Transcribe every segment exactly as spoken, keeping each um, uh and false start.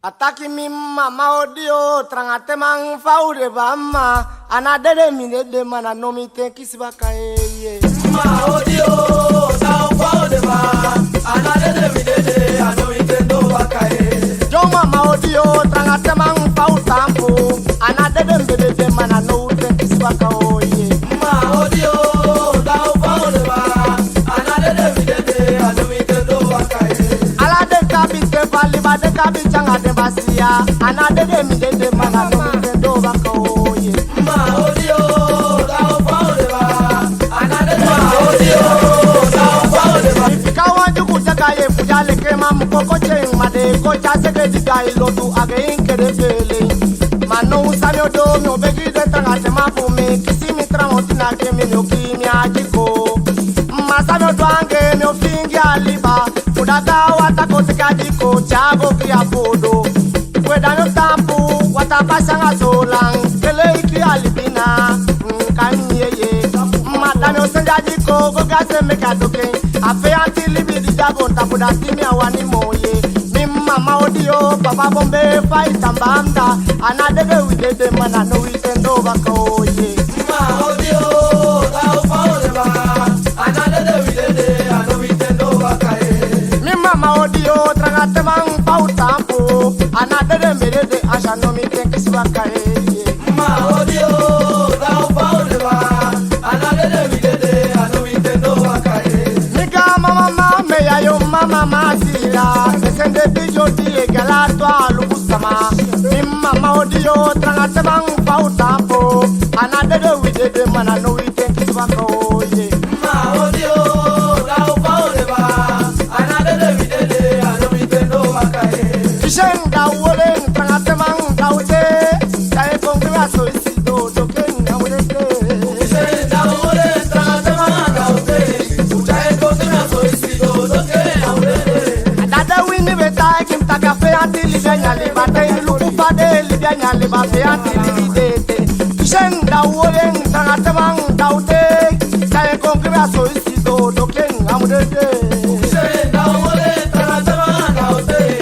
A taki mi mma, ma odi o, tranga teman, fa u de baa mma. A ná dede mi dede, ma na now mi ten kisi baka, ee, yee. Mma odi o, da u fa u de baa. A ná dede mi dede, a now mi ten doo baka, ee. Yo mma, ma odi o, tranga teman, fa u taampu. A ná dede mi dede, ma na now u ten kisi baka, oo, yee. Mma odi o, da u fa u de baa. A ná dede mi dede, a now mi ten doo baka, ee. Ala den kabi te fa liba, den kabi te anga den basiya. A ná dede mi dede, ma na now mi ten doo baka, oo, yee. Mma odi o, da u fa u de baa. A ná dede mi dede, da u fa u de baa. Mi fika wan dyuku te ka ye fu ya leke ma mu koko tyen ma de ko tya seke di ga i lotu a ge i kede fele. Ma now san mi o du, mi o begi den tranga teman fu mi kisi mi tramoti na gi mi, mi o gi mi a dyuku. Ma san mi o du anga en, mi o fingi a liba. Fu da ga wata kon teke a dyuku, tya go gi a foodu. We da mi o taampu, wata pasa anga solan. Kele iki a libi na, mm, kan yeye. Ma da mi o sende a dyuku go gi a se meke a toki en. A feyanti libi di de a goontapu, dati mi á wani moo, yee. Mi mma, ma odi o, papa Bombe, fa i tan banda. A ná dede wi dede, ma na now wi ten doo baka, oo, yee. Mma odi o, da u fa u de baa. A ná dede mi dede, a now mi ten doo baka, ee. Mi mma, ma odi o, tranga teman, fa u taampu. A ná dede mi dede, a sa now mi ten kisi baka, ee, yee. Mma odi o, da u fa u de baa. A ná dede mi dede, a now mi ten doo baka, ee. Mi gaan mama, ma me ya yo mama, ma si la. Esende bi yo di e gala to a luku sama. Mi mma, ma odi o, tranga teman, fa u taampu. A ná dede wi dede, ma na now wi ten kisi baka, oo, yee. Mma odi o, da u fa u de baa. A ná dede mi dede, a now mi ten doo baka, ee. Kisi en, da u oli en, tranga teman, da u tei. Tya en kon gi mi a so i si doo, doo ke en a u dede. Kisi en, da u oli en, tranga teman, da u tei. A dati wini be taki mi taki a feyanti libi a ini a liba te, i luku fa den libi a ini a liba, feyanti libi de ete. Kisi en, da u oli en, tranga teman, da u tei. Tya en kon gi mi a so i si doo, doo ke en a u dede. Kisi en, da u oli en, tranga teman, da u tei.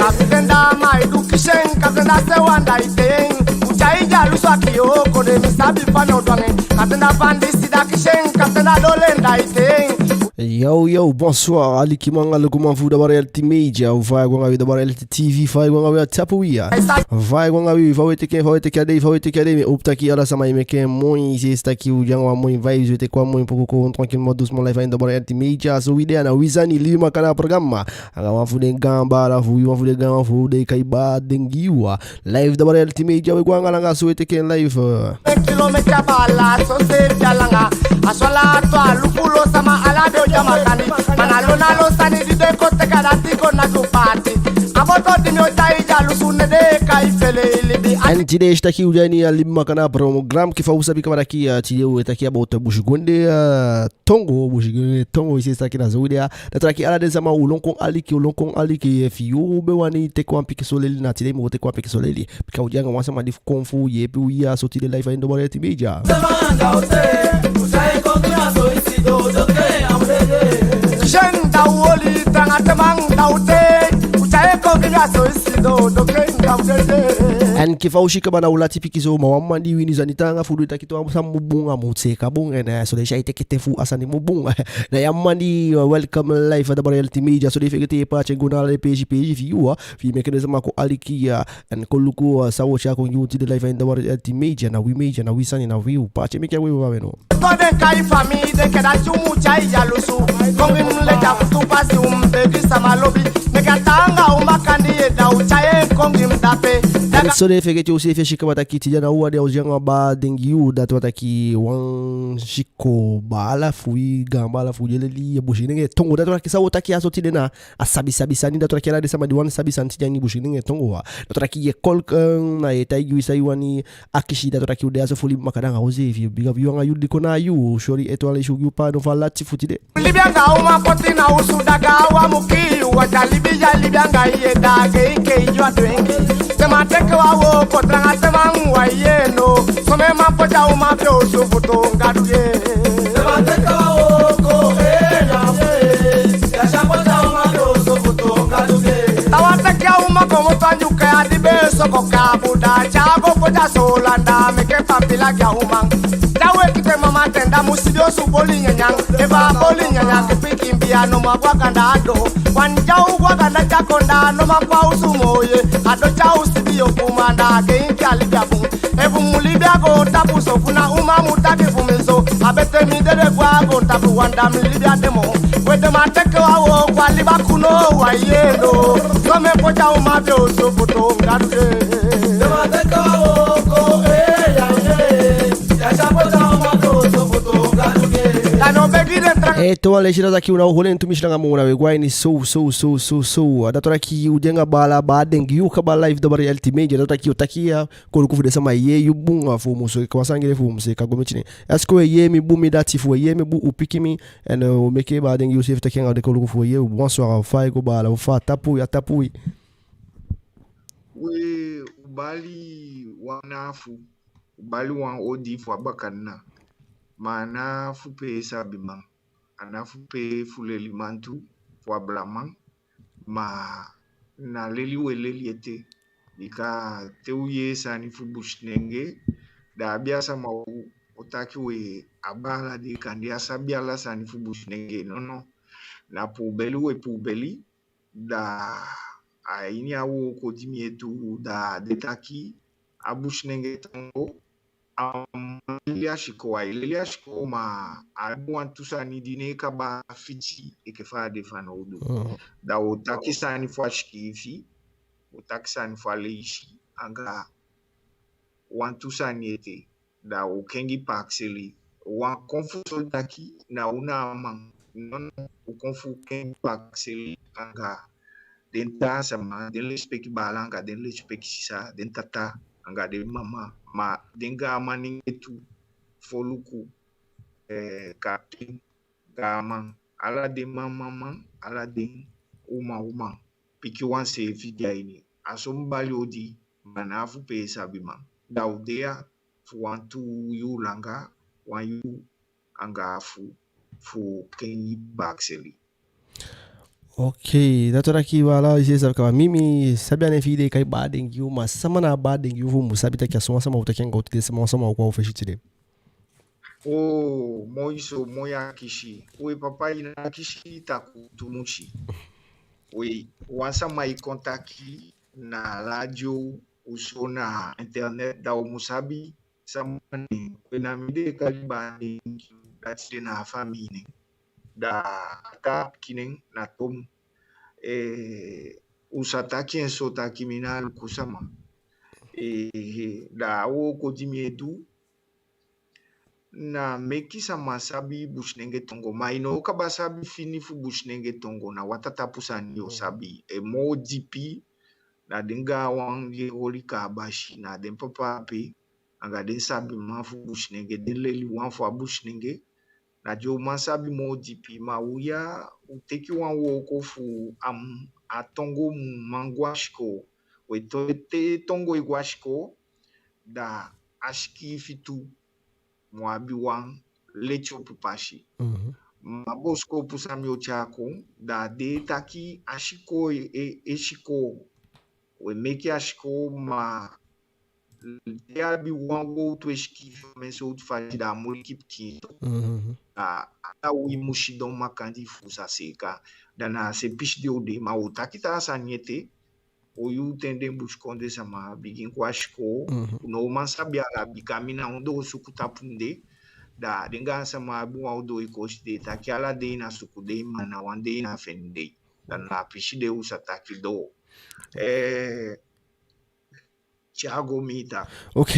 Kapten da ma i du kisi en, kapten da se wan da i tei en. U tyai dyalusu a ki yo kode, mi sabi fa mi o du anga en. Kapten da fandi sida kisi en, kapten da doo len da i tei en. Yo, yo, bonsoir, alikiman anga lukuman fu Dabari L T Media, fa ai go anga wi, Dabari L T T V, fa ai go anga wi a tapu wi ya. Fa ai go anga wi, fa we teke, fa we teke a dei, fa we teke a dei, mi e howpu taki ala sama e meke en moi, i si taki u de anga wan moi vibes, we teke wan moi poku kon tranquillement doucement live a ini Dabari L T Media, so wi de a na wi sani, Libi Makandaa programa. Anga wan fu den gaan baala fu wi, wan fu den gaan fu den kai baa den gi wi. Live Dabari L T Media, we go anga langa so we teke en live. Kilomita baala so seefi a langa. A so ala tu a luku lo sama ala den o de a makandii. Ma na lo na lo sani di den kon teke a dati kon na du paati. A boto di mi o tyai dyalusu ne den e kai fele i libi. En tide i si taki u de a ini a Libi Makandaa programa, enke fa u sabi kaba taki, eh, tide we taki about busigondee, eh, tongo, busigondee tongo, i si taki na so u de ya. Dati wani taki ala den sama u lon kon aliki, u lon kon aliki, efi yu be wani teke wan pikinso leli, na tide i mu go teke wan pikinso leli. Bika u de anga wan sama di fu kon fu yeepi u ya so tide live a ini Dabari L T Media. En enke fa u si kaba, na u lati pikinso, ma wan man di wini sani taanga fu du, taki tu a sani mu bun, a mu seeka bun, en, eh, so den si ai teke ten fu a sani mu bun. Na ya man di, eh, welcome live a Dabari L T Media, so den fegete paati en go na ala den peesi peesi fi yu, eh, fi meke den sama kon aliki, eh, en kon luku, eh, san u o tyai kon gi u tide live a ini Dabari L T Media, na wi media, na wi sani, na wi u paati en, meke a gwe, we, we, we, no. Kon den kai famii, den ke dati u mu tyai dyalusu. Kon gi mi leti a futu pasi, u mu begi sama lobi. Meke a taanga u makandii e da u tyai en kon gi mi dape. En so den fegete u seefi, si kaba taki tide na u a de a u si anga baa den gi u, dati wani taki wan siko baala fu wi, gaan baala fu wi, e leli businenge tongo. Dati wani taki san u o taki a so tide na a sabi sabi sani, dati wani taki ala den sama di wani sabi sani tide a ini businenge tongo, wa. Dati wani taki ye call, eh, na ye taigi wi san i wani akisi, dati wani taki u de a so fu Libi Makandaa anga u seefi. Big up yu anga yu di kon na yu, sori ete wan leisi u gi u paadon fu a lati fu tide. Libi anga uman poti na osu, daga wan mu kii yu, wata libi ya libi anga i e daage i ke i yu a twenki. Sama teke wan wooko, taanga sama mu wai ye no. Somen man poti a uman fi en osu fu toon Gadu ye. Sama teke wan wooko, ee, na, ee, ya sa poti a uman fi en osu fu toon. A so landa meke pampila gi a uman. Te a weki te mama ten, da mu si den osu boli nyanyan. Efu a boli nyanyan, ke pikin bia no man go a ganda a doo. Wan di a o go a ganda te a konda, no man go a osu moo ye. A doo te a o si di o bun, ma da a ke inki a libi a bun. Efu mu libi a goontapu so, fu na uman mu taki fu mi so. A betee mi dede go a goontapu anda, mi libi á de moo. We den man teke wan wooko, a liba kunu, wan yee no. Somen poti a uman fi en osu fu toon Gadu de. Den man teke wan wooko, ee, ya, ee. Ya sa poti a uman fi en osu fu toon Gadu de. Da no begi den tra- Eh, to wan leisi, da taki u ná o holi en tumisi langa moo, na we go a ini sow, sow, sow, sow, sow. A da taki u de anga baala, baa Dengi, u kaba live, Dabari L T Media, da taki u taki ya, koluku fu den sama yee yu bun, a fu u mu seeka wan sani gi den fu u mu seeka go miti den. Est-ce que we yee mi bun, mi dati, fu we yee mi bun, u piki mi, en, eh, u meke baa Dengi u seefi taki anga den koluku fu we yee u bun. Bonsoir, fa i go baala, fa a tapu, ya tapu wi. We, u bali wan afu, u bali wan odi fu a bakadina. Ma a ná fu pee sabiman, a ná fu pee fu leliman tu, fu ablaman. Ma na leli we leli ete. Bika te u yee sani fu Businenge, da abi a sama o, o taki we, a baala de kande a sabi ala sani fu Businenge. Nono. Na puubeli we puubeli, da a ini a wooko di mi e du, da den taki a Businenge tongo, a man leli a sikoo, ai leli a sikoo, ma a abi wantu sani di ná e kaba fiti enke fa a de fanowdu. Mm. Da wo taki sani fu a sikiifi, wo taki sani fu a leisi, anga wantu sani ete, da wo kengi pakiseli. Wan kon fu so taki na u na a man. Nono, u kon fu kengi pakiseli anga den taa sama, den lesipeki baala anga den lesipeki sisa, den tata anga den mama, ma den gaaman nenge tu, foluku, eh, kapten, gaaman, ala den man man man, ala den uman uman, pikin wan seefi de a ini. A so mi bali odi, ma a ná fu pee sabiman. Da u de ya fu wantu yuu langa, wan yuu anga afu, fu kengi pakiseli. Ok, da to taki baala, i seefi sabi kaba. Mi, mi sabi a nen fi i, den e kai baa Dengi, ma sama na a baa Dengi fu u mu sabi taki a so wan sama u taki anga u tide, sama, wan sama u kon a u fesi tide. Oo, moi so, moi akisi. We papa, i ná akisi takuu tumisi. We, wan sama e kon taki na radio, ofuso na internet, da u mu sabi sama nen. We, na mi den e kai baa Dengi, dati de na a famii nen. Da a taa pikin nen na Tom. Eh, u sa taki en so taki mi na Aluku sama. Eh, da a wooko di mi e du, na meki sama sabi Businenge tongo, ma i ná o kaba sabi fini fu Businenge tongo, na wataa tapu sani yo sabi. E moo dipi, na den gaanwan di e holi kaabasi, na den papa ape, anga den sabiman fu Businenge, den leliwan fu a Businenge, na den o man sabi moo dipi. Ma u ya, u teke wan wooko fu a m-, a tongo mu man go a sikoo. We, te, te tongo e go a sikoo, da a sikiifi tu mu abi wan letiopu pasi. Mhm. Ma a bosikopu san mi o tyai kon, da a de taki a sikoo e, e, e sikoo. We meke a sikoo, ma te a abi wan wowtu e sikiifi wan sowtu fasi, da a mu leki pikinso. Mhm. Da ala wi mu sidon makandii fu sa seeka. Da na a se pisi de u de, ma u taki taa sani ete, o yuu ten den busikondee sama bigin go a sikoo, mhm, u ná o man sabi ala, bika mi na ondoo suku tapu mi de, da den gaansama abi wan ondoo e kosi den taki ala dei na suku dei, ma na wan dei na feni dei. Da na a pisi de u sa taki doo. Eh, Thiago Mita. Ok.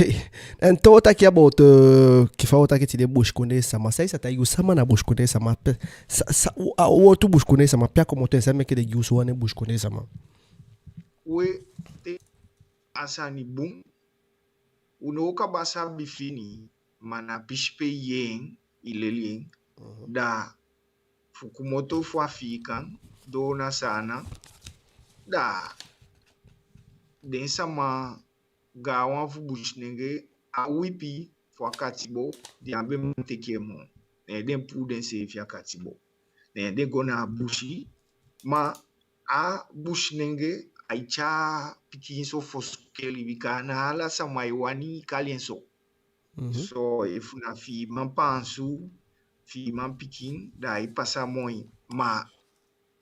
En te u taki about, eh, enke fa u taki tide, busikondee sama. San i sa taigi u, sama na busikondee sama? Pe, sa, sa, u, a, u, tu busikondee sama, pe a komoto, en san meke den gi u so wan nen busikondee sama? We, te a sani bun, u ná o kaba sabi fini, ma na a pisi pe i yee en, i leli en, mhm, da fu komoto fu Afiikan doo na Saanan, da den sama, gaanwan fu Businenge, a wipi fu a katibo, den á be man teke en moo. Ne den puu denseefi a katibo. Ne den go na a busi, ma a Businenge ai tyai pikinso fosi keli, bika a ná ala sama e wani kali en so. Mhm. So efu na fi i man paansu, fi i man pikin, da ai pasa moi. Ma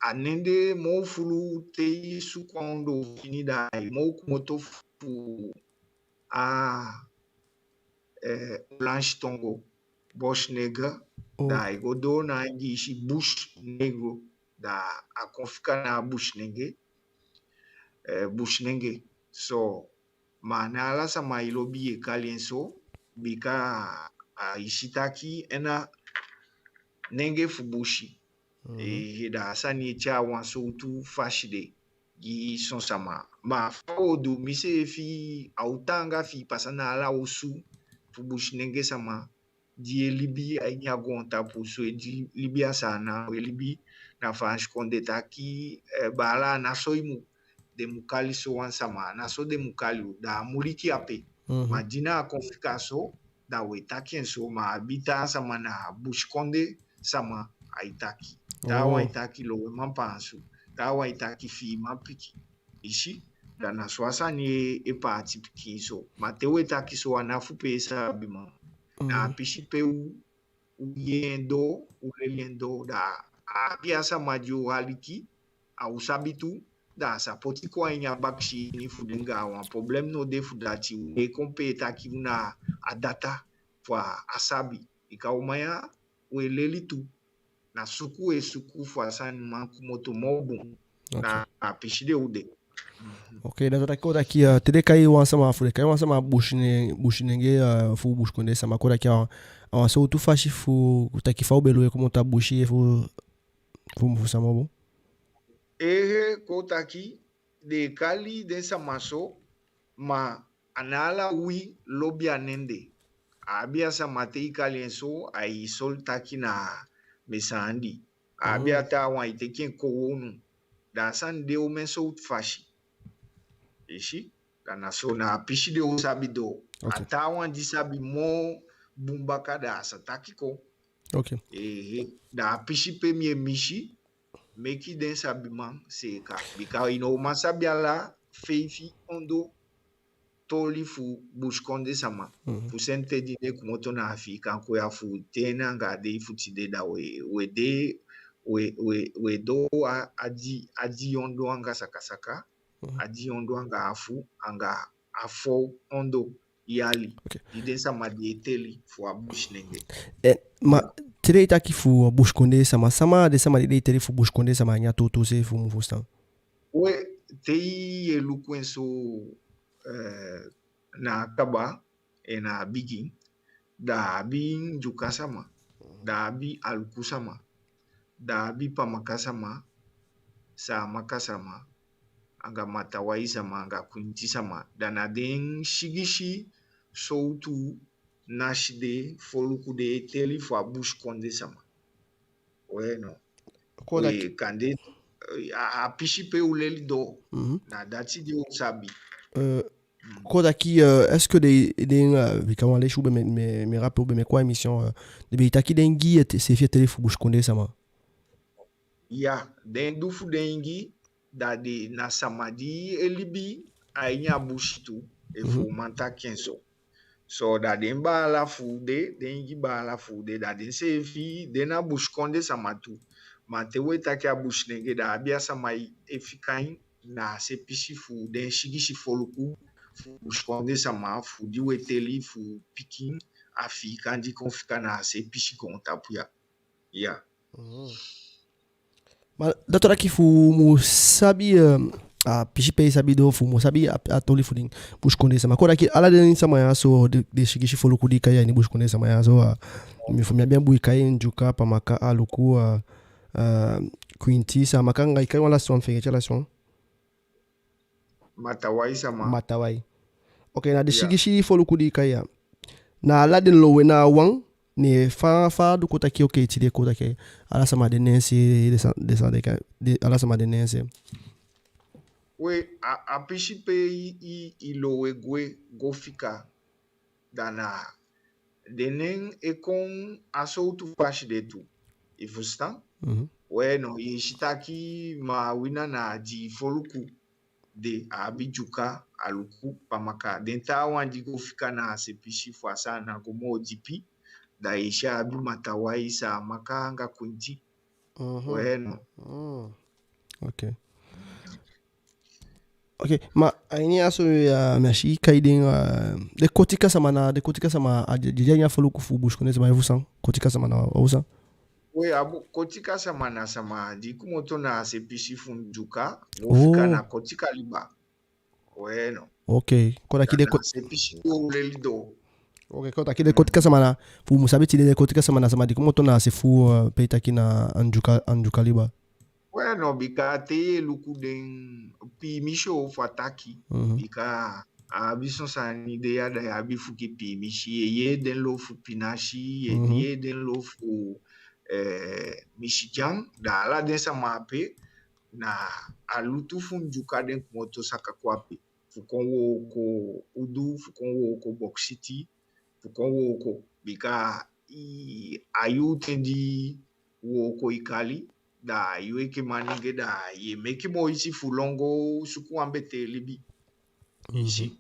a nen de moo fulu, te i suku a ondoo fini, da ai moo komoto fu a, eh, Olansi tongo, Bosnègre, oh, da ai go doo na Ingiisi, Bush Negro, da a kon fika na Busnenge, eh, Busnenge. So, ma a ná ala sama e lobi e kali en so, bika ai si taki en na nenge fu busi. Mhm. Eh, da a sani e tyai wan sowtu fasi de gi son sama. Ma fa u o du, mi seefi, a o taanga fi i pasa na ala osu fu Businenge sama di e libi a ini a goontapu, so e di libi a Saanan, e libi na Faansi kondee, taki, eh, baala, a ná so i mu den mu kali sowan sama, a ná so den mu kali u, da a muliki ape. Mhm. Ma di na a kon fika so, da u e taki en so, ma a abi taa sama na busikondee sama ai taki. Taawan e taki loweman paansu, taawan e taki fiiman pikin. I si, da na so a sani e, e paati pikinso. Ma te u e taki so, a ná fu pe sabiman. Na a pisi pe u u yee en doo, u leli en doo, da a abi a sama di o aliki, a o sabi tu, da a sa poti kon a ini a bakisi ini fu den gaanwan. Problem no de fu dati. U e kon pe taki u na a data fu a, a sabi. Bika u man ya, u e leli tu. Na suku u e suku fu a sani man komoto moo bun. Ok. Na a pisi de u de. Mhm. Ok, da a taki, kon taki, eh, te den kai wan sama fu, den kai wan sama Busine-, Businenge, eh, fu busikondee sama, kon taki a, a wan sowtu fasi fu, kon taki fa u be lowe komoto a busi, eh, fu, fu, fu sama bun. Ehe, kon taki den e kali den sama so, ma a ná ala wi lobi a nen de. A abi a sama te i kali en so, ai soi taki na mesaandi. A abi a taawan, ai teke en kowownu. Da a sani de omen sowtu fasi. I si? Da na so, na a pisi de u sabi doo. Ok. A taawan di sabi moo bun baka, da a sa taki kon. Ok. Ehe, da a pisi pe mi e misi, meke den sabiman seeka. Bika i ná o man sabi ala feifi ondoo toli fu busikondee sama. Mhm. Fu sensi di den komoto na Afiikan kon ya fu te na anga a dei fu tide, da u e, u e de, u e, u e, u e doo a, a dii, a dii ondoo anga sakasaka, mhm, a dii ondoo anga afu, anga a fo ondoo yali. Ok. Di den sama di e teli fu a Businenge. Eh, ma, ya, te den e taki fu busikondee sama, sama na den sama di den e teli fu busikondee sama a ini a tuutuu seefi fu mi fusutan? We, te i e luku en so, eh, na a kaba, en na a bigin, da a abi Ndyuka sama, da a abi Aluku sama, da a abi Pamaka sama, Saamaka sama, anga Matawai sama, anga Kwinti sama. Da na den sigisi sowtu nasi de, foluku de e teli fu a busikondee sama. We no. Kon taki, we kande, eh, a, a pisi pe u leli doo. Mhm. Na dati di u sabi. Eh, mm, kon taki, eh, est-ce que den, den, eh, bika wan leisi u be, mi, mi, mi rappel u be meke wan émission, eh, den be e taki den Ingi e te-, seefi e teli fu busikondee sama? Ya, den du fu den Ingi, da den na sama di e libi a ini a busi tu, efu u man taki en so. So da den baala fu u de, den Ingi baala fu u de, da den seefi den na busikondee sama tu. Ma te u e taki a Businenge, da a abi a sama e fika en na a se pisi fu den sigisi foluku fu busikondee sama fu di u e teli fu pikin Afiikan di kon fika na a se pisi goontapu ya. Ya. Mhm. Ma dati o taki fu mu sabi, eh, a pisi pe i sabi doo, fu mu sabi a, a toli fu den busikondee sama. Kon taki ala den sama ya so, den, den sigisi foluku di i kai a ini busikondee sama ya so, a, mi fu mi abi en bun, i kai Ndyuka, Pamaka, Aluku, a, a, Kwinti, Saamaka, anga i kai wan lasi wan, feegete a lasi wan. Matawai sama. Matawai. Ok, na den, ya, sigisi foluku di i kai ya. Na ala den lowe na wan, ne fa, fa a du kon taki, ok, tide kon taki ala sama de neen se, den sa-, den sa-, den ka-, den, ala sama de neen se. We, a, a pisi pe i, i, i lowe gwe, go fika, da na den nen e kon a sowtu fasi de tu. I fusutan? Mhm. We no, i si taki Maawina na a dii foluku. de, a abi Dyuka, Aluku, Pamaka. Den taawan di go fika na a se pisi fu a Saanan go moo dipi, da i si a abi Matawai, Saamaka anga Kwinti. Mhm. We no. Mm. Ok. Ok, ma a ini a so ya, mi á si kai den, eh, den Kotika sama na, den Kotika sama, a de, de a ini a foluku fu busikondee sama efu san, Kotika sama na, efu san? We, a bu-, Kotika sama na sama di komoto na a se pisi fu Ndyuka, go fika na Kotika Liba. We no. Ok, kon taki den ko- Na a se pisi di u leli doo. Ok, kon taki den Kotika sama na, fu u mu sabi tide, den Kotika sama na sama di komoto na a se fu, eh, pe i taki na Ndyuka, Ndyuka Liba. We no, bika te i e luku den piimisi o fu a taki. Mhm. Bika a abi son sani de ya da i abi fu gi piimisi, i e yee den lo fu Pinasi, i e yee den lo fu, eh, Misidyan, da ala den sama ape, na a lutu fu Ndyuka den komoto saka kon ape. Fu kon wooko udu, fu kon wooko bokisiti, fu kon wooko. Bika i, a yuu ten di wooko e kali, da yu enke manenge da i e meke moiti fu lon go suku wan betee libi. I si. Mhm.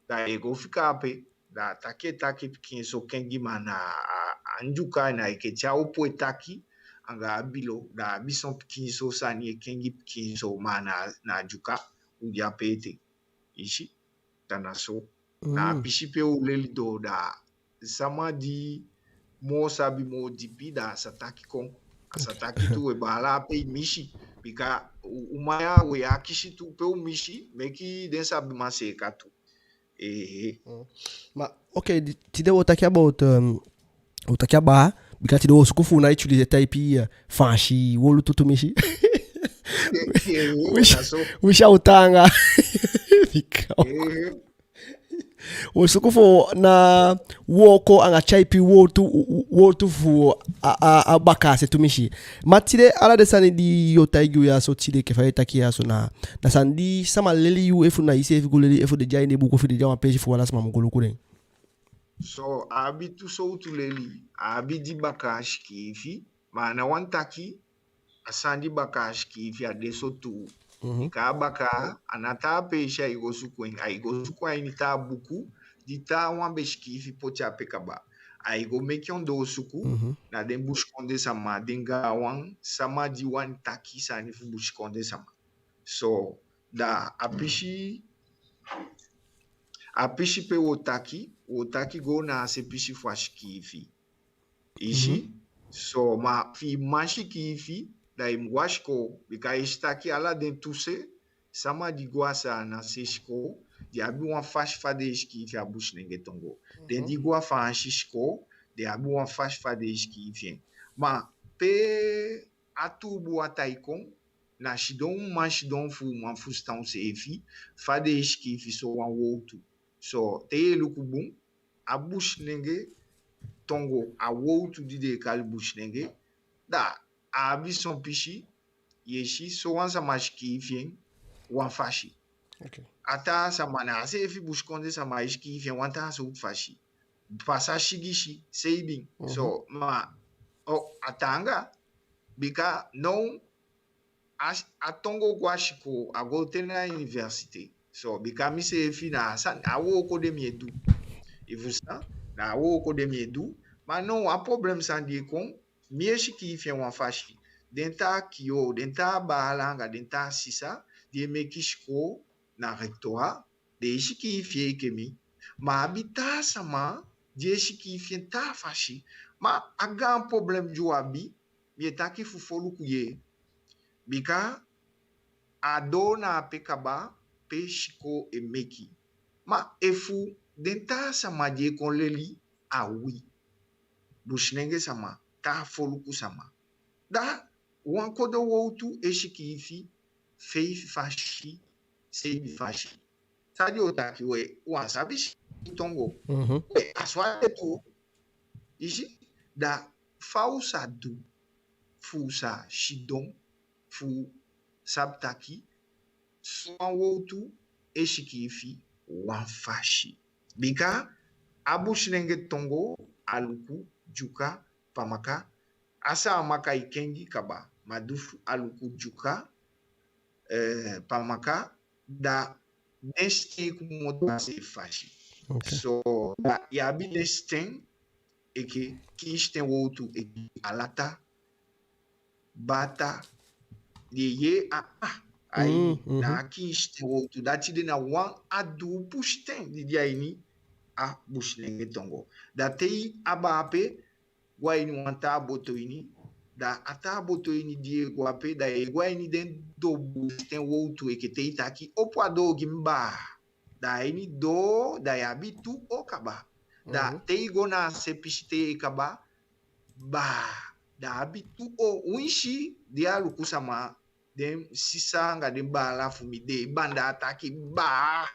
Da i e go fika ape, da taki e taki pikinso kengi, ma na a, a Ndyuka na enke te a opo e taki anga a bilo, da a abi son pikinso sani e kengi pikinso, ma na, na Ndyuka u de ape ete. I si. Da na so. Na a pisi pe u leli doo, da sama di moo sabi moo dipi, da a sa taki kon. A sa taki tu, we baala, pe i misi. Bika u, u man ya, we akisi tu pe u misi, meke den sabiman seeka tu. Ehe. Mm. Ma, ok, di-, tide wo taki about, um, wo taki a baa, bika tide wo suku fu ná utiliser type, eh, Faansi wowtu tumisi. Ehe, winsi, na so. Winsi a o taanga. Bika. Ehe. Wo suku fu na wooko anga type wowtu, wowtu fu a, a, a bakaa se tumisi. Ma tide ala den sani di yo taigi u ya so tide, enke fa i taki ya so, na, na sani di sama leli yu, efu na iseefi go leli, efu den de a ini buku, efu den de a wan peesi fu ala sama mu go luku den? So, a abi tu sowtu leli, a abi di bakaa sikiifi, ma a ná wani taki a sani di bakaa sikiifi a de so tuu. Mhm. Bika a bakaa, a ná taa peesi ai go suku en, ai go suku a ini taa buku di taawan be sikiifi poti ape kaba. Ai go meke ondoosuku, mhm, na den busikondee sama, den gaanwan, sama di wani taki sani fu busikondee sama. So, da a pisi, a pisi pe wo taki, wo taki go na a se pisi fu a sikiifi. I si? Mhm. So, ma fi i man sikiifi, da i mu go a sikoo, bika i si taki ala den tu se, sama di go a Saanan se sikoo, den abi wan fasi fa den e sikiifi a Businenge tongo. Den di go a Faansi sikoo, den abi wan fasi fa den e sikiifi en. Ma pe a tuubu wataa e kon, na sidon u man sidon fu u man fusutan useefi, fa den e sikiifi sowan wowtu. So, te i e luku bun, a Businenge tongo, a wowtu di den e kali Businenge, da a abi son pisi, i e si sowan sama sikiifi en wan fasi. Ok. A taa sama, na a seefi busikondee sama e sikiifi en wan taa sowtu fasi. Pasa sigisi, seibin. Mhm. So, ma, o, a taanga, bika now, a, a tongo go a sikoo, a go te na université. So, bika miseefi na a san, a wooko de mi e du. I fusutan? Na a wooko de mi e du. Ma now, a problem san di e kon, mi e sikiifi en wan fasi. Den taa kiyoo, den taa baala anga den taa sisa di e meke sikoo na rectorat, den e sikiifi en enke mi. Ma a abi taa sama di e sikiifi en taa fasi. Ma a gaan problem di u abi, mi e taki fu foluku yee. Bika a doo na ape kaba pe sikoo e meke. Ma efu den taa sama di e kon leli a wi, Businenge sama, taa foluku sama, da wan kodo wowtu e sikiifi feifi fasi, seibin fasi. San di o taki, we, u á sabi sikiifi tongo. Mhm. We, a so a de tu. I si, da fa u sa du fu u sa sidon fu sabi taki sowan wowtu e sikiifi wan fasi. Bika a Businenge tongo, Aluku, Dyuka, Pamaka, a Saamaka e kengi kaba, ma du fu Aluku, Dyuka, eh, Pamaka, da den siten e komoto a seefi fasi. Ok. So, da i abi den siten enke kiin siten wowtu enke alata, bata, yeye, a, a, a ini, mm, na a kiin siten wowtu. Dati de na wan a duupu siten di de a ini a Businenge tongo. Da te i abaa ape, go a ini wan taa boto ini, da a taa boto ini di i e go ape, da i e go a ini den dobu siten wowtu enke te i taki: Opo a doo gi mi baa. Da a ini doo, da i abi tu o kaba. Da, mhm, te i go na a se pisi te i e kaba, baa. Da a abi tu o. Winsi den Aluku sama, den sisa anga den baala fu mi, den e banda a taki baa.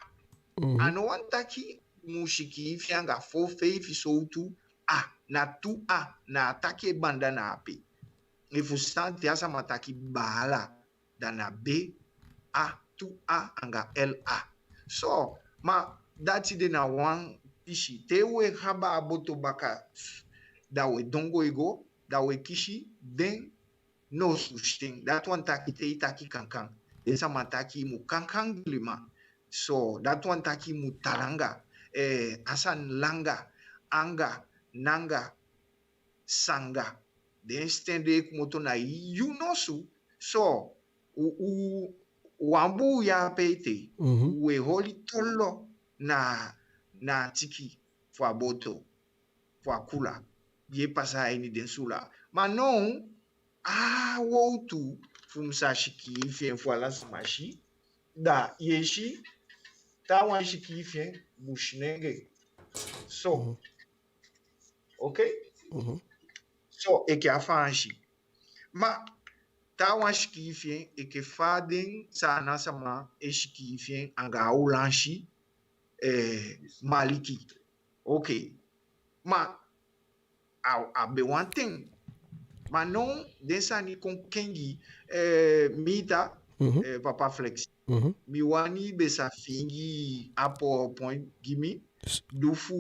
Mhm. A no wani taki mu sikiifi anga fo, feifi sowtu a, na tu a, na a taki e banda na ape. Efu san, te a sama taki baala, da na be, a, tu a anga l a. So, ma dati de na wan pisi. Te u e abaa a boto baka, da u e dongo e go, da u e kisi den nosu siten. Dati wani taki te i taki kankan, den sama taki i mu kankan gi liman. So, dati wani taki i mu talanga, eh, a sani langa, anga, nanga, sanga. Den siten de e komoto na yu nosu. So, u, u, u á bun ya ape ete. Mhm. U e holi tolo na, na a tiki fu a boto, fu a kula, di e pasa a ini den sula. Ma now, a wowtu fu mi sa sikiifi en fu ala sama si, da i e si taawan e sikiifi en Businenge. So, mhm, ok? Mhm. So, enke a Faansi. Ma taawan sikiifi en enke fa den Saanan sama e sikiifi en anga a Ulansi, eh, maliki. Ok. Ma a, a be wan ten. Ma now den sani kon kengi, eh, Mita, mhm, eh, Papa Flex. Mhm. Mi wani be sa fingi a PowerPoint gi mi, s- du fu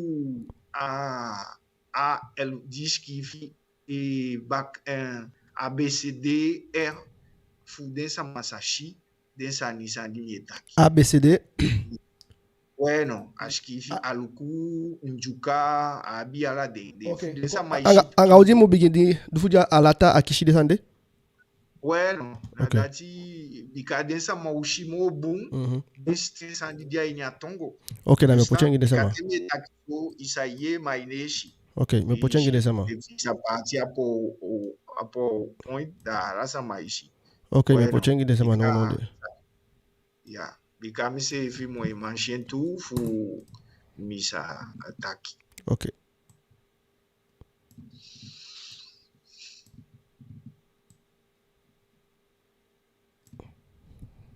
a, a el di sikiifi, eh, bak, eh, A B C D E F, fu den sama sa si den sani san di mi e taki. A B C D. Weno, a sikiifi, a- Aluku, Ndyuka, a abi ala den, den, ok, fu den sama e si. Anga, anga u di mu bigin di, du fu di a lata a kisi den sani de? Weno, na, ok, dati, bika den sama o si moo bun, mhm, den siten san di de a ini a tongo. Ok, na mi o poti en gi den sama. Bika te mi e taki so, i sa yee, ma i ná e si. Ok, mi o poti en gi den sama. Efu i sa paati a po, o, a PowerPoint, da ala sama e si. Ok, mi o poti en gi den sama nownow de. Ya, bika mi seefi mu e man si en tu fu mi sa taki. Ok.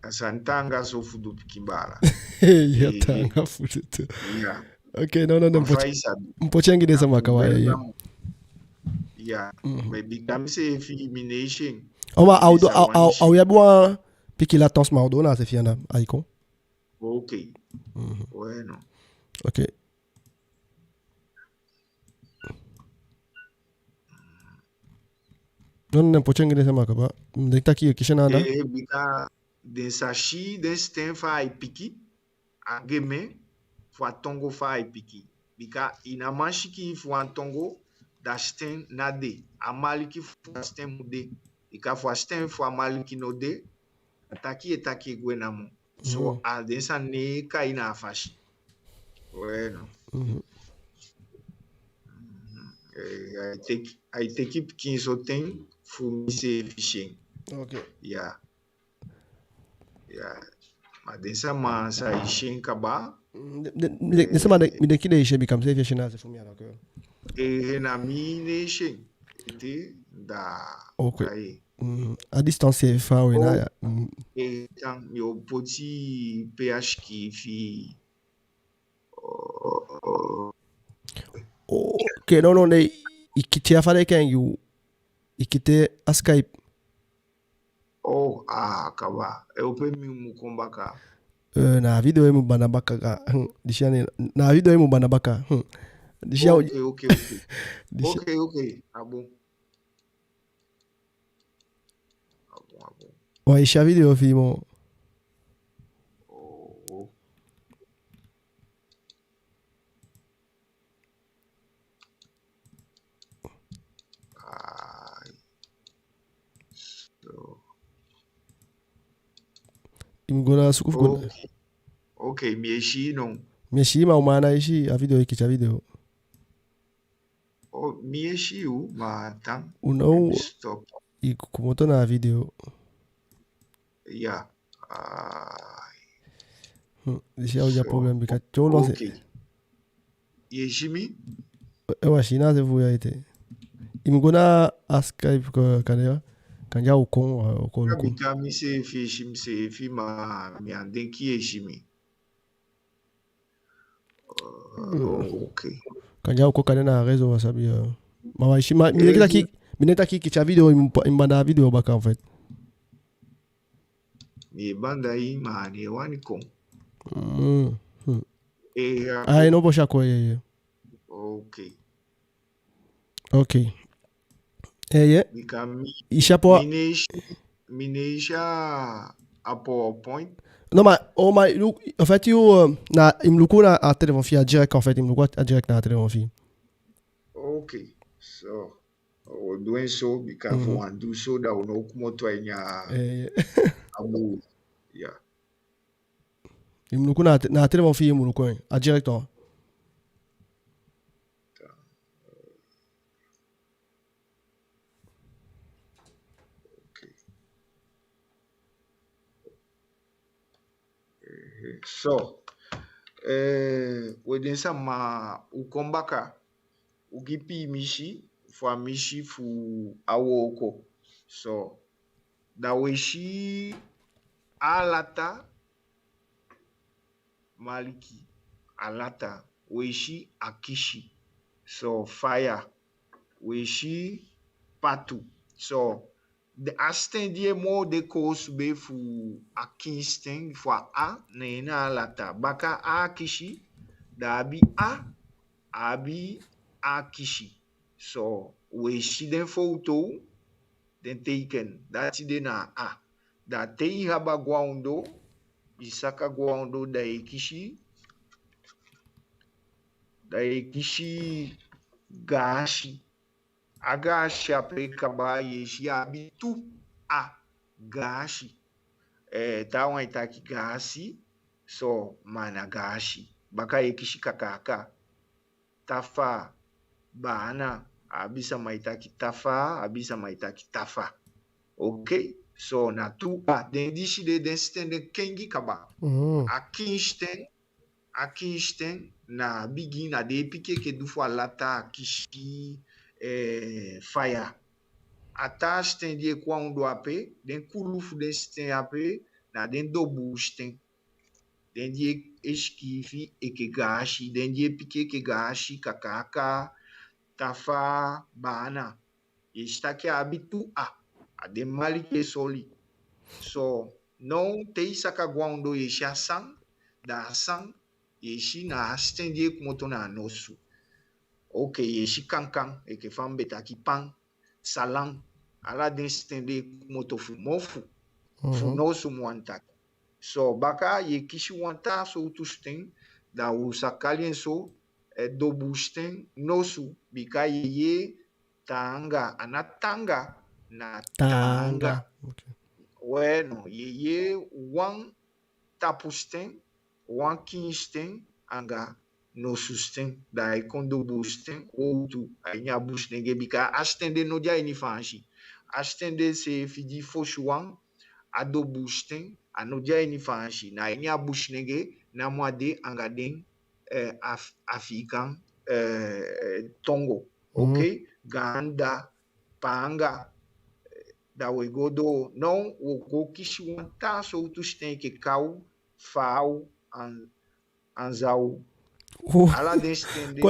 A sani taanga so fu du, pikin baala. Ya, eh, taanga fu du tu. Ya. Ok, no, no, no, mi poti, mi poti en gi den sama kaba, ya, ya. Ya, mhm, ma bika mi seefi mi ná e si en. O, ma a o du, a o, a o abi wan pikin latence, ma a o du na a se fi en anda, ai kon. Ok. Mhm. Weno. Ok. No, no, mi poti en gi den sama kaba. Mi denki taki i e kisi en anda. Eh, bika den sa si den siten fa ai piki, a gemen fu a tongo fa ai piki. Bika i ná man sikiifi wan tongo, da siten ná de. A maliki fu a siten mu de. Bika fu a siten fu a maliki no de, a taki e taki e gwe namo. So, mhm, a den sani ná e kai na a fasi. Weno. Mhm. Mhm. Eh, ai teki, ai teki pikinso ten fu mi seefi si en. Ok. Ya. Ya. Ma den sama sa e si en kaba. Mm, den, den, den, den sama, den, mi denki den e si en, bika mi seefi e si en na a se fu mi, alors que. Eh, na mi ná e si en. Ete, da. Ok. Ai. Mm, a distance seefi faawe na, ya. Mm. Eh, tan, mi o poti pe a sikiifi. Ok, no, no, ne, i kiti a fa den e kai en gi u, i kiti a Skype. Oh, ah, kaba. E, opo mi mu kon baka. Eh, na a video e mu banda baka. Hmm, disi a ne, na a video e mu banda baka. Hmm. Disi a. Ok, ok, ok. Disi. Ok, ok. A bon. A bon, a bon. Wa, i si a video fi i moo. Oh, I mu go na suku fu go na. Ok. Ok, mi e si i now. Mi e si i, ma u man ná e si a video, i kisi a video. Oh, mi e si u, ma tan. U now, stop. I komoto na a video. Ya. Ai. Hmm, disi a o de a problem bika te u lon se. Ok. I e si mi? Ewa, si na a se fu ya ete. I mu go na a Skype ko-, kande ya. Kande ya u kon, u kon, u kon. Bika mi seefi e si miseefi, ma mi á denki i e si mi. Euh, ok. Kande ya u kon kande na a réseau, wa sabi, euh. Ma wa si, ma, mi denki taki, mi denki taki i kisi a video, i mu pa-, i mu banda a video baka, en fait. Mi e banda en, ma a ná e wani kon. Mm. Hmm. E, ya. Ah, i no bosi a kon, ye, ye. Ok. Ok. Eh, ye. Bika mi, i si a po-, mi ná e si, mi ná e si a PowerPoint. Non, ma, o, ma, i luku, en fait, i, euh, na, i mu luku na a telefon fi i a direct, en fait, i mu luku a direct na a telefon fi i. Ok. So, o du en so, bika fu wan du so, da u ná o komoto a ini a, eh, ye, a bun. Ya. I mu luku na a te-, na a telefon fi i i mu luku en, a direct, en. Ok. Eh, so, eh, we, den sama, u kon baka, u gi piimisi fu a misi fu a wooko. So, da we si a lata, maliki, a lata, we si akisi, so, faya, we si patu. So, den, a siten di e moo de koosube fu a kiin siten fu a a, neen na a lata. Baka a akisi, da a abi a, a abi akisi. So, we si den fowtow, den teiken, dati de na a. Da te i abi a go a ondoo, i saka go a ondoo, da i e kisi, da i e kisi gaasi. A gaasi ape kaba, i e si a abi tu a, gaasi. Eh, taawan e taki gaasi, so, ma na gaasi. Baka i e kisi kakaaka, tafaa, baana, a abi sama e taki tafaa, a abi sama e taki tafa. Ok? So, na tu a, den disi de, den siten den kengi kaba. Mhm. A kiin siten, a kiin siten na a bigin, na den e piki enke di fu a lata, akisi, eh, faya. A taa siten di e kon a ondoo ape, den kulu fu den siten ape, na den dobuu siten. Den di e, e sikiifi enke gaasi, den di e piki enke gaasi, kakaaka, tafaa, baana. I e si taki a abi tu a, a den maliki e soli. So, now te i saka go a ondoo, i e si a san, da a san, i e si na a siten di e komoto na a nosu. Ok, i e si kankan, enke fa mi be taki, pan, salan, ala den siten de e komoto fu mofu, fu nosu, mi wani taki. So, baka i e kisi wan taa sowtu siten, da u sa kali en so, eh, dobuu siten nosu, bika i e yee taanga, a ná tanga, na taanga. Taanga. Ok. We no, i e yee wan tapu siten, wan kiin siten, anga nosu siten, da ai kon dobuu siten, wowtu, a ini a Businenge, bika a siten de no de a ini Faansi. A siten de seefi di fosi wan, a dobuu siten, a no de a ini Faansi. Na a ini a Businenge namo a de, anga den, eh, Af-, Afiikan, eh, tongo. Ok? Gaanda, paanga, eh, da we go doo. Now, wo go kisi wan taa sowtu siten enke kaw, faaw, an-, anzaw. Ala den siten de.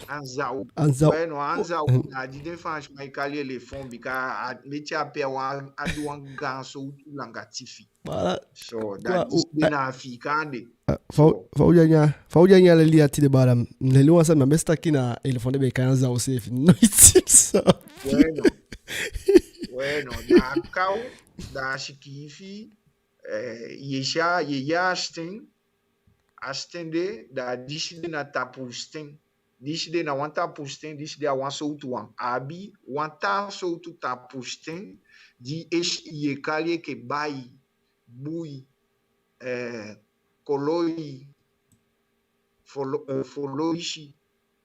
Anzaw. Anzaw. We no, anzaw na di den Faansiman e kali elefon, bika a meti ape a wan, a du wan gaan sowtu langa tifi. Voilà. So, da disi de na Afiikan de. Ah, fa u, fa u de a ini a, fa u de a ini a leli ya tide, baala, mi leli wan sani, mi á be si taki na elefon den be e kai anzaw seefi. Noiti mi sabi. We no. We no, da a kaw, da a sikiifi, eh, i e si a, i e yee a siten, a siten de, da disi de na tapu siten. Disi de na wan tapu siten, disi de a wan sowtu wan. A abi wan taa sowtu tapu siten, di i e si, i e kali enke bai, bui, eh, Koloi, Folo-, eh, Foloisi,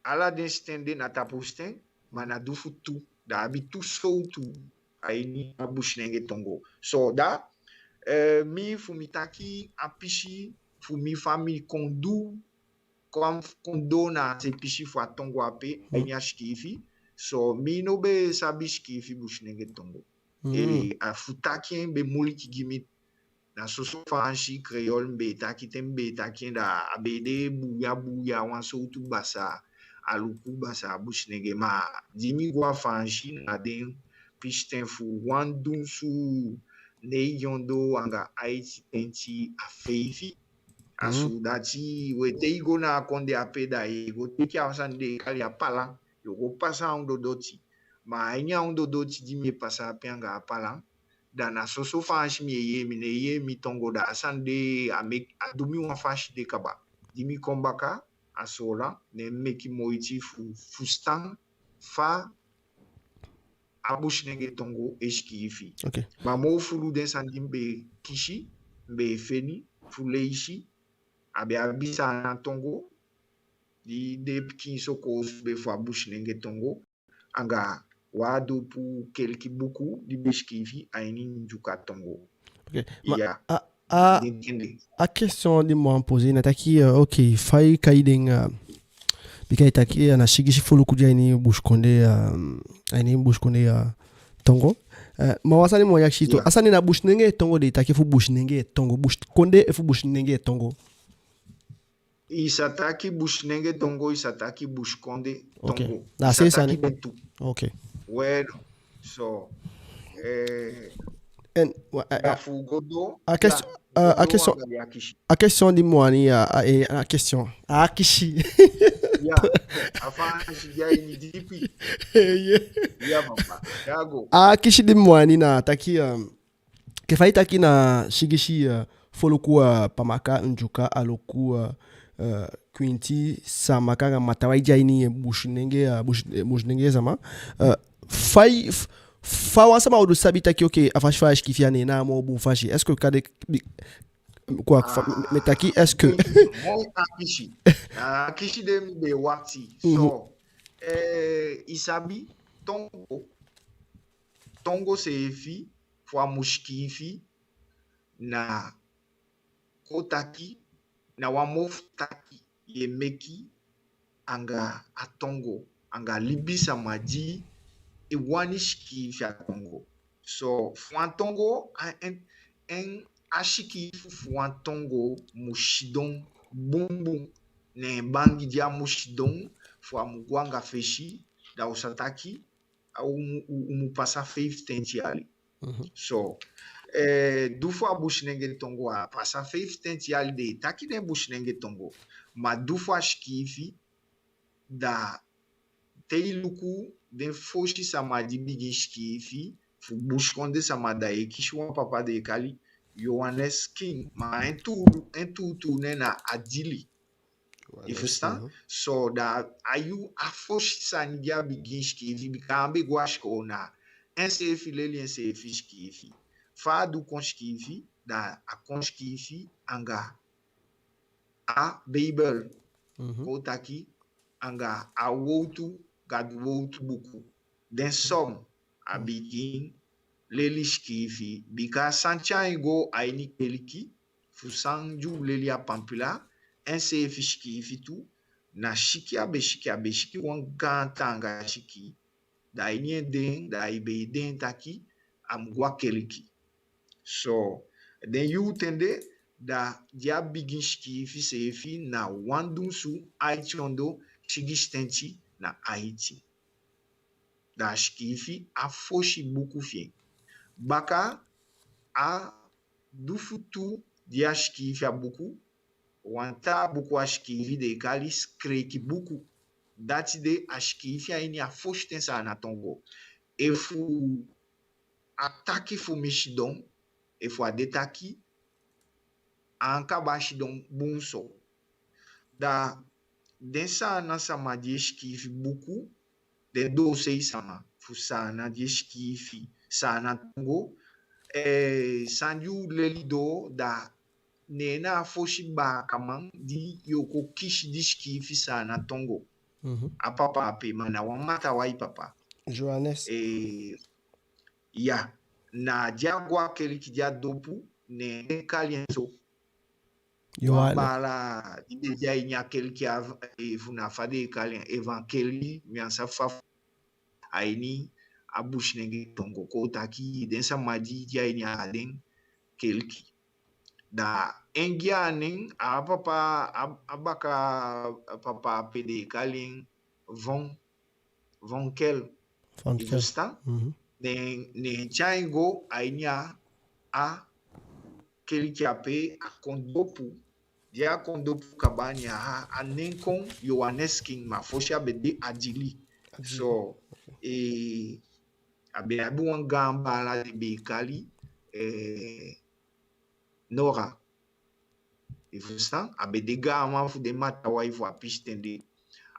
ala den siten de na tapu siten, ma na di fu tu, da a abi tu sowtu a ini a Businenge Tongo. So da, eh, mi fu mi taki a pisi fu mi fa mi kon du, kon, kon doo na a se pisi fu a tongo ape, a ini a sikiifi. So mi no be sabi sikiifi Businenge Tongo. Eh, a fu taki en be muliki gi mi. Na soso Faansi, Kreyol mi be e taki, te mi be e taki en da a be de buya buya, wan sowtu basaa, Aluku basaa, Businenge. Ma di mi go a Faansi, na den pisiten fu wan dunsu neigi ondoo anga aiti tenti a feifi. A so dati, we, te i go na a kondee ape, da i e go teke a sani den e kali a palan, yo go pasa a ondoo doti. Ma a ini a ondoo doti di mi e pasa ape anga a palan, da na soso Faansi mi e yee, mi ne e yee mi tongo, da a sani de a meki, a du mi wan fasi de kaba. Di mi kon baka a Soolan, ne mi meki moiti fu, fusutan fa a Businenge Tongo e sikiifi. Ok. Ma moo fulu den sani di mi be kisi, mi be e feni fu leisi, a be abi Saanan tongo, di den pikinso koosube fu a Businenge Tongo, anga wan dopu keliki buku di be sikiifi a ini Ndyuka tongo. Ok. Ma, ya, a, a, den, den de. A question di mi wani poser na taki, euh, ok, fa i kai den, euh, bika i taki, euh, na sigisi foluku di a ini Busikondee, euh, a ini Busikondee, euh, tongo. Euh, ma wan sani mi wani akisi tu. Ya. A sani na Businenge Tongo den e taki, fu Businenge Tongo, Busikondee efu Businenge Tongo? I sa taki Businenge Tongo, i sa taki Busikondee Tongo. Ok. Na a se sani. I sa taki den tu. Ok. Weno. So, eh, en, wa-, a, da a, fu go doo, a question, ya, a, a go doo question, anga i akisi. A question di mi wani, a, a, eh, a question. A akisi. Ya, a Faansi di a ini dipi. Eh, yeah. Ya, papa. Ya go. A akisi di mi wani na taki, um, enke fa i taki na sigisi, euh, foluku, euh, Pamaka, Ndyuka, Aluku, euh, euh, Kwinti, Saamaka anga Matawai di a ini, euh, Businenge, euh, Busi-, euh, Businenge sama. Euh, fa i, f-, fa wan sama o du sabi taki, ok, a fasi fa a sikiifi a nen na a moo bun fasi? Est-ce que kande, bi-, quoi, fa, mi, mi taki, est-ce que... Moi, a akisi. A akisi de mi be wakiti. So, eh, i sabi, tongo, tongo seefi, fu a mu sikiifi, na kon taki, na wan mofu taki ye meki anga a tongo, anga libisama di e wani sikiifi a tongo. So, fu wan tongo, a, en, en a sikiifi fu wan tongo mu sidon bunbun, ne en bangi di a mu sidon, fu a mu go anga fesi, da u sa taki, a u mu, u, u mu pasa feifitenti yali. Mhm. So, eh, di fu a Businenge Tongo a pasa feifitenti yali den e taki den Businenge Tongo. Ma di fu a sikiifi, da te i luku den fosi sama di bigin sikiifi fu Busikondee sama, da i e kisi wan papa den e kali Johannes King. Ma en tuu, en tuutuu nen na Adili. I fusutan? Mhm. So da a yuu, a fosi sani di a bigin sikiifi, bika a á be go a sikoo, na enseefi leli enseefi sikiifi. Fa a du kon sikiifi, da a kon sikiifi anga a Beibel. Mhm. Kon taki anga a wowtu, Gadu wowtu buku. Den Psaumes a bigin leli sikiifi, bika san tyai en go a ini keliki, fu san di u leli a pampila, enseefi sikiifi tu, na siki a be siki, a be siki wan gaan taanga siki. Da a ini en deen, da i be e deen taki a mu go a keliki. So, den yuu ten de, da di a bigin sikiifi seefi na wan dunsu aiti ondoo sigisitenti na aiti. Da a sikiifi a fosi buku fi en. Baka a di fu tu di a sikiifi a buku, wan taa buku a sikiifi den e kali Skreki buku. Dati de a sikiifi a ini a fositen Saanan tongo. Efu a taki fu mi sidon, efu a de taki, a á kaba sidon bun so. Da den Saanan sama di e sikiifi buku, den doosei sama fu Saanan di e sikiifi Saanan tongo, eh, san di u leli doo, da ne en na a fosi baakaman di yu o kon kisi di sikiifi Saanan tongo. Mhm. A papa ape, ma na wan Matawai papa. Johannes. Eh, ya, na di a go a keliki di a dopu, ne den kali en so. Wan baala di be de a ini a keliki a, eh, fu na fa den e kali en, evangelie, mi á sabi fa a ini a Businenge tongo, kon taki den sama di de a ini a den keliki. Da en gi a nen, a papa, a, a baka papa ape den e kali en Von, Von Kel. Von Kel. I fusutan? Mhm. Ne, ne en tyai en go a ini a, a keliki ape, a kon dopu. Di a kon dopu kaba, ne a, a nen kon Johannes King, ma fosi a be de Adili. Adili. So, eh, a be abi wan gaan baala den be e kali, eh, Nora. I fusutan? A be de gaaman fu den Matawai fu a pisi ten de.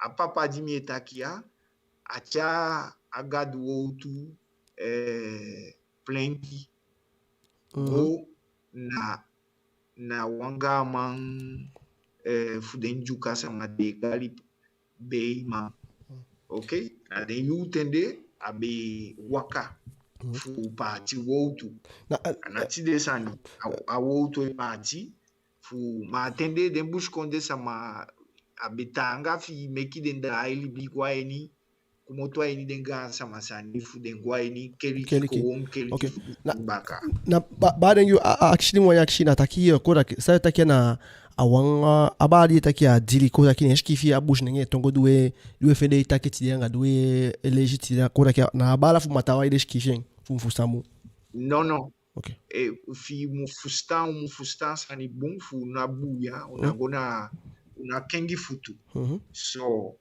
A papa di mi e taki ya, a tyai a gadu wowtu, eh, plenki, mhm, go na, na wan gaaman, eh, fu den Dyuka sama den e kali Beiman. Mm. Oke? Na den yuu ten de a be waka, mhm, fu paati wowtu. Na, eh, a ná tide sani, a, a wowtu e paati fu, ma a ten de den busikondee sama a be taanga fi meki den daai libi go a ini, komoto a ini den gaansama sani fu den go a ini keliki, keliki, kon woon keliki. Oke. Fu na, baka. Na ba, baa, den yuu a, a akisi di mi wani akisi na taki, eh, kon taki, san i taki na a wan, a, a baa di i taki Adili, kon taki ne en sikiifi a Businenge tongo di we, di we fende i taki tide anga di we leisi tide, kon taki na a baala fu Matawai den sikiifi en, fu mi fusutan bun? Non, non. Oke. Eh, fi i mu fusutan, u mu fusutan sani bun fu u ná buuya, u ná, mhm, go na, u ná kengi futu. Mhm. So,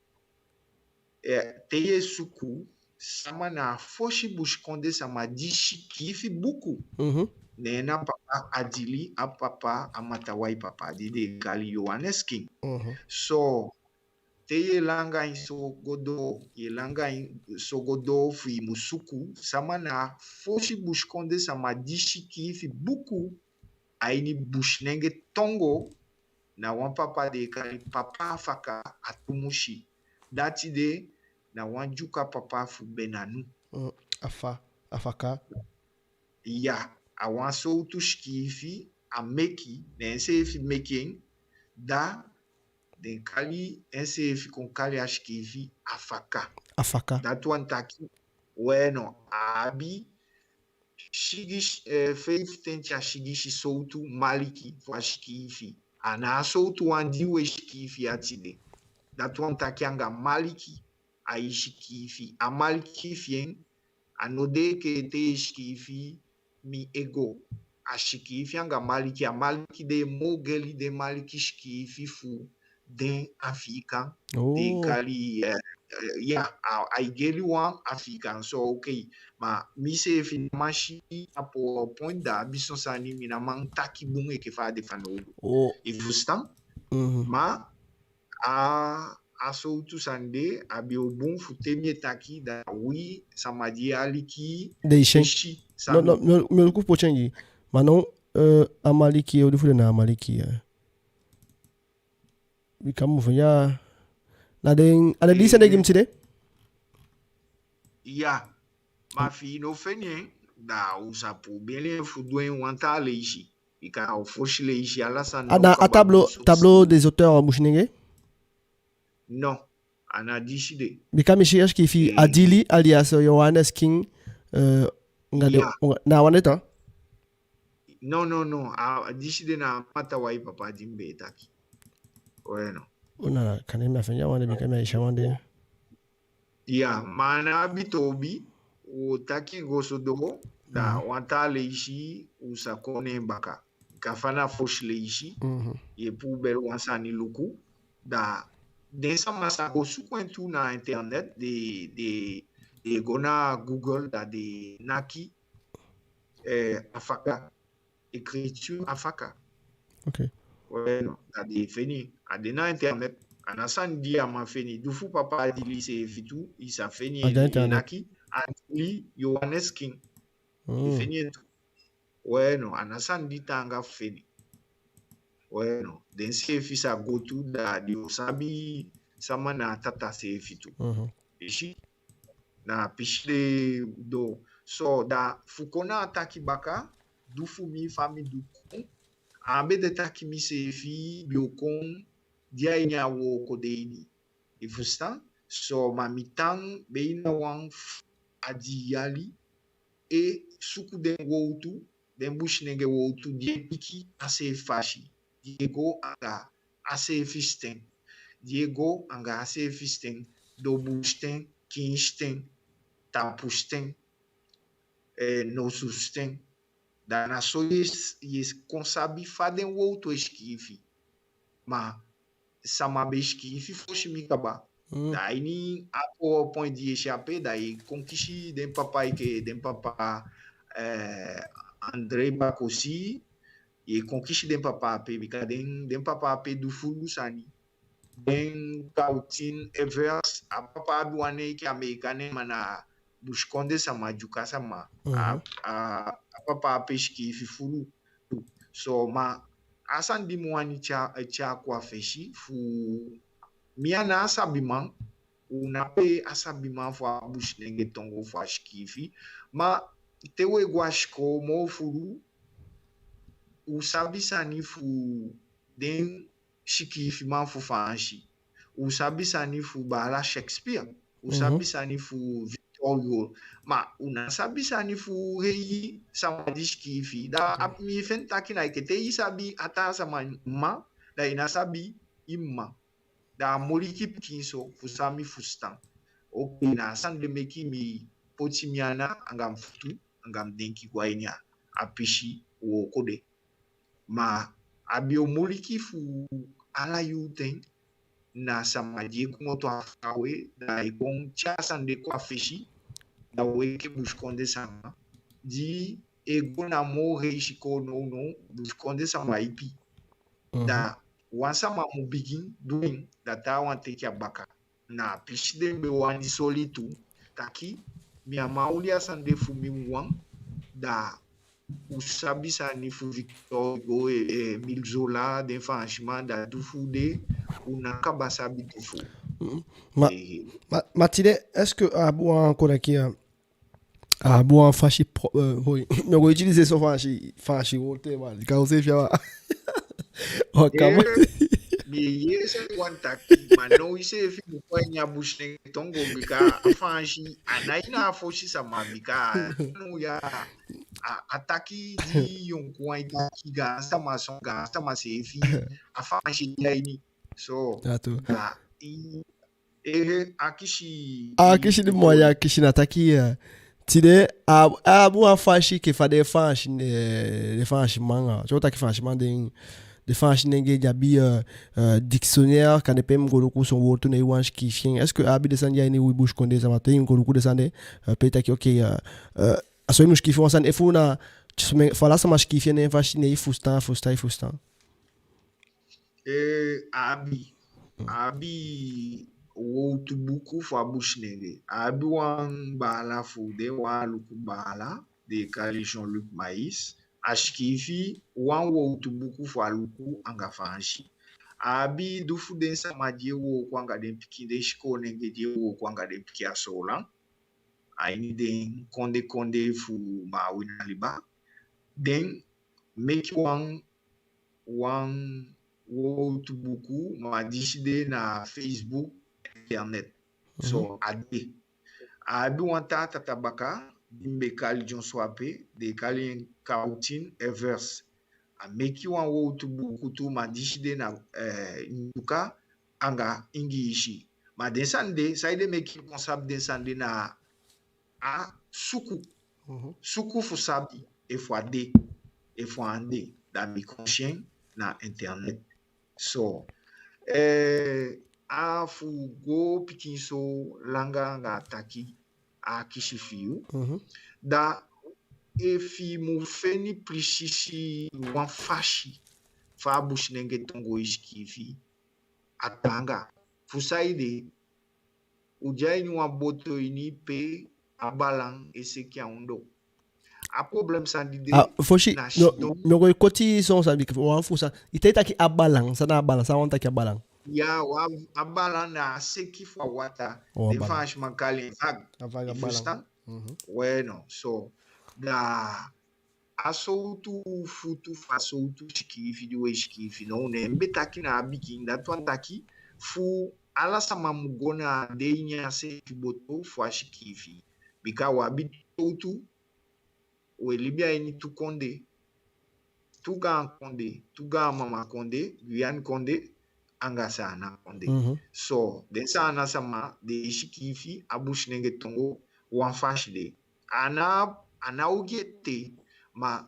eh, te ye suku, sama na a fosi busikondee sama di sikiifi buku. Mhm. Ne en na papa Adili, a papa, a Matawai papa di den e kali Johannes King. Mhm. So, te ye langa en so go doo, ye langa en so go doo, fi i mu suku, sama na a fosi busikondee sama di sikiifi buku a ini Businenge tongo, na wan papa den e kali papa Afaka Atumusi. Dati de na wan Dyuka papa fu Benanu. Mm, Afa, Afaka. Ya, a wan sowtu sikiifi a meki, ne enseefi meki en, da den kali enseefi kon kali a sikiifi Afaka. Afaka. Dati wani taki, weno, a abi sigisi, eh, feifitenti a sigisi sowtu maliki fu a sikiifi. A ná a sowtu wan di we sikiifi ya tide. Dati wani taki anga maliki ai sikiifi. A maliki fi en, a no de enke te i sikiifi mi ego. A sikiifi anga maliki, a maliki de moo geli den maliki sikiifi fu den Afiikan. Oh. Den kali, eh, eh, ya, a, ai geli wan Afiikan so, oke. Ma miseefi ná man si a PowerPoint, da a abi son sani mi ná man taki bun enke fa a de fanowdu. Oh. I fusutan? Mhm. Ma a, a sowtu sani de, a be o bun fu te mi e taki, da wi sama di e aliki den e si. San no, no, mi o, mi o luku fu poti en gi. Ma now, eh, a maliki, on di fu den na a maliki, eh. Bika mi fende a, na den, a den di i sende gi mi tide? Ya. Ma fi i no fende en, da u sa puu beli en fu du en wan taa leisi. Bika a o fosi leisi ala sani. A na a tableau, tableau des auteurs, eh, Businenge? Non, a ná disi de. Bika mi si a sikiifi, eh, Adili alias Johannes King, eh, nga de, ya, na a wan de tan? Non, non, non, a, a disi de na a Matawai papa di mi be e taki. Weno. Una, kande mi á fende a wan de, bika mi á si a wan de. Ya, ma a ná abi toobi, wo taki go so doo, da, mhm, wan taa leisi u sa kon ne en baka. Ka fa na fosi leisi, mhm, ye puu beli wan sani luku, da den sama sa go suku en tu na internet, den, den, den go na Google, da den naki, eh, Afaka. Écriture Afaka. Ok. Weno, da den feni en. A de na internet. A ná sani di a man feni. Du fu papa Adili seefi tu, i sa feni en. A de na internet. Naki Adili Johannes King. Mm. I feni en tu. Weno, a ná sani di taanga fu feni. Weno, den seefi sa go tu, da den o sabi sama na a tata seefi tu. Mhm. I si, na a pisi de doo. So, da fu kon na a taki baka, du fu mi fa mi du kon, a á be de taki miseefi be o kon de a ini a wooko de ini. I fusutan? So, ma mi tan be ini a wan f-, a dii yali, e suku den wowtu, den Businenge wowtu, di e piki a seefi fasi, di e go anga a seefi sten, di e go anga a seefi sten, dobul sten, kiin sten, tapu sten, eh, nosu sten. Da na so ye s-, ye s-, kon sabi fa den wowtu e sikiifi. Ma sama be sikiifi fosi mi kaba. Mm. Da ini a PowerPoint di ye si ape, da ye kon kisi den papa enke den papa, eh, André Bakosi, ye kon kisi den papa ape, bika den, den papa ape du fulu sani. Den Kautin Evers, a papa abi wan nen enke Ameekan nen, ma na busikondee sama, Dyuka sama. Mhm. A, a, a papa ape sikiifi fulu. So, ma a sani di mi wani tyai, tyai kon a fesi fu mi, a ná sabiman, u ná be a sabiman fu a Businenge tongo fu a sikiifi. Ma te we go a sikoo moo fulu, u sabi sani fu den sikiifiman fu Faansi. U sabi sani fu baala Shakespeare. U sabi sani fu Victor Hugo. Ma u ná sabi sani fu hei sama di sikiifi. Da a, mi feni taki na enke te i sabi a taa sama mma, da i ná sabi i mma. Da a muliki pikinso fu san mi fusutan. Oke, na a sani de meke mi poti mi ana anga mi futu anga mi denki go a ini a, a pisi wooko de. Ma a be o muliki fu ala yuu ten na sama di e komoto a faawe, da ai kon tyai a sani de kon a fesi, da u enke busikondee sama di e go na moo hei sikoo nownow, busikondee sama ipi. Mhm. Da wan sama mu bigin du en, da taawan teke a baka. Na a pisi de mi be wani soli tu, taki mi á man oli a sani de fu mi wawan, da u sabi sani fu Victor Hugo, eh, eh, Émile Zola, den Faansiman, da du fu de, u ná kaba sabi du fu. Mm. Ma, eh, ma, ma tide, est-ce que a abi wan kon taki, eh, a abi wan fasi pro-, eh, hoi. Mi o go utiliser so Faansi, Faansi wowtu, man. Kan u seefi a wan. Wan kama. Eh, mi e yee san i wani taki, ma now i seefi mu kon a ini a Businenge tongo, bika a Faansi, a ná ini a fosi sama, bika now ya, a, a taki di yonkuwan e taki, gaansama son, gaansama seefi, a Faansi de a ini. So, a tu. Da i Ehe, akisi. Akisi di mi wani akisi na taki, eh, tide, a, a abi wan fasi enke fa den Faansi, eh, den Faansiman, eh, so taki Faansiman den, den Faansi nenge di abi, eh, eh, dictionnaire, kande pe mi go luku son wowtu ne i wani sikiifi en. Est-ce que a abi den sani di a ini wi busikondee sama te i go luku den sani de, eh, pe i taki, oke, eh, eh, a so i mu sikiifi wan sani, efu na, so mi, fu ala sama sikiifi en na en fasi, ne i fusutan, fusutan, i fusutan. Eh, a abi, a abi wowtu buku fu a Businenge. A abi wan baala fu den, wan Aluku baala, den e kali Jean-Luc Maïs. A sikiifi wan wowtu buku fu Aluku anga Faansi. A abi du fu den sama di e wooko anga den pikin, den sikoonenge di e wooko anga den pikin a Soolan, a ini den kondee kondee fu Maawina liba. Den meki wan, wan wowtu buku, ma disi de na Facebook, internet. So, mhm, a de. A abi wan taa tata baka, di mi be kali dyonson ape, den e kali en Kautin Evers. A meki wan wowtu buku tu, ma disi de na, eh, Ndyuka anga Ingiisi. Ma den sani de, saide meki mi kon sabi den sani de na a suku. Mhm. Suku fu sabi efu a de, efu a á de, da mi kon si en na internet. So, eh, a fu go pikinso langa anga a taki, a akisi fi yu. Mhm. Da efi i mu feni prisisi wan fasi fa a Businenge tongo e sikiifi, a taanga. Fu saide, u de a ini wan boto ini pe a balan e seki a ondoo. A problème san di de... Ah, fosi, na no, sidon. Mi o go koti son sani, bika wan fu san i te taki a balan, san na a balan, san wani taki a balan? Ya, wan, a balan na a seki fu a wata. Oh, a balan. Den Faansiman kali en vague. A vague, a balan. I fusutan? Mhm. We no, so, da a sowtu futu fu a sowtu sikiifi di we sikiifi now, ne mi be taki na a bigin, dati wani taki fu ala sama mu go na a dei ini a seefi boto fu a sikiifi. Bika u abi tu sowtu, we libi a ini tu kondee, tu gaan kondee, tu gaan mama kondee, Guyane kondee, anga Saanan kondee. Mhm. So, den Saanan sama, den e sikiifi a Businenge tongo wan fasi de. A ná, a ná ogii ete, ma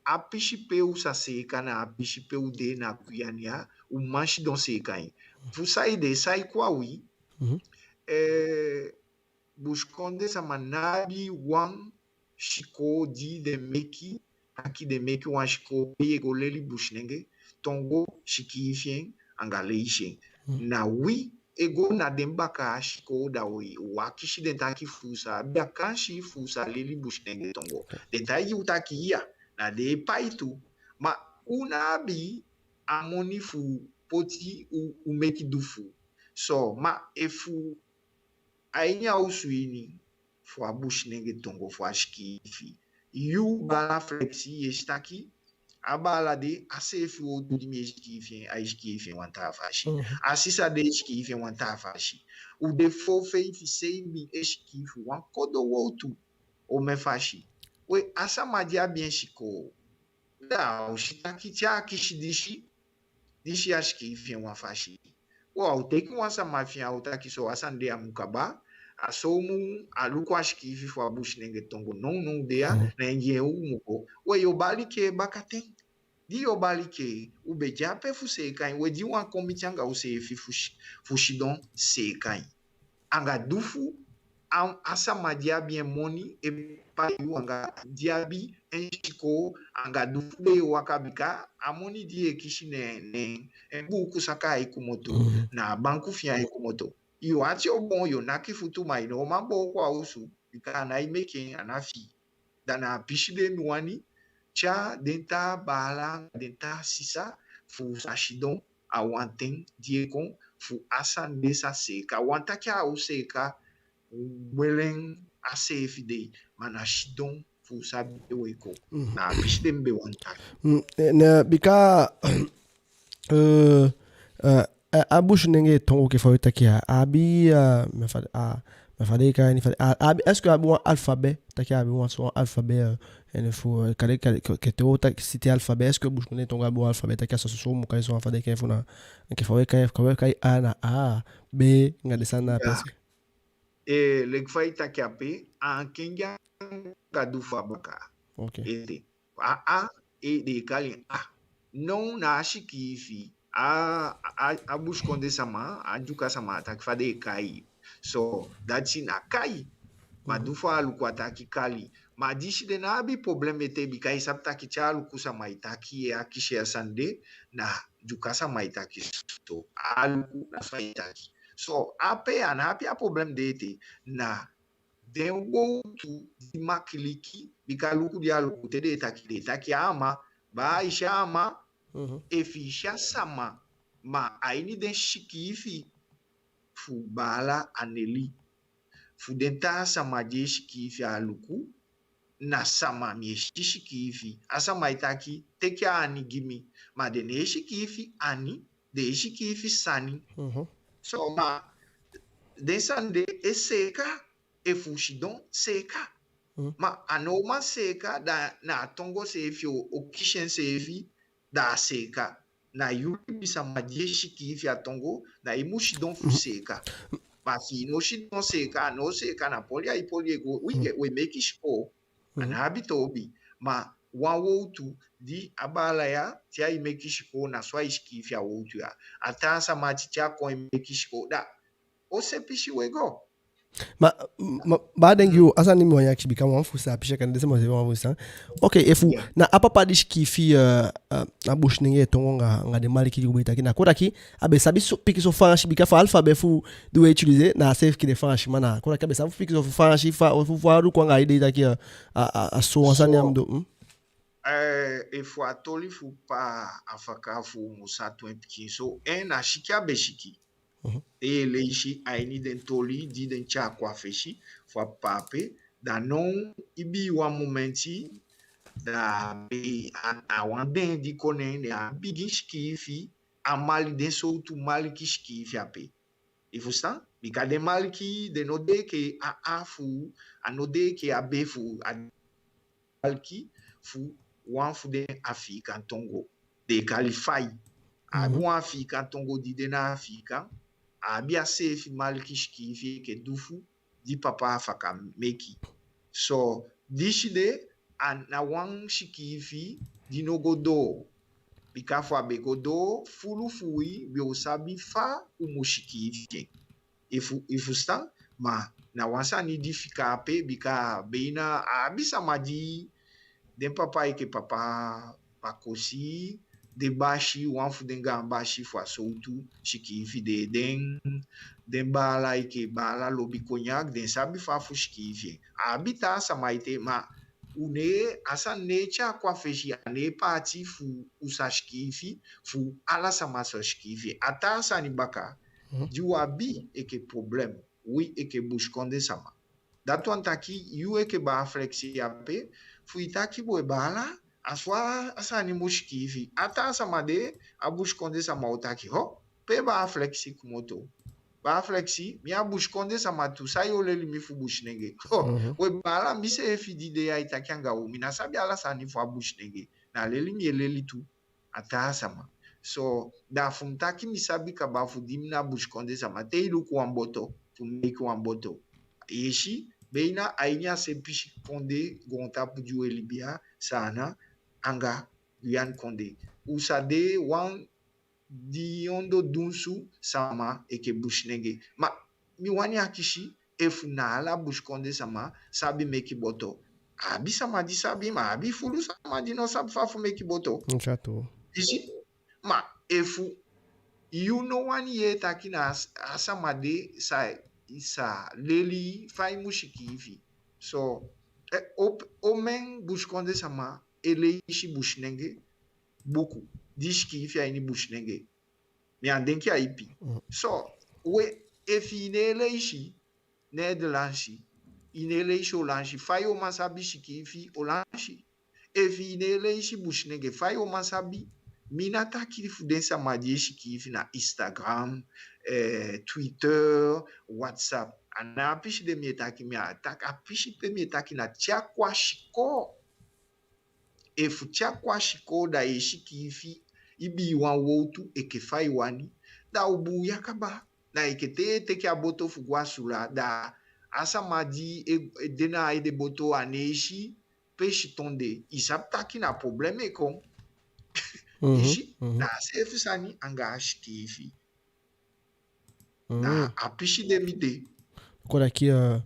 a pisi pe u sa seeka na a pisi pe u de na Guyane ya, u man sidon seeka en. Fu saide, san e kon a wi, mhm, eh, Busikondee sama ná abi wan sikoo di den meki, taki den meki wan sikoo pe i e go leli Businenge tongo, sikiifi en, anga leisi en. Hmm. Na wi e go na den bakaa sikoo, da u e akisi den taki fu u sa abi a kansi fu u sa leli Businenge tongo. Den taigi u taki iya, na den e pai tu. Ma u ná abi a moni fu poti u, u meki du fu. So, ma efu a ini a osu ini fu a Businenge tongo fu a sikiifi, yu baala Flexi, yu e si taki a baala de, a seefi wowtu di mi e sikiifi en, ai sikiifi en wan taa fasi. Mhm. A sisa de e sikiifi en wan taa fasi. U de fo, feifi, seibin e sikiifi wan kodo wowtu omen fasi. We, a sama di abi en sikoo, da a o si taki te a kisi disi, disi a sikiifi en wan fasi. We, a o teki wan sama fi en, a o taki so a sani de á mu kaba, a so u mu, a luku a sikiifi fu a Businenge tongo nownow de ya, mhm, na en gi en u mu go. We, yu o bali kee bakaten. Di yu o bali kee, u be de ape fu seeka en, we, di wan kon miti anga useefi fu si-, fu sidon seeka en. Anga du fu a, a sama di abi en moni e pai yu, anga di abi en sikoo, anga du fu den e waka, bika a moni di yu e kisi, ne, ne en buuku saka ai komoto, mhm, na a banku fi en ai komoto. Yu ati o boon, yu o naki futu, ma i ná o man booko a osu, bika a nái meke en, a ná fi i. Da na a pisi de mi wani tyai den taa baala, den taa sisa, fu u sa sidon a wan ten di e kon, fu a sani de sa seeka. Wan taki a o seeka welen a seefi dei, ma na sidon fu u sabi pe u e kon. Mhm. Na a pisi de mi be wani taki. Mm, eh, na bika Euh, euh, a, a Businenge tongo, enke fa we taki ya, a abi, euh, mi á fa, a, mi á fa den e kai en, fa, a, a abi, est-ce que a abi wan alphabet? Taki a abi wan so wan alphabet, euh, en fu, euh, kande, kande, ke, ke te wo taki, citer alphabet, est-ce que Businenge tongo abi wan alphabet? Taki a so, so, so, mu kai so, fa den e kai en fu na, enke fa we kai, fa we kai A na A, B, anga den sani na, ya, parce que Eh, leki fa i taki ape, a kengi anga du fu a bakaa. Ok. Ete. A, a, e, den e kali en A. Now na a sikiifi, a, a, a Busikondee sama, a Ndyuka sama, a taki fa den e kai. So, dati na kai. Ma du fu Aluku a taki kali. Ma disi den ná abi problème ete, bika i sabi taki te Aluku sama e taki, e akisi a sani de, na Ndyuka sama e taki so. Aluku na so ai taki. So, ape a ná abi a problème de ete, na den wowtu di makiliki, bika luku di Aluku te den e taki, den e taki a ama, baa, i si a ama, efu i si a sama, ma a ini den sikiifi fu baala Aneli, fu den taa sama di e sikiifi Aluku, na sama mi e si sikiifi. A sama e taki, teke a ani gi mi. Ma den ná e sikiifi ani, den e sikiifi sani. So, ma den sani de e seeka, efu u sidon seeka. Ma a ná o man seeka, da na a tongo seefi o, o kisi enseefi, da a seeka. Na yu libisama di e sikiifi a tongo, na i mu sidon fu seeka. Ma efi i ná sidon seeka, a ná o seeka, na poli ai poli e go. Wi, we meki sikoo, a ná abi toobi. Ma wan wowtu di a baala ya, te ai meki sikoo, na so ai sikiifi a wowtu ya. A taa sama ati, te a kon e meki sikoo, da o se pisi we go. Ma, ma, baa, den gi u, a sani mi wani akisi, bika mi wani fusutan, a pisi kande sama seefi wani fusutan. Ok, efu na a papa di sikiifi, eh, eh, a Businenge tongo anga, anga den maliki di u be taki, na kon taki a be sabi so, pikinso Faansi, bika fu a alfabet fu di u e utiliser, na a seefi enke den Faansiman, na kon taki a be sabi pikinso fu Faansi, fa, fu, fu a du kon anga a idee taki, eh, a, a, a so wan sani a mu du, hmm? Eh, efu a toli fu papa Afaka fu u mu sa tu en pikinso, en na siki a be siki. Mhm. Te i e leisi a ini den toli di den tyai kon a fesi fu a papa ape, da now i be wan momenti, da a be a, a wan den di kon ne en, ne a bigin sikiifi a mali, den sowtu maliki sikiifi ape. I fusutan? Bika den maliki, den no de enke a A fu u, a no de enke a B fu u, a maliki fu wan fu den Afiikan tongo. Den e kali Fai. A abi wan Afiikan tongo di de na Afiikan. A abi a seefi maliki sikiifi enke du fu di papa Afaka meki. So, disi de, a na wan sikiifi di no go doo. Bika fu a be go doo, fulu fu wi, wi o sabi fa u mu sikiifi en. I fu, i fusutan? Ma na wan sani di fika ape, bika beina a abi sama di, den papa enke papa Pakosi, den basi, wan fu den gaan basi fu a sowtu sikiifi de, den, den baala enke baala Lobi Konyak, den sabi fa fu sikiifi en. A abi taa sama ete, ma u ne, a sani ne e tyai kon a fesi, a ne e paati fu u sa sikiifi, fu ala sama sa sikiifi. A taa sani baka, di u abi enke problem, wi enke busikondee sama. Dati wani taki, yu enke baa Flexi ape, fu i taki boi baala, a so a sani mu sikiifi. A taa sama de, a busikondee sama o taki, ho, pe baa Flexi komoto? Baa Flexi, mi a busikondee sama tu, san yu o leli mi fu Businenge? Ho, boi baala, mi seefi di de ya e taki anga u, mi ná sabi ala sani fu a Businenge. Na leli mi e leli tu a taa sama. So, da fu mi taki mi sabi kaba fu di mi na busikondee sama, te i luku wan boto, fu mi meki wan boto. I e si, beina a ini a se pisi kondee goontapu di u e libi ya, Saanan anga Guyane kondee, u sa de wan dii ondoo dunsu sama enke Businenge. Ma mi wani akisi, efu na ala busikondee sama sabi meki boto? A abi sama di sabi, ma a abi fulu sama di no sabi fa fu meki boto. I si? Ma efu yu no wani yee taki na a s-, a sama de sa, sa leli fa i mu sikiifi. So, eh, op-, omen busikondee sama e leisi Businenge buku di sikiifi a ini Businenge. Mi á denki a ipi. So, we, efi i ne e leisi Nederlansi, i ne e leisi Olansi, fa yu o man sabi sikiifi Olansi? Efi i ne e leisi Businenge, fa yu o man sabi? Mi ná taki fu den sama di e sikiifi na Instagram, eh, Twitter, WhatsApp. A ná a pisi de mi e taki, mi á taki, a pisi pe mi e taki na te a kon a sikoo. Efu te a kon a sikoo da i e sikiifi, i bii wan wowtu enke fa i wani, da u buuya kaba. Na enke te i e teke a boto fu go a sula, da a sama di e, e de na a ede boto a ne e si pe siton de. I sabi taki na problème e kon. I si, na a seefi sani anga a sikiifi. Na a pisi de mi de. Kon taki, eh,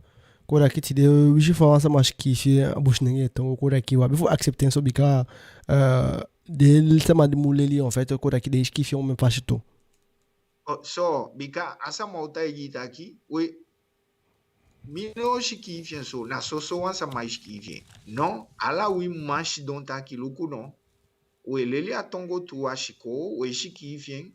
kon taki tide, winsi fa wan sama sikiifi a Businenge tongo, kon taki u abi fu accepter en so bika, eh, den sama di mu leli, en fait, kon taki den e sikiifi en omen fasi tu. Oh, so, bika a sama o taigi i taki, we, mi no sikiifi en so, na so so wan sama e sikiifi en. No, ala wi man sidon taki luku no. We leli a tongo tu a sikoo, we sikiifi en,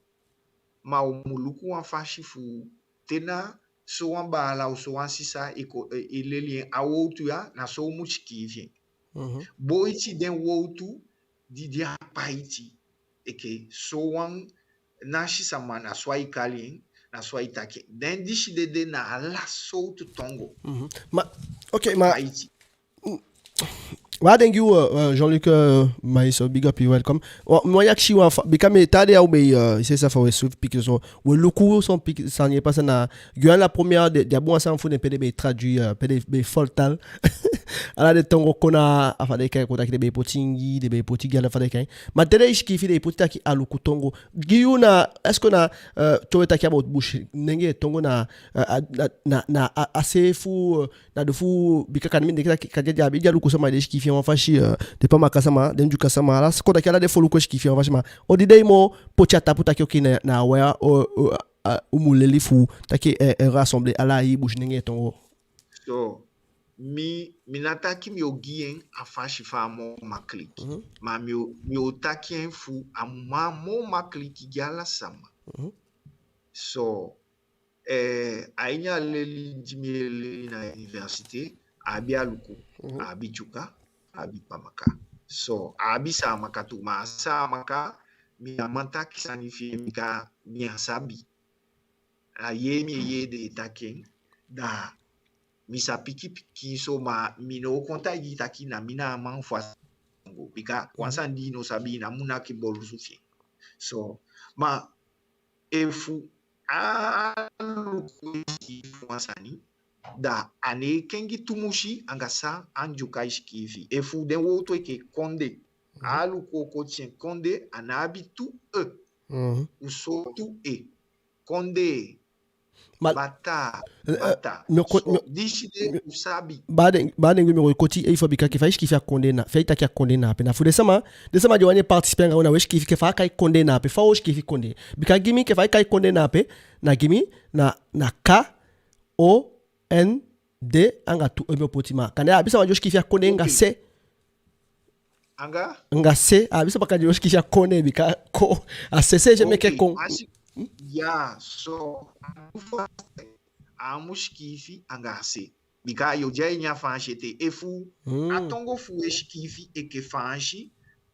ma u mu luku wan fasi fu te na sowan baala o sowan sisa e ko-, e, e leli en a wowtu ya, na so u mu sikiifi en. Boiti den wowtu di de apaiti. Enke sowan nasi sama na so ai kali en, na so ai taki en. Den disi de de na ala sowtu tongo. Ma, ok, ma, apaiti. Mm, Wa, thank you, euh, euh, Jean-Luc, euh, Maïs, big up, you welcome. Wa, mi wani akisi wan fa, bika mi e tan de ya, u be, euh, i si san fa we suivi pikinso, we luku son piki, sani e pasa na Guyane la Première, den, den abi wan sani fu den pe den be traduit, euh, pe den be foluku ala den tongo kon na, a fa den e kai, kon taki den be poti Ingi, den be poti Guyane, a fa den e kai. Ma te den e sikiifi den e poti taki Aluku tongo. Gi yu na, est-ce que na, euh, te we taki about Businenge tongo na, euh, a, na, na, na, a, a se fu, euh, na du fu, bika kande mi denki taki, kande den abi, den Aluku sama e sikiifi en wan fasi, euh, den Pamaka sama, den Ndyuka sama, ala, kon taki ala den foluku e sikiifi en wan fasi, ma on di den e mu poti a tapu taki, ok, na, na a wai, o, o, a, u mu leli fu taki, eh, eh, rassembler ala i Businenge tongo. So, mi, mi ná taki mi o gi en a fasi fa a moo makiliki. Mhm. Ma mi o, mi o taki en fu a mu man moo makiliki gi ala sama. Mhm. So, eh, a ini a leli di mi e leli na université, a abi Aluku, mhm, a abi Ndyuka, a abi Pamaka. So, a abi Saamaka tu, ma Saamaka, mi á man taki sani fi en bika mi á sabi. A yee mi e yee den e taki en, da mi sa piki pikinso, ma mi ná o kon taigi i taki na mi na a man fu a tongo. Bika wan sani di i ná sabi, i ná mu naki bolusu fi en. So, ma efu Aluku e sikiifi wan sani, da a ná e kengi tumisi anga san a Ndyuka e sikiifi. Efu den wowtu enke kondee, mhm, Aluku o koti en kondee, a ná abi tu e. Mhm. U sootu e. Kondee. Ma, bataa, eh, eh, bataa. Mi o ko-, so, mi o, disi de mi o, u sabi. Baa den, baa den gi mi, mi o koti e fu a bika enke fa i sikiifi a kondee na, fa i taki a kondee na ape. Na fu den sama, den sama di wani participer anga u, na we sikiifi enke fa a kai kondee na ape. Fa u o sikiifi kondee. Bika gi mi enke fa i kai kondee na ape, na gi mi na, na K O N D anga tu e mi o poti, ma kande a abi sama di o sikiifi a kondee anga C. Anga? Anga C, a abi sama kande di o sikiifi a kondee bika ko, a C C G meke kon. A si-, ya, so, a mu sikiifi anga C. Bika yo de a ini a Faansi ete. Efu a tongo fu we sikiifi enke Faansi,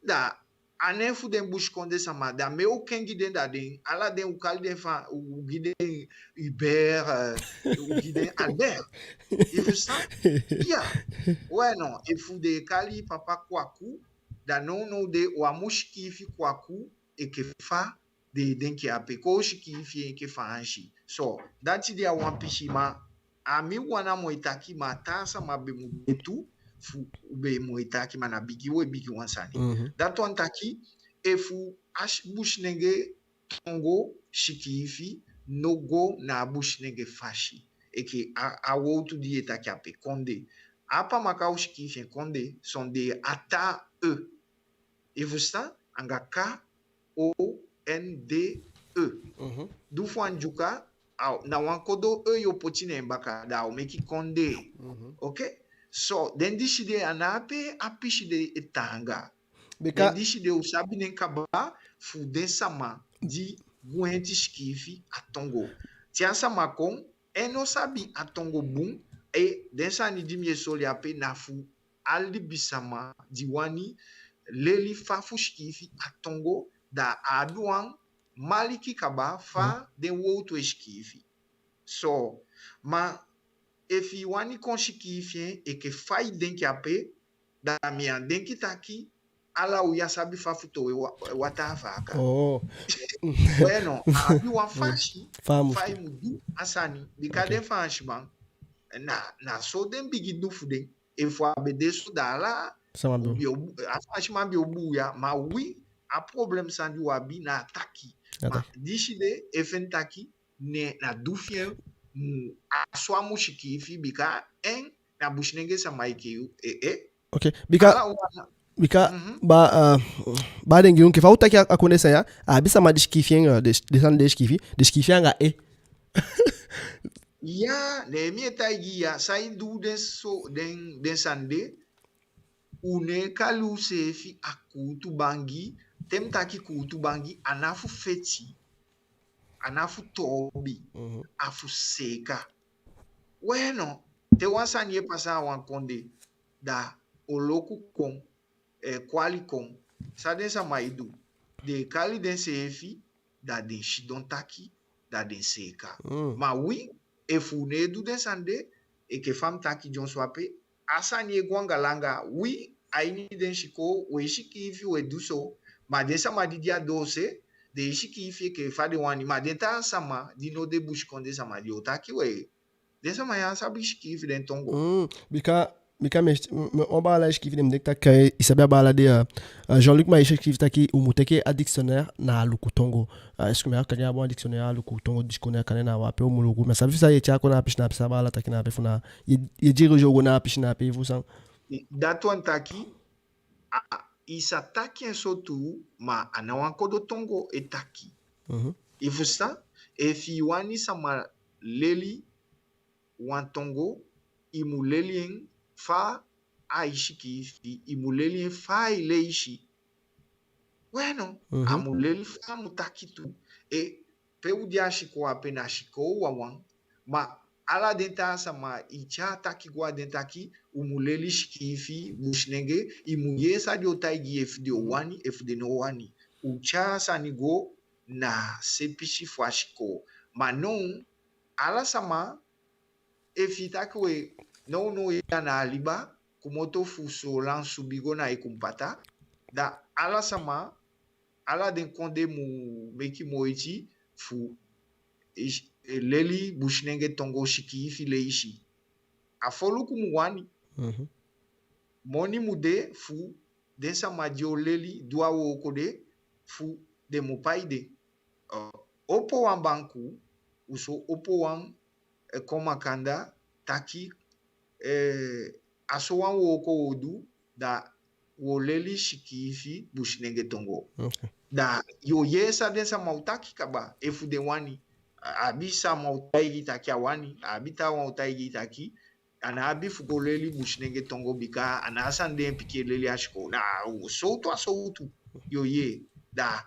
da a nen fu den busikondee sama, da mi o kengi den, da den, ala den u kali den fa, u gi den Hubert, eh, u gi den Albert. I fusutan? Ya. We no, efu den e kali papa Kwaku, da nownow de u á mu sikiifi Kwaku enke fa den e denki ape, kon u sikiifi en enke Faansi. So, dati de a wan pisi, ma a mi wan a mu e taki, ma taa sama be mu de tu, fu u be mu e taki, ma na bigi we bigi wan sani. Mhm. Dati wani taki, efu a si-, Businenge tongo sikiifi no go na a Businenge fasi. Enke a, a wowtu di ye taki ape, kondee. A Pamaka o sikiifi en kondee sondee a taa e. I fusutan? Anga K O N D E. Mhm. Du fu a Ndyuka, a, na wan kodo e yo poti na en baka, da a o meke kondee. Mhm. Oke? So, den disi de a ná ape a pisi de e taanga. Bika den disi de u sabi den kaba fu den sama di gwenti sikiifi a tongo. Te a sama kon, en no sabi a tongo bun, e, den sani di mi e soli ape na fu a libisama di wani leli fa fu sikiifi a tongo, da a abi wan maliki kaba fa den wowtu e sikiifi. So, ma efu i wani kon sikiifi en enke fa i denki ape, da mi á denki taki ala u ya sabi fa fu towe wa-, wataa fu a kaa. Oh. We no, a abi wan fasi fa i mu du a sani. Bika den Faansiman, na, na so den bigin du fu den. Efu a be de so, da ala sama be o, a Faansiman be o buuya. Ma wi, a problème san di u abi na a taki. Ma disi de, efu en taki, ne na du fi en mu, a so a mu sikiifi, bika en na Businenge sama enke yu, e, e. Oke, bika, bika, ba, eh, ba den gi u enke fa u taki a, a kondee san ya, a abi sama di sikiifi en, eh, den, den sani den sikiifi, den sikiifi anga e. Ya, ne mi e taigi i ya, san i du den so, den, den sani de, u ná e kali useefi a kuutubangi. Te mi taki kuutubangi, a ná fu feti, a ná fu toobi, a fu seeka. We no, te wan sani e pasa a wan kondee, da oloku kon, eh, kwali kon. San den sama e du? Den e kali denseefi, da den sidon taki, da den seeka. Mm. Ma wi, efu u ná e du den sani de, enke fa mi taki dyonson ape, a sani e go anga langa, wi, a ini den sikoo, we sikiifi, we du so, ma den sama di de a doose, den e sikiifi enke fa den wani, ma den taa sama di no de busikondee sama, den o taki we, den sama ya á sabi sikiifi den tongo. Mm, bika, bika mi, mi, wan baala e sikiifi, den mi denki taki i sabi a baala de, eh, eh, Jean-Luc, ma i e sikiifi taki u mu teke a dictionnaire na Aluku tongo. Eh, est-ce que mi á kan abi wan dictionnaire Aluku tongo, dictionnaire, kande na wan pe u mu luku? Mi á sabi fa i e tyai kon na a pisi na ape, san a baala taki na ape, fu na i e, i e dirigé u go na a pisi na ape, efu san. Dati wani taki, a, i sa taki en so tuu, ma a ná wan kodo tongo e taki. Mhm. I fusutan? Efi i wani sama leli wan tongo, i mu leli en fa ai sikiifi, i mu leli en fa ai leisi. Weno, a mu leli fa a mu taki tu. E, pe u de a sikoo ape, na sikoo wawan. Ma ala den taa sama, i tyai taki go a den taki u mu leli sikiifi Businenge, i mu yee san den o taigi i, efu den o wani, efu den no wani. U tyai a sani go na se pisi fu a sikoo. Ma now, ala sama, efi i taki we, nownow ya na a liba, komoto fu Soolan subi go na Ikumpata, da ala sama, ala den kondee mu meke moiti fu, e, e, leli Businenge tongo, sikiifi, leisi. A foluku mu wani. Mhm. Moni mu de fu den sama di o leli du a wooko de, fu den mu pai den. Eh, opo wan banku, u so opo wan, eh, kon makandaa taki, eh, a so wan wooko wo du, da wo leli sikiifi Businenge tongo. Ok. Da yo yee san den sama o taki kaba, efu den wani. A abi sama o taigi i taki a wani, a abi taawan o taigi i taki a ná abi fu go leli Businenge tongo, bika a ná a sani den pikin e leli a sikoo. Na sowtu a sowtu yo yee. Da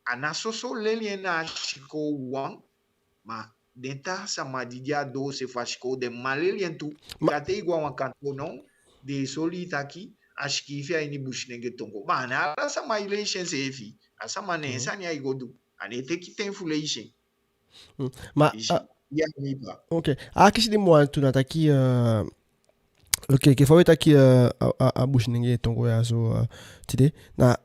a ná soso leli en na a sikoo wawan, ma den taa sama di de a doose fu a sikoo, den man leli en tu. Ma- Da te i go a wan kantoo now, den e soli i taki a sikiifi a ini Businenge tongo. Ma a ná ala sama e leisi en seefi. A sama, ne en sani ai go du. A ná e teke ten fu leisi en. Mm. Ma, i si, ah, ya, mi pa. Ok. A kisi di mi wani tu na taki, eh, ok, enke fa we taki, eh, a, a, a Businenge tongo ya so, eh, tide. Na,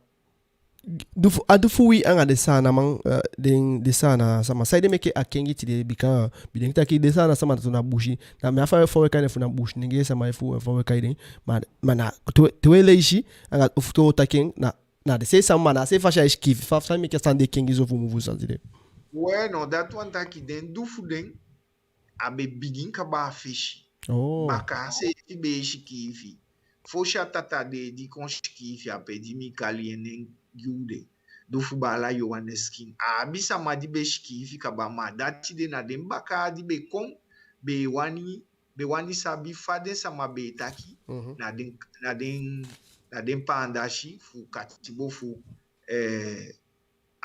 du fu, a du fu wi anga den Saanan man, eh, den, den Saanan sama. Saide meke a kengi tide, bika, mi denki taki den Saanan sama tu na Busi. Na mi á fa, fa we kai den fu na Businenge sama efu fa we kai den. Ma, ma na, te we, te we leisi, anga fu te we taki en, na, na den seefi sama, na a seefi fasi ai sikiifi, fa, fa meke a sani de kengi so fu mu fu san tide. We no, dati wani taki den du fu den, a be bigin kaba a fesi. Oh. Bakaa seefi be e sikiifi. Fosi a tata de di kon sikiifi ape, di mi kali en nen gi u de, du fu baala Johannes King. A abi sama di be sikiifi kaba, ma dati de na den bakaa di be kon, be wani, be wani sabi fa den sama be e taki, mhm, na den, na den, na den paandasi fu katibo fu, eh,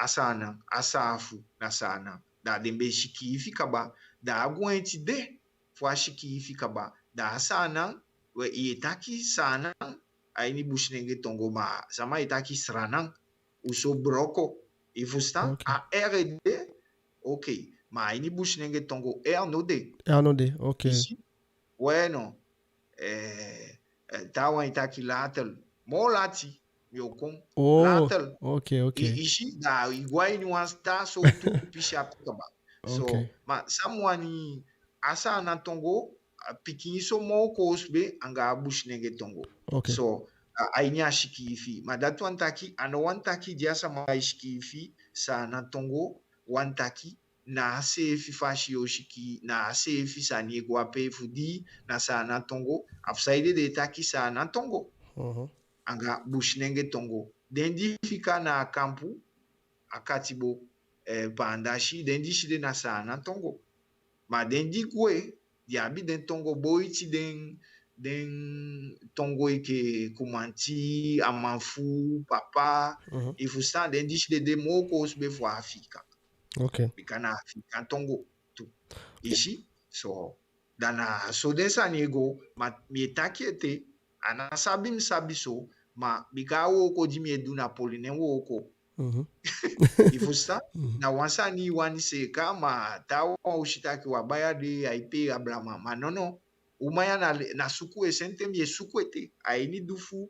a Saanan, a saafu na Saanan. Da den be sikiifi kaba, da a gwenti de fu a sikiifi kaba. Da a Saanan, we, i e taki Saanan a ini Businenge tongo, ma sama e taki Sranan, u so broko. I fusutan? Ok. A R e de, ok. Ma a ini Businenge tongo, R no de. R no de, ok. I si? We no. Eh, eh, taawan e taki later. Moo lati, mi o kon. Oh, later. Ok, ok. I, i si, da i go a ini wan taa sowtu pisi ape kaba. So, ok, ma san mi wani, a Saanan tongo, a pikin so moo koosube anga a Businenge tongo. Ok. So, a, a ini a sikiifi. Ma dati wani taki, a no wani taki di a sama e sikiifi Saanan tongo, wani taki na a seefi fasi yo siki, na a seefi sani e go ape fu di na Saanan tongo, a fu saide den e taki Saanan tongo. Mhm. Anga Businenge tongo. Den di fika na a kampu, a katibo, eh, paandasi, den disi de na Saanan tongo. Ma den di gwe, den abi den tongo boiti den, den tongo enke Kumanti, Amanfu, Papa, mhm, i fusutan, den disi de de moo koosube fu Afiikan. Ok. Bika na Afiikan tongo tu. I si? So, da na so den sani e go, ma mi e taki ete, a ná sabi mi sabi so, ma bika a wooko di mi e du na poli nen wooko. Mhm. I fusutan? Mhm. Na wan sani i wani seeka, ma taawan o si taki wa baya de, ai pee a blama. Ma nono. uman ya na, na suku e sende en, mi e suku ete. A ini du fu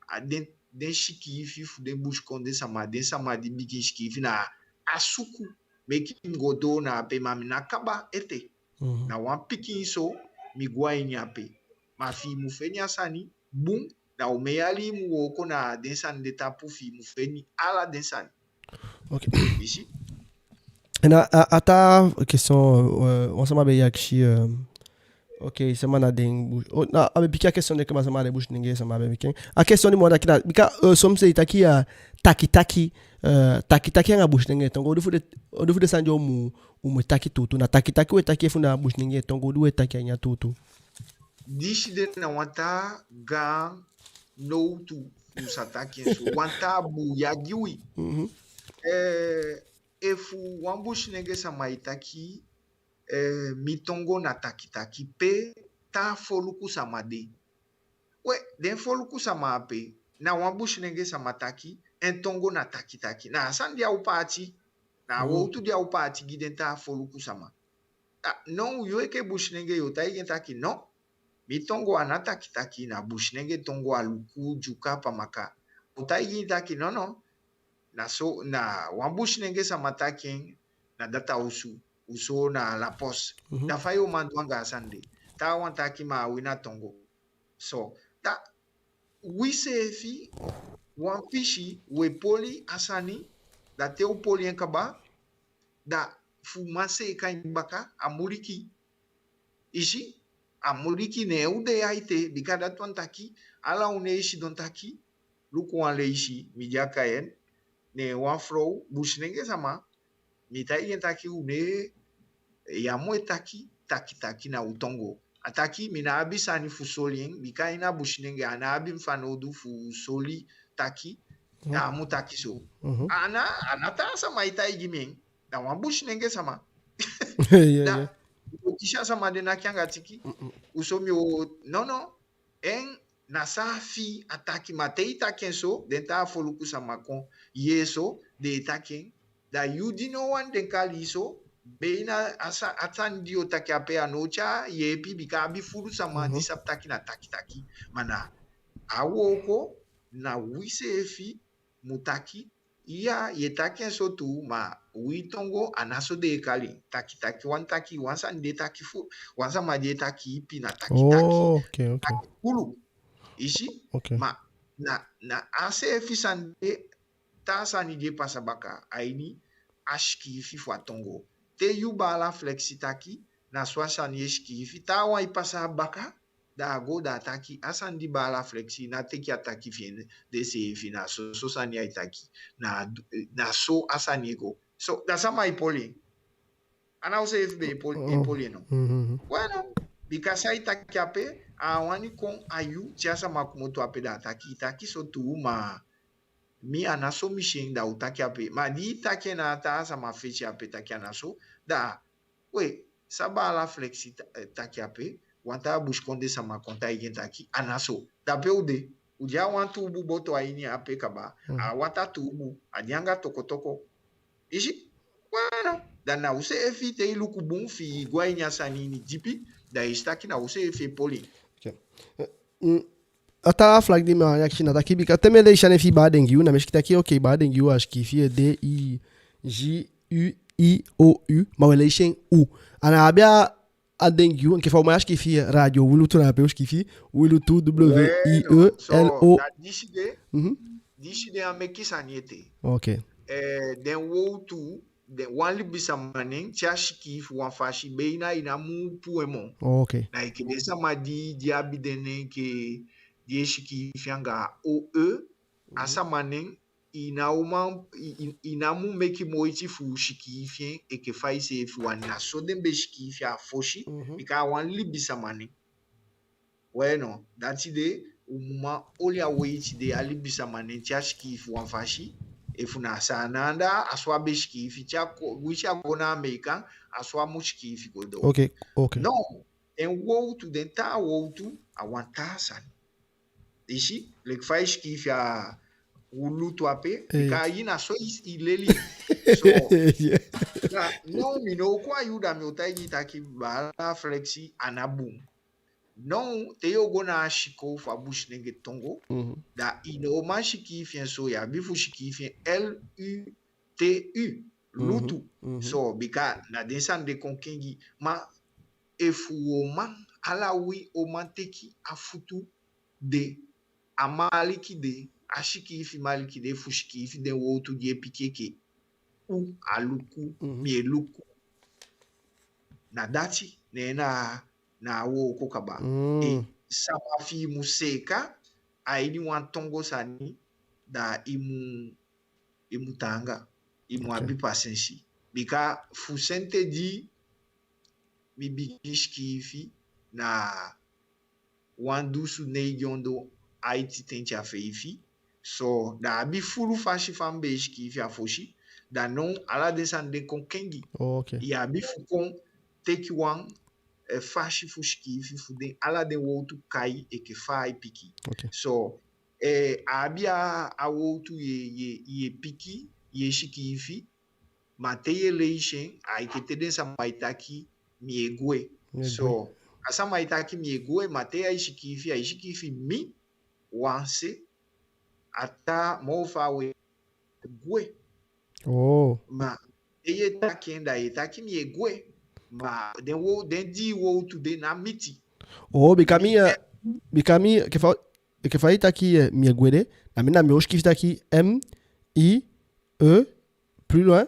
a den, den sikiifi fu den busikondee sama, den sama di bigin sikiifi, na a suku meke mi go doo na ape, ma mi ná kaba ete. Mhm. Na wan pikin so mi go a ini ape. Ma fi i mu feni a sani bun, na omen yali i mu wooko na den sani de tapu fi i mu feni ala den sani. Ok. I si? Na a, a taa question, euh, wan sama be akisi, euh, ok, sama na den Busi, oh, na, a be piki a question de, kaba sama na den Businenge, sama be piki en. A question di mi wani taki na, bika, euh, soms i taki, euh, taki taki, euh, taki taki anga Businenge tongo, on di fu den, on di fu den sani di u mu, u mu taki tuutuu. Na taki taki we taki efu na Businenge tongo di we taki a ini a tuutuu? Disi de na wan taa gaan nowtu fu sa taki en so. Wan taa buuya gi wi. Mhm. Eh, efu wan Businenge sama e taki, eh, mi tongo na taki taki, pe taa foluku sama de? We, den foluku sama ape, na wan Businenge sama taki, en tongo na taki taki. Na a sani di a o paati, na a wowtu di a o paati gi den taa foluku sama. Ah, now yu enke Businenge yo taigi en taki no, mi tongo a ná taki taki, na Businenge tongo, Aluku, Dyuka, Pamaka. A o taigi en taki no, no, na so, na wan Businenge sama taki en, na data osu, osu na La Poste. Mhm. Da fa yo man du anga a sani de? Taawan taki ma a wi na tongo. So, da wi seefi, wan pisi, we poli a sani, da te u poli en kaba, da fu man seeka en baka, a muliki. I si, a muliki. Ne u de ya ete, bika dati wani taki, ala u ná e sidon taki, luku wan leisi, mi de a Cayenne, ne wan frow, Businenge sama, mi taigi en taki u ná e, ya mu e taki taki taki na u tongo. A taki mi ná abi sani fu soli en, bika a ini a Businenge a ná abi mi fanowdu fu soli taki, da a mu taki so. Mhm. A ná, a ná taa sama e taigi mi en, na wan Businenge sama. Yeah, yeah. Da mi o kisi a sama de naki anga tiki. Mm-mm. Oso mi o, no, no. En na san a fii a taki, ma te i taki en so, den taa foluku sama kon yee so, den e taki en. Da yu di no wani den kali i so, beina a sa-, a sani di yo taki ape a no o tyai yeepi, bika a abi fulu sama di sabi taki na taki taki. Ma na a wooko, na wi seefi mu taki, iya, ye taki en so tuu, ma wi tongo a ná so den e kali en. Taki taki, wan taki, wan sani di e taki fu, wan sama di e taki ipi na taki taki. Oh, ok, ok. Taki fulu. I si? Ok. Ma na, na a seefi sani de, taa sani di e pasa baka a ini a sikiifi fu a tongo. Te yu baala Flexi taki, na so a sani e sikiifi, taawan e pasa baka, da a go da a taki, a sani di baala Flexi ná teke a taki fi en de seefi, na so, so sani ai taki, na, na so a sani e go. So, da sama e poli en? A ná u seefi be e poli, e poli en no? Mhm. Weno, bika san i taki ape, a wani kon a yu, te a sama komoto ape da a taki, i taki so tuu, ma mi a ná so mi si en, da u taki ape. Ma di i taki en na a taa sama fesi ape taki a ná so, da We, san baala Flexi ta-, eh, taki ape, wan taa busikondee sama kon taigi en taki a ná so. Da pe u de, u de a wan tuubu boto a ini ape kaba, a wataa tuubu, a de anga tokotoko. I si? Weno, da na u seefi, te i luku bun fi i go a ini a sani ini dipi, da i si taki na u seefi e poli en. Ok. Eh, mm, a taa flag di mi wani akisi na taki, bika te mi e leisi a nen fi Baden Giu, na mi e si taki, ok, Baden Giu a sikiifi D I G U I O U, ma we leisi en U. A ná abi a, a den Giu, enke fa u man e sikiifi Radio Wi Lutu, na ape u sikiifi Wi Lutu, W I E L O. Weno, so, da disi de, mhm, disi de a meke sani ete. Ok. Eh, den wowtu, den, wan libisama nen, te a sikiifi wan fasi, beina i ná mu puu en moo. Ok. Na enke den sama di, di abi den nen enke, di e sikiifi anga O E, a sama nen, i ná o man, i, i, i ná mu meke moiti fu sikiifi en enke fa iseefi wani, na so den be sikiifi a fosi, mhm, bika a wan libisama nen. Weno, dati de, u mu man oli a weiti de, a libisama nen te a sikiifi wan fasi, efu na Saanan anda, a so a be sikiifi, te a ko-, winsi a go na Ameekan, a so a mu sikiifi go doo. Ok, ok. No, den wowtu, den taa wowtu, a wan taa sani. I si, leki fa i sikiifi a Wi Lutu ape, eh, bika i na so i, i leli. So, yeah, na, no, mi ná o kon a yu da mi o taigi i taki baala Flexi a ná bun. Now te yo go na a sikoo fu a Businenge Tongo, da i no man sikiifi en so, i abi fu sikiifi en L U T U, lutu. So, bika na den sani de kon kengi. Ma efu u o man, ala wi o man teki a futu de, a maliki de, a sikiifi maliki de fu sikiifi den wowtu di e piki enke u, a luku, mi e luku. Na dati, ne na, na a wooko kaba. E, sama fi i mu seeka a ini wan tongo sani, da i mu, i mu taanga, i mu abi pasensi. Bika fu senten di mi bigin sikiifi na wan dunsu neigi ondoo aiti tenti a feifi. So, da a abi fulu fasi fa mi be e sikiifi a fosi. Da now ala den sani de kon kengi. I abi fu kon teki wan, eh, fasi fu sikiifi fu den, ala den wowtu kai enke fa ai piki. So, eh, a abi a, a wowtu ye, ye, ye piki, ye sikiifi, ma te ye leisi en, a enke te den sama e taki mi e gwe. So, a sama e taki mi e gwe, ma te ai sikiifi, ai sikiifi mi, wan se, a taa moo fa we gwe. Ma te ye taki en, da ye taki mi e gwe. Ma den wo, den dii wowtu de na miti. Bika mi, eh, bika mi, enke fa, enke fa i taki, eh, mi e gwe de, na mi, na mi o sikiifi taki M I E, plus loin,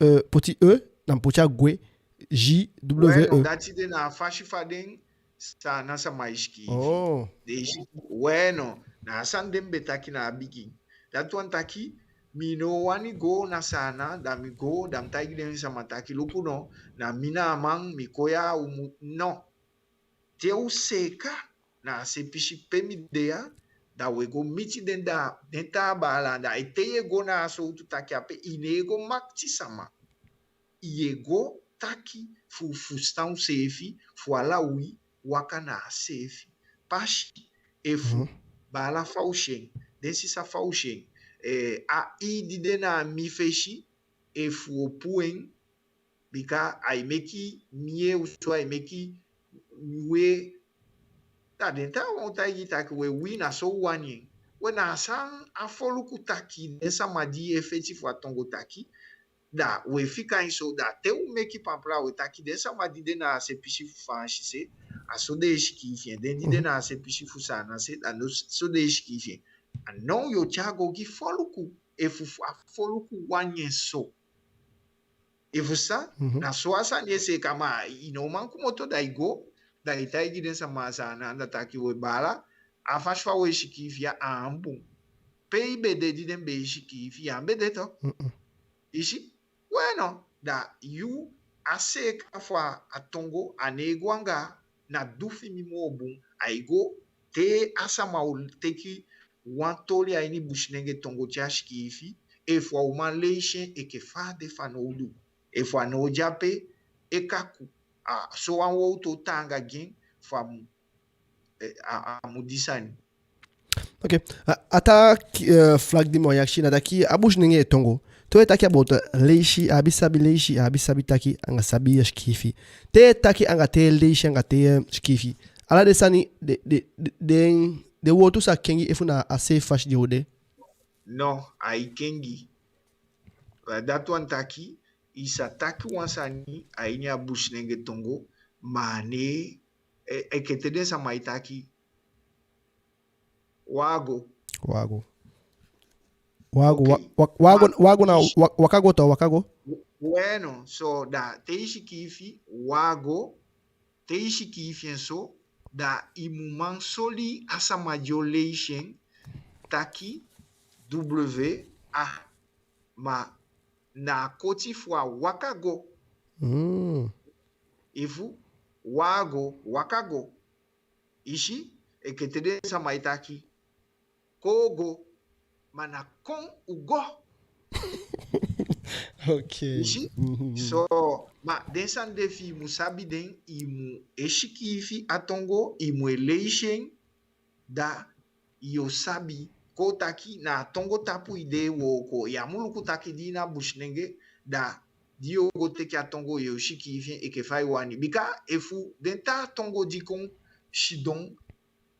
euh, poti E, na mi poti a gwe, G W E. Dati de na a fasi fa den Saanan sama e sikiifi. Den e si-, we no, na a sani de mi be taki na a bigin. Dati wani taki, mi no wani go na Saanan, da mi go, da mi taigi den sama taki, luku no, na mi na a man, mi kon ya, u mu, no. Te u seeka na a se pisi pe mi de ya, da we go miti den, da den taa baala anda. Ete ye go na a sowtu taki ape, i ne e go makiti sama. I e go taki fu fusutan useefi, fu ala wi waka na a seefi pasi. Efu baala, fa u si en, den sisa, fa u si en, eh, a i di de na mi fesi, efu u o puu en, bika ai meki mi yee u so, ai meki we, da den taawan o taigi taki we, wi na so u wani en. We, na san a foluku taki, den sama di e feti fu a tongo taki, da we fika en so, da te u meki pampila we taki den sama di de na a se pisi fu Faansi se, a so den e sikiifi en, den di de na a se pisi fu Saanan se, da no so den e sikiifi en. A now yo tyai a go gi foluku, efu a foluku wani en so. Efu san, na so a sani e seeka, ma i no man komoto da i go, da i taigi den sama a Saanan anda taki we, baala, a fasi fa we sikiifi ya, a án bun. Pe i be de di den be e sikiifi, ya be de tu. I si? We no, da yu, a seeka fu a tongo, a ne e go anga na du fi mi moo bun, ai go te a sama o teki wan toli a ini Businenge Tongo te a sikiifi, efu a o man leisi en enke fa a de fanowdu. Efu a no o de ape, e kaku. A so wan wowtu o taanga gi en fu a mu, eh, a, a mu di sani. Ok. A, a taa, eh, flag di mi o akisi na taki a Businenge Tongo, te we taki about, eh, leisi, a abi sabi leisi, a abi sabi taki anga sabi sikiifi. Te taki anga te leisi anga te sikiifi, ala den sani de, de, de, den, den wowtu sa kengi efu na a seefi fasi den o de? No, ai kengi. Dati wani taki i sa taki wan sani a ini a Businenge Tongo, ma a ne, eh, enke te den sama e taki, wago. Wago. Wago, wa-, wa-, wago, wago na wa-, waka go tu, waka go. Bueno, so da te i sikiifi wago, te i sikiifi en so, da i mu man soli a sama di o leisi en taki W A, ma na a koti fu a waka go. Efu wago, waka go. I si, enke te den sama e taki, kon u go, ma na kon u go. Ok. I si? So, ma den sani de fi i mu sabi den, i mu e sikiifi a tongo, i mu e leisi en, da yo sabi kon taki na a tongo tapu i de e wooko. Ya mu luku taki di i na Businenge, da di yo go teke a tongo yo sikiifi en enke fa i wani. Bika efu den taa tongo di kon sidon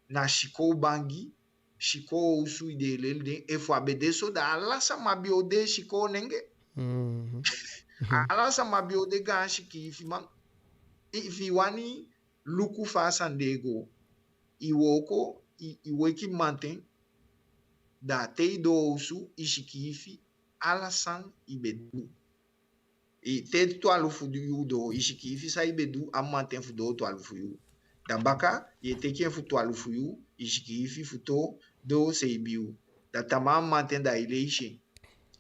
na sikoo bangi, sikoo osu i de e leli den. Efu a be de so, da ala sama be o de sikoo nenge. Mhm. Ala sama be o de gaan sikiifiman. Efu i wani luku fa a sani de e go, i wooko, i, i weki mamanten, da te i doo osu, i sikiifi ala san i be du. I te twalufu yuu doo, i sikiifi san i be du a mamanten fu doo twalufu yuu. Da baka, i e teke en fu twalufu yuu, i sikiifi fu te doo seibin yuu. Da tamaa mamanten da i leisi en.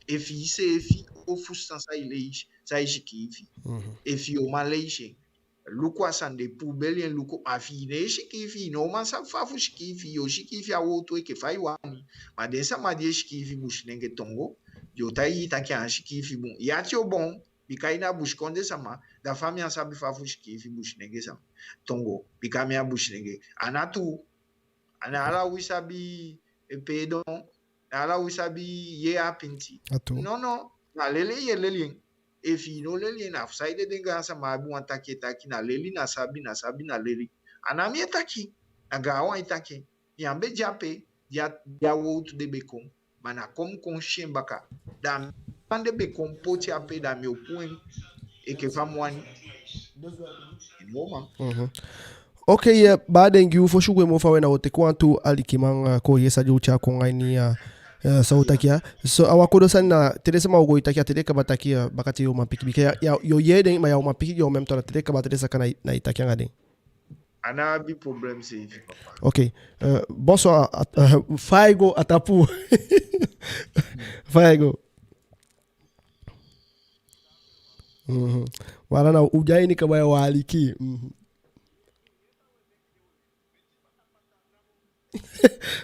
Efu i seefi o fusutan san i leisi, san i sikiifi. Mhm. Efu i o man leisi en, luku a sani de, puubeli en luku. A fi i ne e sikiifi, i no man sabi fa fu sikiifi, i o sikiifi a wowtu enke fa i wani. Ma den sama di e sikiifi Businenge tongo, den o taigi i taki a á sikiifi bun. I ati o boon, bika i na busikondee sama, da fa mi á sabi fa fu sikiifi Businenge sama tongo, bika mi a Businenge. A ná tuu. A ná ala wi sabi, eh, peedon, na ala wi sabi yee a pinti. A tuu. Nono, na leli i e leli en. Efu i no leli en, na fu saide den gaansama abi wan taki e taki na leli na sabi, na sabi na leli. A ná mi e taki, na gaanwan e taki. Mi á be de ape di a, di a wowtu de be kon. Ma na kon mi kon si en baka. Da mi ande be kon poti ape, da mi o puu en enke fa mi wani. Mhm. Oke, eh, baala den gi u. Fosi u gwe moo fawe, na u o teke wantu alikiman, eh, kon yee san den o tyai kon a ini, eh, eh, san u taki ya. So, a wan kodo sani na, te den sama o go e taki, a te den kaba taki, eh, bakaten yo man piki. Bika ya, ya, yo yee den, ma ya o man piki den en même temps, na te den kaba, te den saka, na i, na i taki anga den. A ná abi problème seefi, papa. Ok. Euh, bonsoir. At-, euh, fa i go, a tapu. Fa i go. Mhm. Voilà, na u de a ini kaba ya, u aliki. Mhm.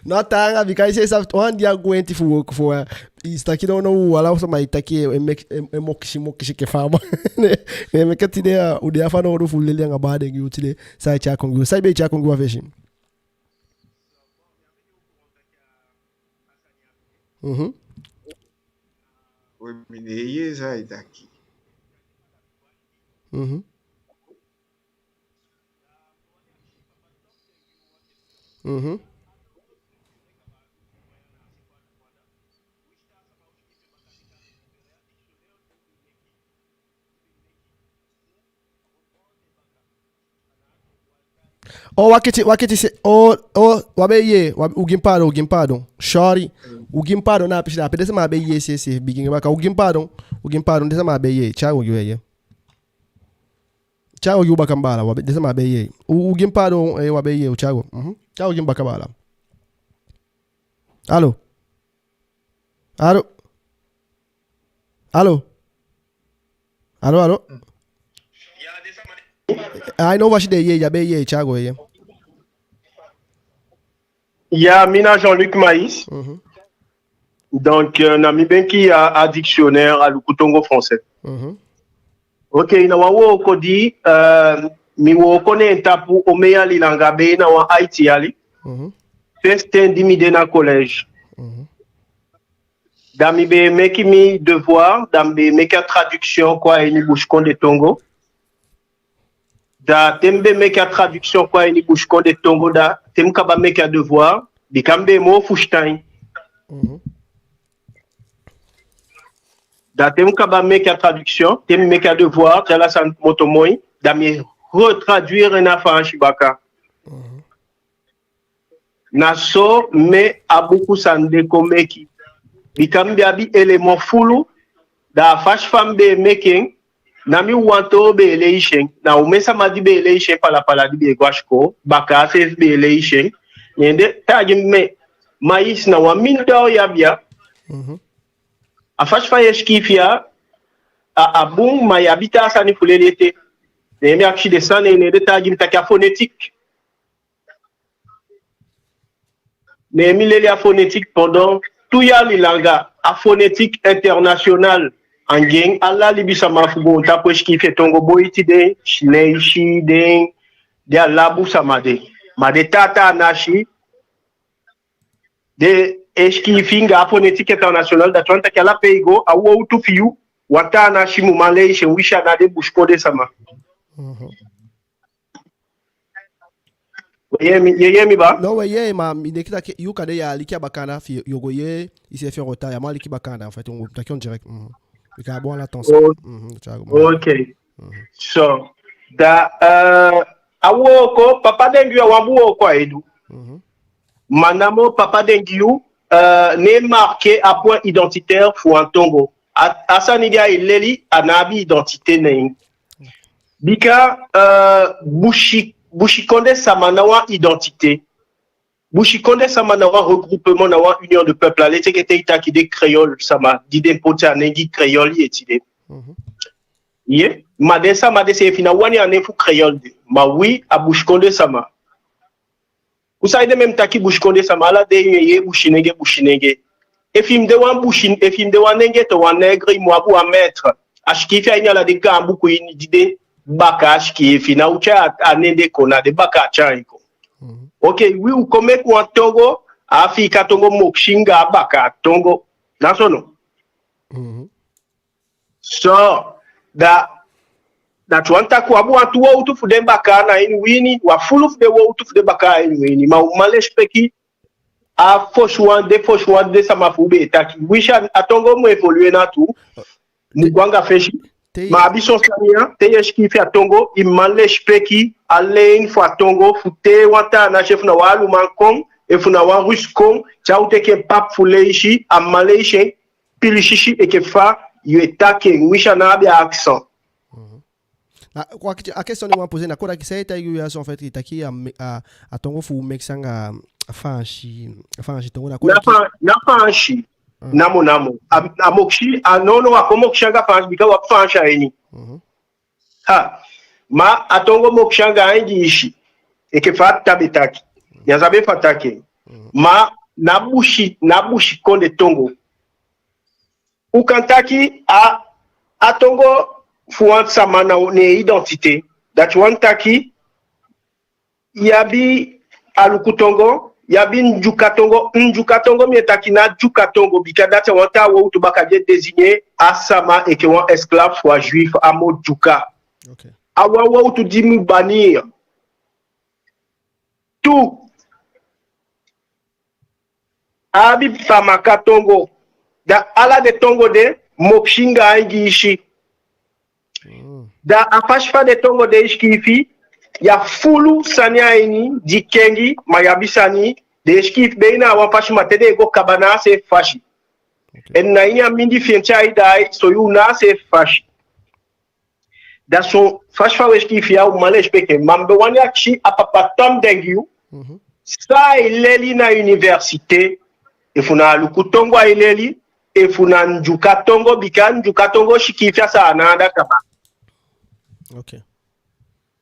No, a taanga, bika i si, i sabi, wan di a gwenti fu wooko fu, eh, i si taki no, no, u ala sama e taki, e, e meki, e, e mokisi, mokisi enke fa a man. Ne, ne meke tide, eh, u de a fanowdu fu leli anga baala den gi u tide san e tyai kon gi u. San i be e tyai kon gi u a fesi? Mhm. We, mi ná e yee san i taki. Mhm. Mhm. Oh, wakiti, wakiti, se, oh, oh, u á be yee, u á, u gi mi paadon, u gi mi paadon. Sorry. U gi mi paadon, na a pisi de ape den sama á be yee, se, se, bigin baka. U gi mi paadon, u gi mi paadon, den sama á be yee. Tyai u gi u, yee. Tyai u gi u baka, mi baala, u á be, den sama á be yee. U, u gi mi paadon, eh, u á be yee, u tyai u. Mhm. Tyai u gi mi baka, baala. Alo? Alo? Alo? Alo, alo? Ai, no, wasi de yee, ya be yee, tyai u, yee. Ya, mi na Jean-Luc Maïs. Mhm. Donc, euh, na mi be e kii a, a dictionnaire Aluku Tongo Français. Mhm. Ok, na wan wooko di, euh, mi wooko ne en tapu omen yali langa, be na wan aiti yali. Mhm. Fesi ten di mi de na collège. Mhm. Da mi be e meki mi devoir, da mi be e meki a traduction kon a ini busikondee tongo. Da te mi be meki a traduction kon a ini busikondee tongo, da te mi kaba meki a devoir, bika mi be e moo fusutan en. Mhm. Da te mi kaba meki a traduction, te mi meki a devoir, te ala sani komoto moi, da mi e retraduire en na Faansi baka. Mhm. Na so mi a buku sani de kon meki. Bika mi be abi élément fulu, da a fasi fa mi be e meki en, na mi wantu be e leisi en, na omen sama di be e leisi en, palapala di be e go a sikoo, bakaa seefi be e leisi en. Ne den taigi mi, mais, Maïs, na wan mindoo i abi ya. Mhm. A fasi fa i e sikiifi ya, a, a bun, ma i abi taa sani fu leli ete. Ne mi akisi den san, ne den taigi mi taki a phonétique. Ne mi leli a phonétique pendant tu yali langa, a phonétique internationale. Anga en ala libisama fu goontapu e sikiifi en tongo, boiti den Sineisi, den, den Alabu sama de. Ma den taa taa nasi, den e sikiifi anga a phonétique internationale, dati wani taki ala pe i go, a wowtu fi yu, wan taa nasi mu man leisi en, winsi a ná den busikondee sama. Mhm. Ye mi, ye, ye mi ba? Non, we yee, ma mi denki taki yu kande ya aliki a baka anda, fi yo go yee iseefi en retard, ya mu aliki baka anda, en fait, u taki en direct. Mhm. Bika a bon, a la tension. Oh. Mhm, tya go, man. Ok. Mhm. So, da, euh, a wooko, Papa Dengiyu, a wan bun wooko a e du. Mhm. Ma namo Papa Dengiyu, euh, ná e marquer a point identitaire fu wan tongo. A, a sani di ai leli, a ná abi identité neen. Bika, euh, Busi, Busikondee sama ná wan identité. Busikondee sama na wan regroupement, na wan union de peuple. A leti enke te i taki den créole sama, di den poti a nen gi créole ye tide. Mhm. Ye, ma den sama de seefi ná wani a nen fu créole de. Ma wi a Busikondee sama. U saide mi e taki Busikondee sama, ala dei ye Businenge, Businenge. Efi mi de wan Busi, efi mi de wan nenge to wan nègre, i mu abi wan maître. A sikiifi a ini ala den gaan buku ini di den bakaa sikiifi, na u tyai a nen de kon, na den bakaa tyai en kon. Mhm. Ok, wi u kon meke wan tongo, Afiika tongo, mokisi anga bakaa tongo. Na so no? Mhm. So, da, dati wani taki u abi wantu wowtu fu den bakaa na ini wi ini, wan fulu fu den wowtu fu den bakaa a ini wi ini, ma u man lesipeki a fosi wan, den fosi wan, den sama fu u be e taki. Winsi a tongo mu évoluer na tu, mu go anga fesi. Te, ma abi son sani ya, te ye sikiifi a tongo, i man lesipeki a lei fu a tongo, fu te wan taa nasi, efu na wan Aluman kon, efu na wan Russe kon, te a o teke en papi fu leisi, a man leisi en, pilisisi enke fa yu e taki en, winsi a ná abi a accent. Mhm. Na, kon a ki-, a question di mi wani poser na, kon taki san e taigi yu ya so, en fait, i taki a me-, a, a tongo fu u meke anga a Faansi, a Faansi tongo na, kon taki fa-, na Faansi. Mhm. Namo, namo. A, a mokisi, a, non, non, a kon mokisi anga Faansi, bika wi abi Faansi a ini. Mhm. Ha, ma a tongo mokisi anga a Ingiisi, enke fa a be taki. Ya sabi fa a taki. Mhm. Ma na Busi, na Busikondee tongo. U kan taki a, a tongo fu wan sama na en identité. Dati wani taki, i abi Aluku tongo, i abi Ndyuka tongo. Ndyuka tongo, mi e taki na Ndyuka tongo, bika dati a wan taa wowtu baka di e désigner a sama enke wan esclave fu a juif, a mot Ndyuka. Ok. A wan wowtu di mu bannir. Tu, a abi Pamaka tongo. Da ala den tongo de, mokisi anga a Ingiisi. Mm. Da a fasi fa den tongo de e sikiifi, ya fulu sani a ini di kengi, ma ya abi sani den e sikiifi be na a wan fasi, ma te den e go kaba na a seefi fasi. Ok. En na ini a mindii fi en te ai daai, so yu na a seefi fasi. Da son fasi fa we sikiifi ya, u man lesipeki en. Ma mi be wani akisi a papa Tom Dengiu, mhm, san ai leli na université, efu na Aluku tongo ai leli, efu na Ndyuka tongo, bika Ndyuka tongo sikiifi a Saanan anda kaba. Ok.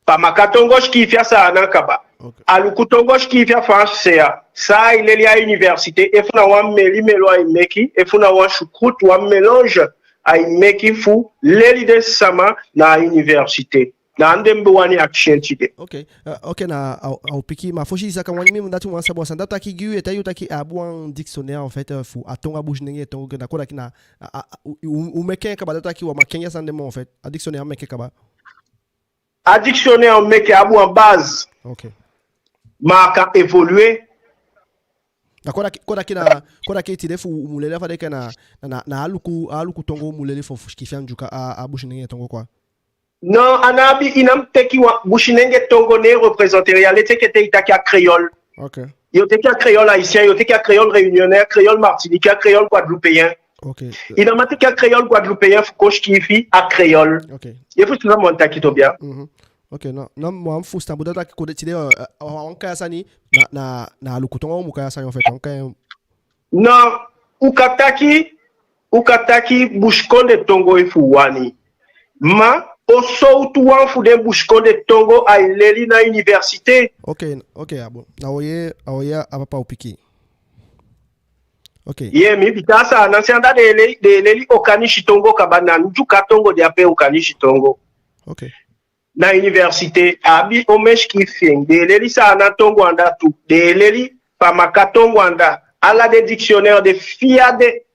Pamaka tongo sikiifi a Saanan kaba. Ok. Aluku tongo sikiifi a Faansi se ya. San ai leli a université, efu na wan meli-melo ai meki, efu na wan choucroute, wan mélange ai meki fu leli den sama na a université. Na ande mi be wani akisi en tide. Ok, euh, ok, na a, a o piki, ma fosi i saka wan mi mu dati wan sabi wan sani. Dati taki gi yu e taigi yu taki a abi wan dictionnaire, en fait, euh, fu a tongo, a Businenge tongo, na kon taki na, a, a, u, u, u meke en kaba, dati taki u á man kengi a sani de moo, en fait. A dictionnaire meke kaba. A dictionnaire meke, a abi wan base. Ok. Ma a kan évoluer. Na kon taki, kon taki na, kon taki tide fu u mu leli a fa den e kai en na, na, na, na Aluku, Aluku tongo u mu leli fu, fu sikiifi a Ndyuka, a, a Businenge tongo, quoi. Non, a ná abi, i ná mu teki wan, Businenge tongo ná e représenter, ya leti enke te i taki a créole. Ok. Yo teki a créole haïtien, yo teki a créole réunionnais, créole martiniquais, créole guadeloupéen. Ok. I ná man teki a créole guadeloupéen fu kon sikiifi a créole. Ok. Ye fusutan san mi wani taki, Tobia? Mhm. Ok, non, non, mi fusutan, bika dati taki kon de tide, euh, euh, u á kai a sani na, na, na Aluku tongo u mu kai a sani, en fait, u kai. Non, u kan taki, u kan taki Busikondee tongo efu u wani. Ma on sowtu wan fu den Busikondee tongo ai leli na université? Ok, ok, a bon. A o yee, a o yee a papa o piki. Ok. Ye mi, bika a Saanan se anda den e leli, den e leli Okanisi tongo kaba, na Ndyuka tongo de ape, Okanisi tongo. Ok. Na université, a abi omen sikiifi fi en. Den e leli Saanan tongo anda tu. Den e leli Pamaka tongo anda. Ala den dictionnaire de, fi a de.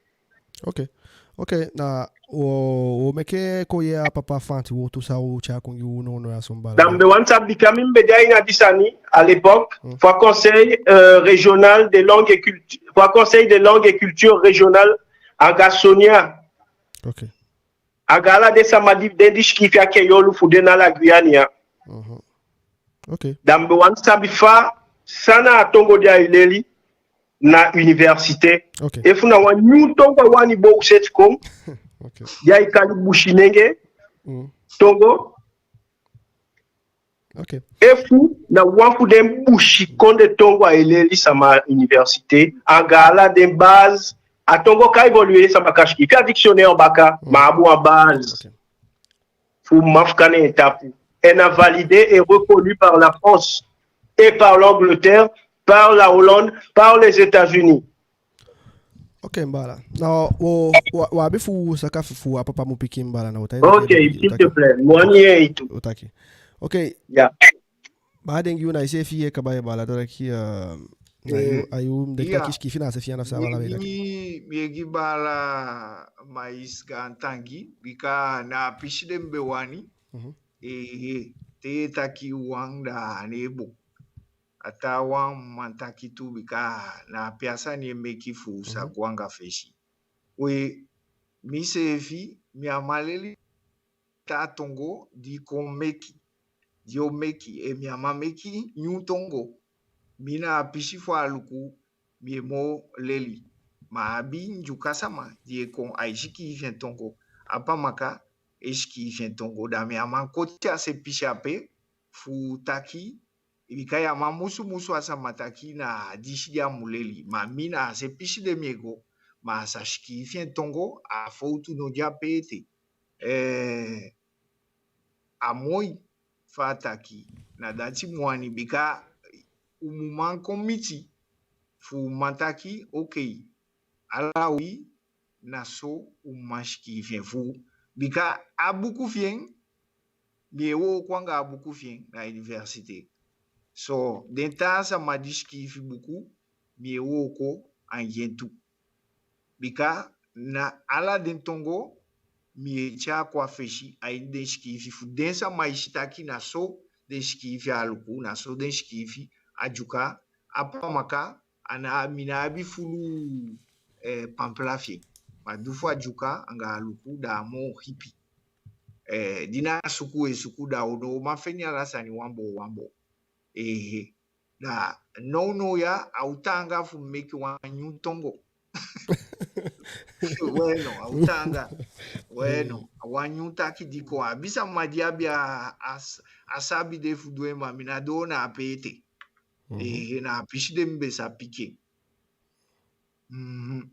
Ok. Ok, na, o, o meke kon yee a papa Faansi wowtu san o tyai kon gi u nownow ya so, baala. Da mi be wani sabi, bika mi be de a ini a di sani à l'époque, fu a conseil, euh, régional des langues et cultures, fu a conseil des langues et cultures régionales anga Sonia. Ok. Anga ala den sama di, den di sikiifi a keyolu fu den na la Guyane ya. Mhm. Ok. Da mi be wani sabi fa, san na a tongo di ai leli na université. Ok. Efu na wan nyun tongo a wani bow seti kon, ok, di ai kali Businenge, mm, tongo. Ok. Efu na wan fu den busikondee tongo ai leli sama a université, anga ala den base, a tongo kan évoluer, sama kan sikiifi a dictionnaire baka, mm, ma a abi wan base. Ok. Fu man fika na en tapu. En a validé et reconnu par la France et par l'Angleterre, par la Hollande, par les États-Unis. Ok, baala. Na, wo, wo, wo abi fu saka fu, fu a papa mu piki, baala, na wo taki. Ok, s'il te plaît. Mi wani yee i tu. O taki. Ok. Ya. Baala, den gi u na iseefi yee kaba, baala, da taki, euh, na yu, eh, a yu, mi denki taki sikiifi na a seefi anda fu san, baala, be taki. Mi e gi baala Maïs gaantangi, bika na a pisi de mi be wani. Mhm. Eh, eh, te taki wan, da a ná e bun. A taawan man taki tu, bika na a pe a sani e meki fu sa go anga fesi. We, miseefi, mi á man leli taa tongo di kon meki, di o meki, e mi á man meki nyun tongo. Mi na a pisi fu Aluku, mi e moo leli. Ma a abi Ndyuka sama di e kon, ai sikiifi en tongo. A Pamaka e sikiifi en tongo. Da mi á man koti a se pisi ape fu taki, bika ya man musu musu a sama taki na disi di a mu leli. Ma mi na a se pisi de mi e go. Ma a sa sikiifi en tongo, a fowtu no de ape ete. Eh, a moi fa a taki, na dati mi wani, bika u mu man kon miti fu man taki, ok, ala wi na so u man sikiifi en fu. Bika a buku fi en, mi e wooko anga a buku fi en na université. So, den taa sama di sikiifi buku, mi e wooko anga en tu. Bika na ala den tongo, mi e tyai kon a fesi, a ini den sikiifi fu den sama i si taki na so den sikiifi Aluku, na so den sikiifi a Ndyuka, a Pamaka, a ná, mi ná abi fulu, eh, pampila fi en. Ma di fu a Ndyuka anga Aluku, da a moo hipi. Eh, di na suku e suku, da u no man feni ala sani wanboo wanboo. Ehe. Da nownow ya, a o taanga fu meki wan nyun tongo. Weno, a o taanga. Weno, a wan nyun taki di kon. A abi sama di abi a, a s-, a sabi de fu du en, ma mi ná doo na ape ete. Mhm. Ehe, na a pisi de mi be sa piki en. Mhm.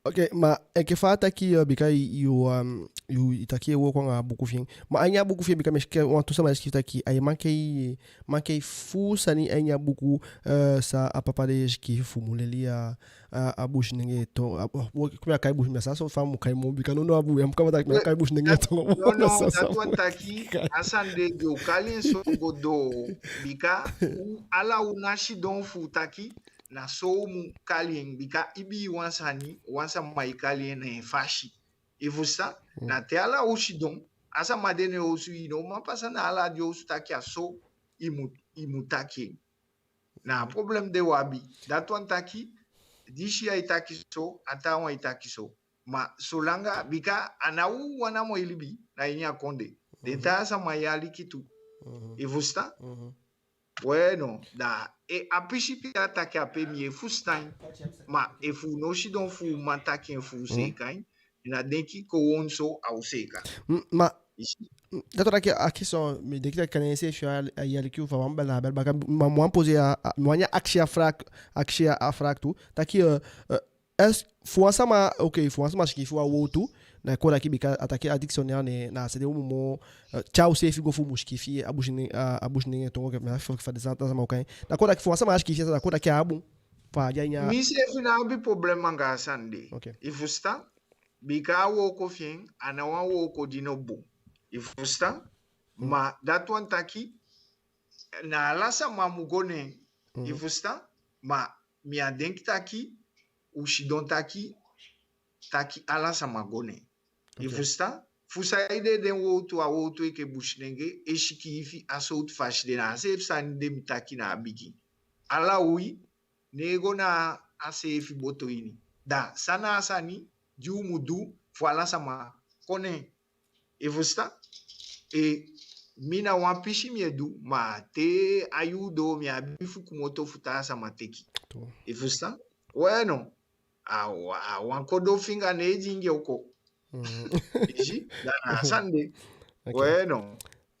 Ok, ma enke fa a taki, eh, bika yu, yu, um, yu, i taki i e wooko anga a buku fi en. Ma a ini a buku fi en, bika mi si enke wantu sama e sikiifi taki, ai mankei, mankei fuu sani a ini a buku, eh, san a papa de e sikiifi fu mu leli a, a, a Businenge to-, a, o, o, kon mi á kai Businenge, san so fa mi mu kai moo, bika nownow a bu-, ya mi kaba taki mi á kai Businenge to-, no, no, dati wani taki, a sani de di o kali en so go doo, bika u, ala u ná sidon fu taki, na so u mu kali en, bika ibii wan sani, wan sama e kali en na en fasi. I fusutan? Mm. Na te ala u sidon, a sama de na en osu, i no man pasa na ala den osu taki a so i mu, i mu taki en. Na a problem de u abi. Dati wani taki, disi ya e taki so, a taawan e taki so. Ma solanga, bika a ná u wan namo e libi na ini a kondee. Den taa sama e aliki tu. Mhm. I fusutan? Mhm. Weno, da, e, a pisi pe a taki ape mi e fusutan en, ma efu u no sidon fu u man taki en fu u seeka en, mi ná denki kon wowtu so a o seeka. Mm, ma, i si? Mm, dati wani taki a question, mi denki taki kande seefi a, a e aliki u fa wan bala, bala, baka, ma mi wani poser a, a, mi wani akisi a vraag, akisi a vraag tu, taki, eh, eh, est-ce que fu wan sama, ok, fu wan sama sikiifi wan wowtu, na kon taki bika a taki a dictionnaire ne, na a se de u mu moo, eh, tyai useefi go fu u mu sikiifi a Businenge, a, a Businenge tongo enke fa, fa den sama, sama o kai en. Na kon taki fu wan sama sikiifi a, na kon taki a bun. Fa a de a ini a... Miseefi ná abi problem anga a sani de. Ok. I fusutan? Bika a wooko fi en, a ná wan wooko di no bun. I fusutan? Mm. Ma dati wani taki, na ala sama mu go ne en. Mm. I fusutan? Ma mi á denki taki u sidon taki, taki ala sama go ne en. I fusutan? Fu saide den wowtu, a wowtu enke Businenge e sikiifi a sowtu fasi de, na a seefi sani de mi taki na a bigin. Ala wi, ne e go na a seefi boto ini. Da san na a sani di u mu du fu ala sama kon ne en? I fusutan? E, mi na wan pisi mi e du, ma te a yuu doo mi abi fu komoto fu taa sama teki. I fusutan? We no, a, a wan kodo finga ne e dingi oko. I si, da na a sani de. We no.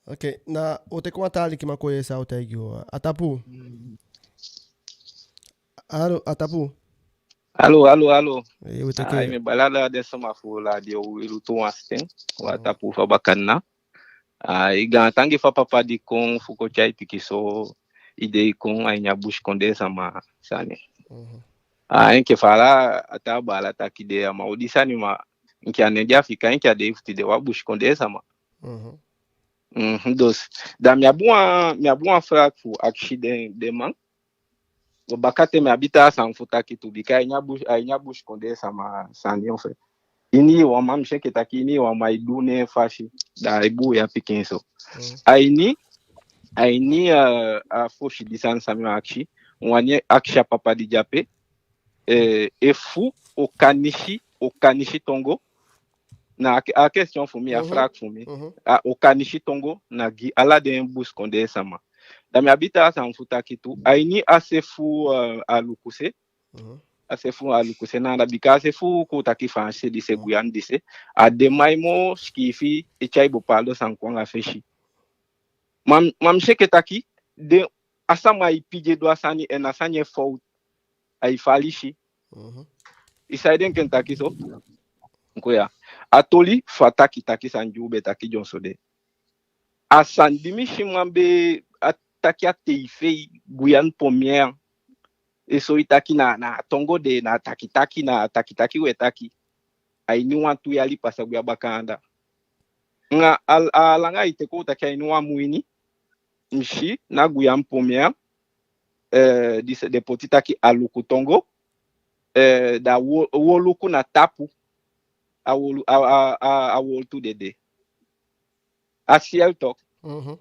Oke, na o teki wan taa alikiman kon yee san a o taigi u. A tapu. Alo, a tapu. Alo, alo, alo. Ee, we teke. Ai, mi baala, den sama fu Radio Wi Lutu wan sten. Wi a tapu fu a bakadina. Ai, gaantangi fu a papa di kon fu kon tyai pikinso idei kon a ini a busikondee sama sani. Ai, enke fa a taa baala taki de, a man o di sani ma, enke a nen di a fika, enke a dei fu tide, wi a busikondee sama. Mhm, dus, da mi abi wan, mi abi wan vraag fu akisi den, den man. Bakaten mi abi taa sani fu taki tu, bika a ini a bus-, a ini a busikondee sama sani, en fait. Ini wan man, mi si enke taki ini wan man e du na en fasi, da ai buuya pikinso. A ini, a ini, eh, a fosi di sani san mi o akisi, mi wani akisi a papa di de ape, eh, efu Okanisi, Okanisi Tongo, na a, a question fu mi, a vraag fu mi. A Okanisi Tongo na gi ala den busikondee sama. Da mi abi taa sani fu taki tu, a ini a se fu, eh, Aluku se. A se fu Aluku se na anda, bika a se fu, kon taki, Faansi se, dise, Guyane dise, a den man e moo sikiifi, e tyai bepaalde sani kon anga fesi. Ma, ma mi si enke taki den, a sama e pidi e du a sani, en a sani e fowtu, ai falisi. I saide enke mi taki so? Nkoya. A toli fu a takitaki sani di u be taki dyonson de. A sani di misiman be e taki a teifei, Guyane Première, e soi taki na, na tongo de, na takitaki, na takitaki we taki. A ini wantu yali pasa gwe a baka anda. Anga a, a langa ete, kon taki a ini wan mun ini, mi si na Guyane Première, eh, dise, den poti taki Aluku Tongo, eh, da Wo-, Woluku na tapu. A Wolu-, a, a, a, a Woluku de de. A ciel tok. Mhm.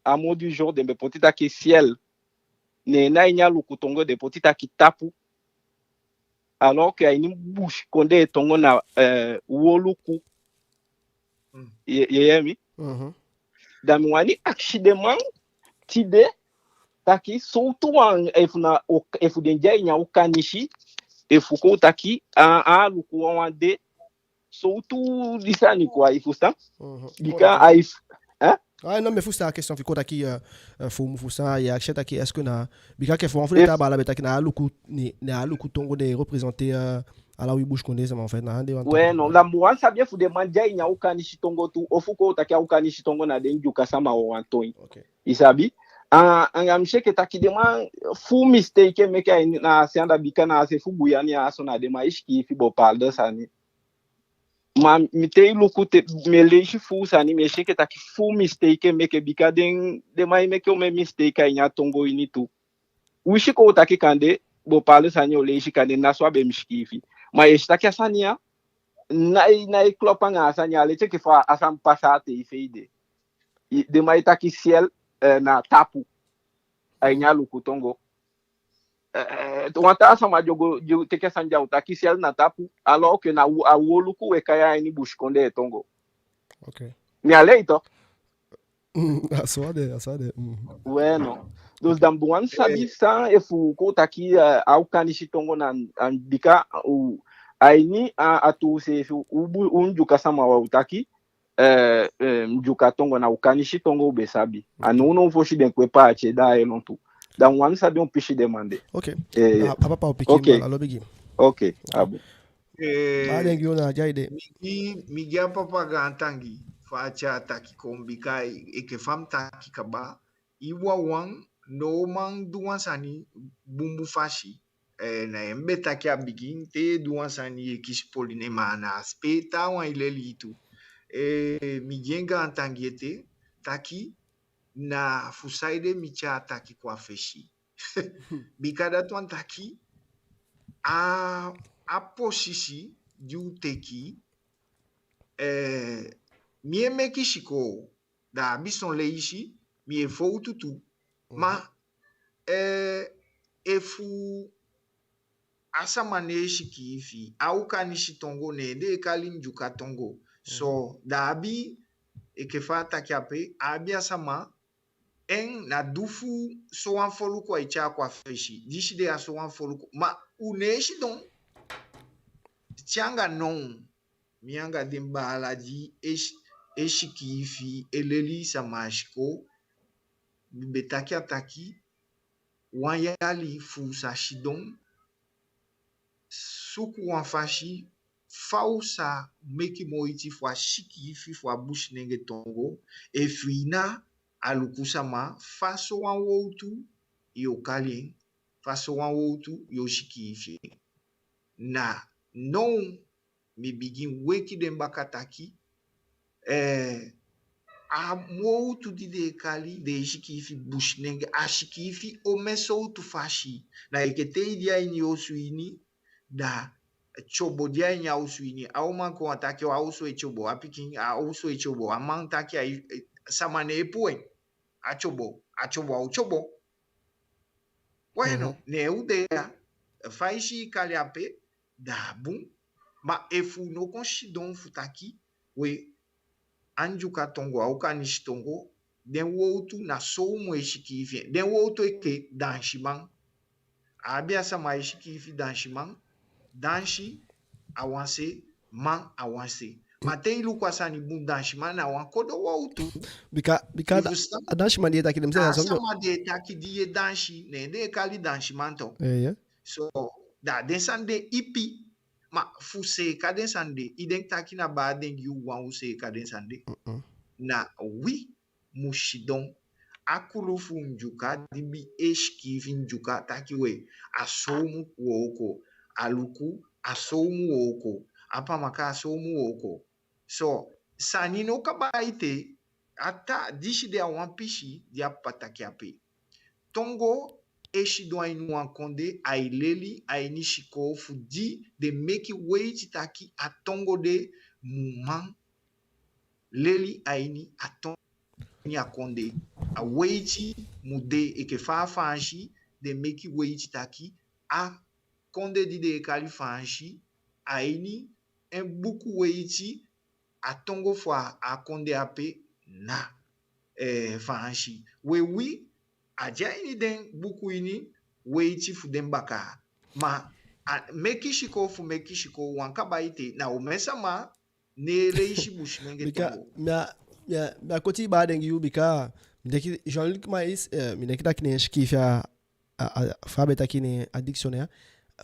A mot du jour den be poti taki ciel. Ne na ini Aluku Tongo den poti taki tapu. Alors que a ini busikondee tongo na, eh, Woluku. Mm. Ye, ye, ye mi? Mhm. Da mi wani akisi den man tide taki sowtu wan, efu na o-, efu den de a ini a Okanisi, efu kon taki a, a Aluku wawan de, sowtu di sani kon, i fusutan? Mhm. Bika a, i f-, hein? Ah, non, mi e fusutan a question fi i, kon taki, euh, euh, fu, fu san i akisi taki, est-ce que na, bika enke fa wan fu den taa baala be taki na Aluku, ni, na Aluku Tongo den e représenter, euh, ala wi busikondee sama, en fait, na ande wan. Ouais, non, da mi wani sabi efu den man de a ini a Okanisi Tongo tu, ofu kon taki a Okanisi Tongo na den Ndyuka sama wawan toin. Ok. I sabi? Ah, anga mi si enke taki den man, fu mistake e meke a ini, na a se anda, bika na a se fu Guyane ya so na den man e sikiifi bepaalde sani. Ma mi te i luku te, mi e leisi fu sani, mi e si enke taki fu mistake e meke, bika den, den man e meke omen mistake a ini a tongo ini tu. Winsi kon u taki kande bepaalde sani o leisi kande na so a be mu sikiifi. Ma i e si taki a sani ya ná e, ná e klopu anga a sani ya, a leti enke fa a sani pasa a teifei de. I, den man e taki ciel, eh, na tapu a ini Aluku Tongo. Eh, eh, wan taa sama di o go, di o teke a sani ya o taki ciel na tapu, alors que na wo-, a Woluku we kai a ini busikondee tongo. Ok. Mi á lei, toch? Mm, a so a de, a so a de. Mm. Ouais, non. Dus da mi be wani sabi san efu kon u taki, eh, a Okanisi Tongo na, na bika u, a ini a, a tu seefi u bu-, u Ndyuka sama wan u taki, eh, eh, Ndyuka Tongo na Okanisi Tongo u be sabi. A nownow fosi den kwe paati e daai e lontu. Da mi wani sabi on pisi demande. Ok. Eh, a, a papa o piki, ok. A lo bigi. Ok, a bon. Eh, baden gi u na a di a ede. Mi gi, mi gi a papa gaantangi fu a tyai a taki kon, bika enke fa mi taki kaba, i wawan ná o man du wan sani bunbun fasi. Eh, na en mi be taki a bigin, te i e du wan sani i e kisi poli, ne, ma na a sipee taawan e leli i tu. Eh, mi gi en gaantangi ete taki na fu saide mi tyai a taki kon a fesi. Bika dati wani taki a, a posisi di u teki, eh, mi e meki sikoo, da a abi son leisi mi e fowtu tu. Ma, eh, efu a sama ná e sikiifi, a Okanisi tongo, ne den e kali Ndyuka tongo. So, da a abi, enke fa a taki ape, a abi a sama, en na du fu sowan foluku ai tyai kon a fesi. Disi de a sowan foluku. Ma u ná e sidon te anga now, mi anga den baala di e si-, e sikiifi, e leli sama a sikoo, mi be taki a taki, wan yali fu u sa sidon, suku wan fasi fa u sa meki moiti fu a sikiifi fu a Businenge tongo, efu i na Alukusama, fa sowan wowtu yo kali en, fa sowan wowtu yo sikiifi en. Na now mi bigin weki den baka taki, eh, a wowtu di den e kali, den e sikiifi Businenge, a sikiifi omen sowtu fasi. Na enke te i de a ini osu ini, da tyobo de a ini a osu ini. A uman kon, a taki a osu e tyobo, a pikin, a osu e tyobo, a man taki ai, eh, sama ná e puu en. A tyobo, a tyobo, a o tyobo. Weno, ne u de ya, fa i si i kali ape, da a bun. Ma efu u ná kon sidon fu taki, we, a Ndyuka tongo, a Okanisi tongo, den wowtu na so u mu e sikiifi en. Den wowtu enke dansiman. A abi a sama e sikiifi dansiman, dansi a wan se, man a wan se. Ma te i luku a sani bun, dansiman na wan kodo wowtu. Bika, bika a dansiman di e taki den, a sama di e taki di e dansi, ne den e kali dansiman tu. So, da den sani de ipi. Ma fu seeka den sani de, i denki taki na baa den gi u wan u seeka den sani de? Na wi mu sidon. A kulu fu Ndyuka di be e sikiifi Ndyuka taki we, a so u mu wooko, Aluku, a so u mu wooko, a Pamaka, a so u mu wooko. So, sani ná kaba ete, a taa disi de a wan pisi di a papa taki ape. Tongo e sidon a ini wan kondee, ai leli a ini sikoo fu di den meki weiti taki a tongo de mu man leli a ini a tongo, ini a kondee. A weiti mu de enke fa a Faansi den meki weiti taki a kondee di den e kali Faansi, a ini en buku weiti, a tongo fu a, a kondee ape na, eh, Faansi. We wi, a de a ini den buku ini, weiti fu den bakaa. Ma a meki sikoo fu meki sikoo, wan kaba ete, na omen sama ná e leisi Businenge tongo. Mi á, mi á, mi á koti baa den gi yu bika mi denki Jean-Luc Maïs, eh, mi denki taki ne en sikiifi a, a, a, fa a be taki, ne a dictionnaire.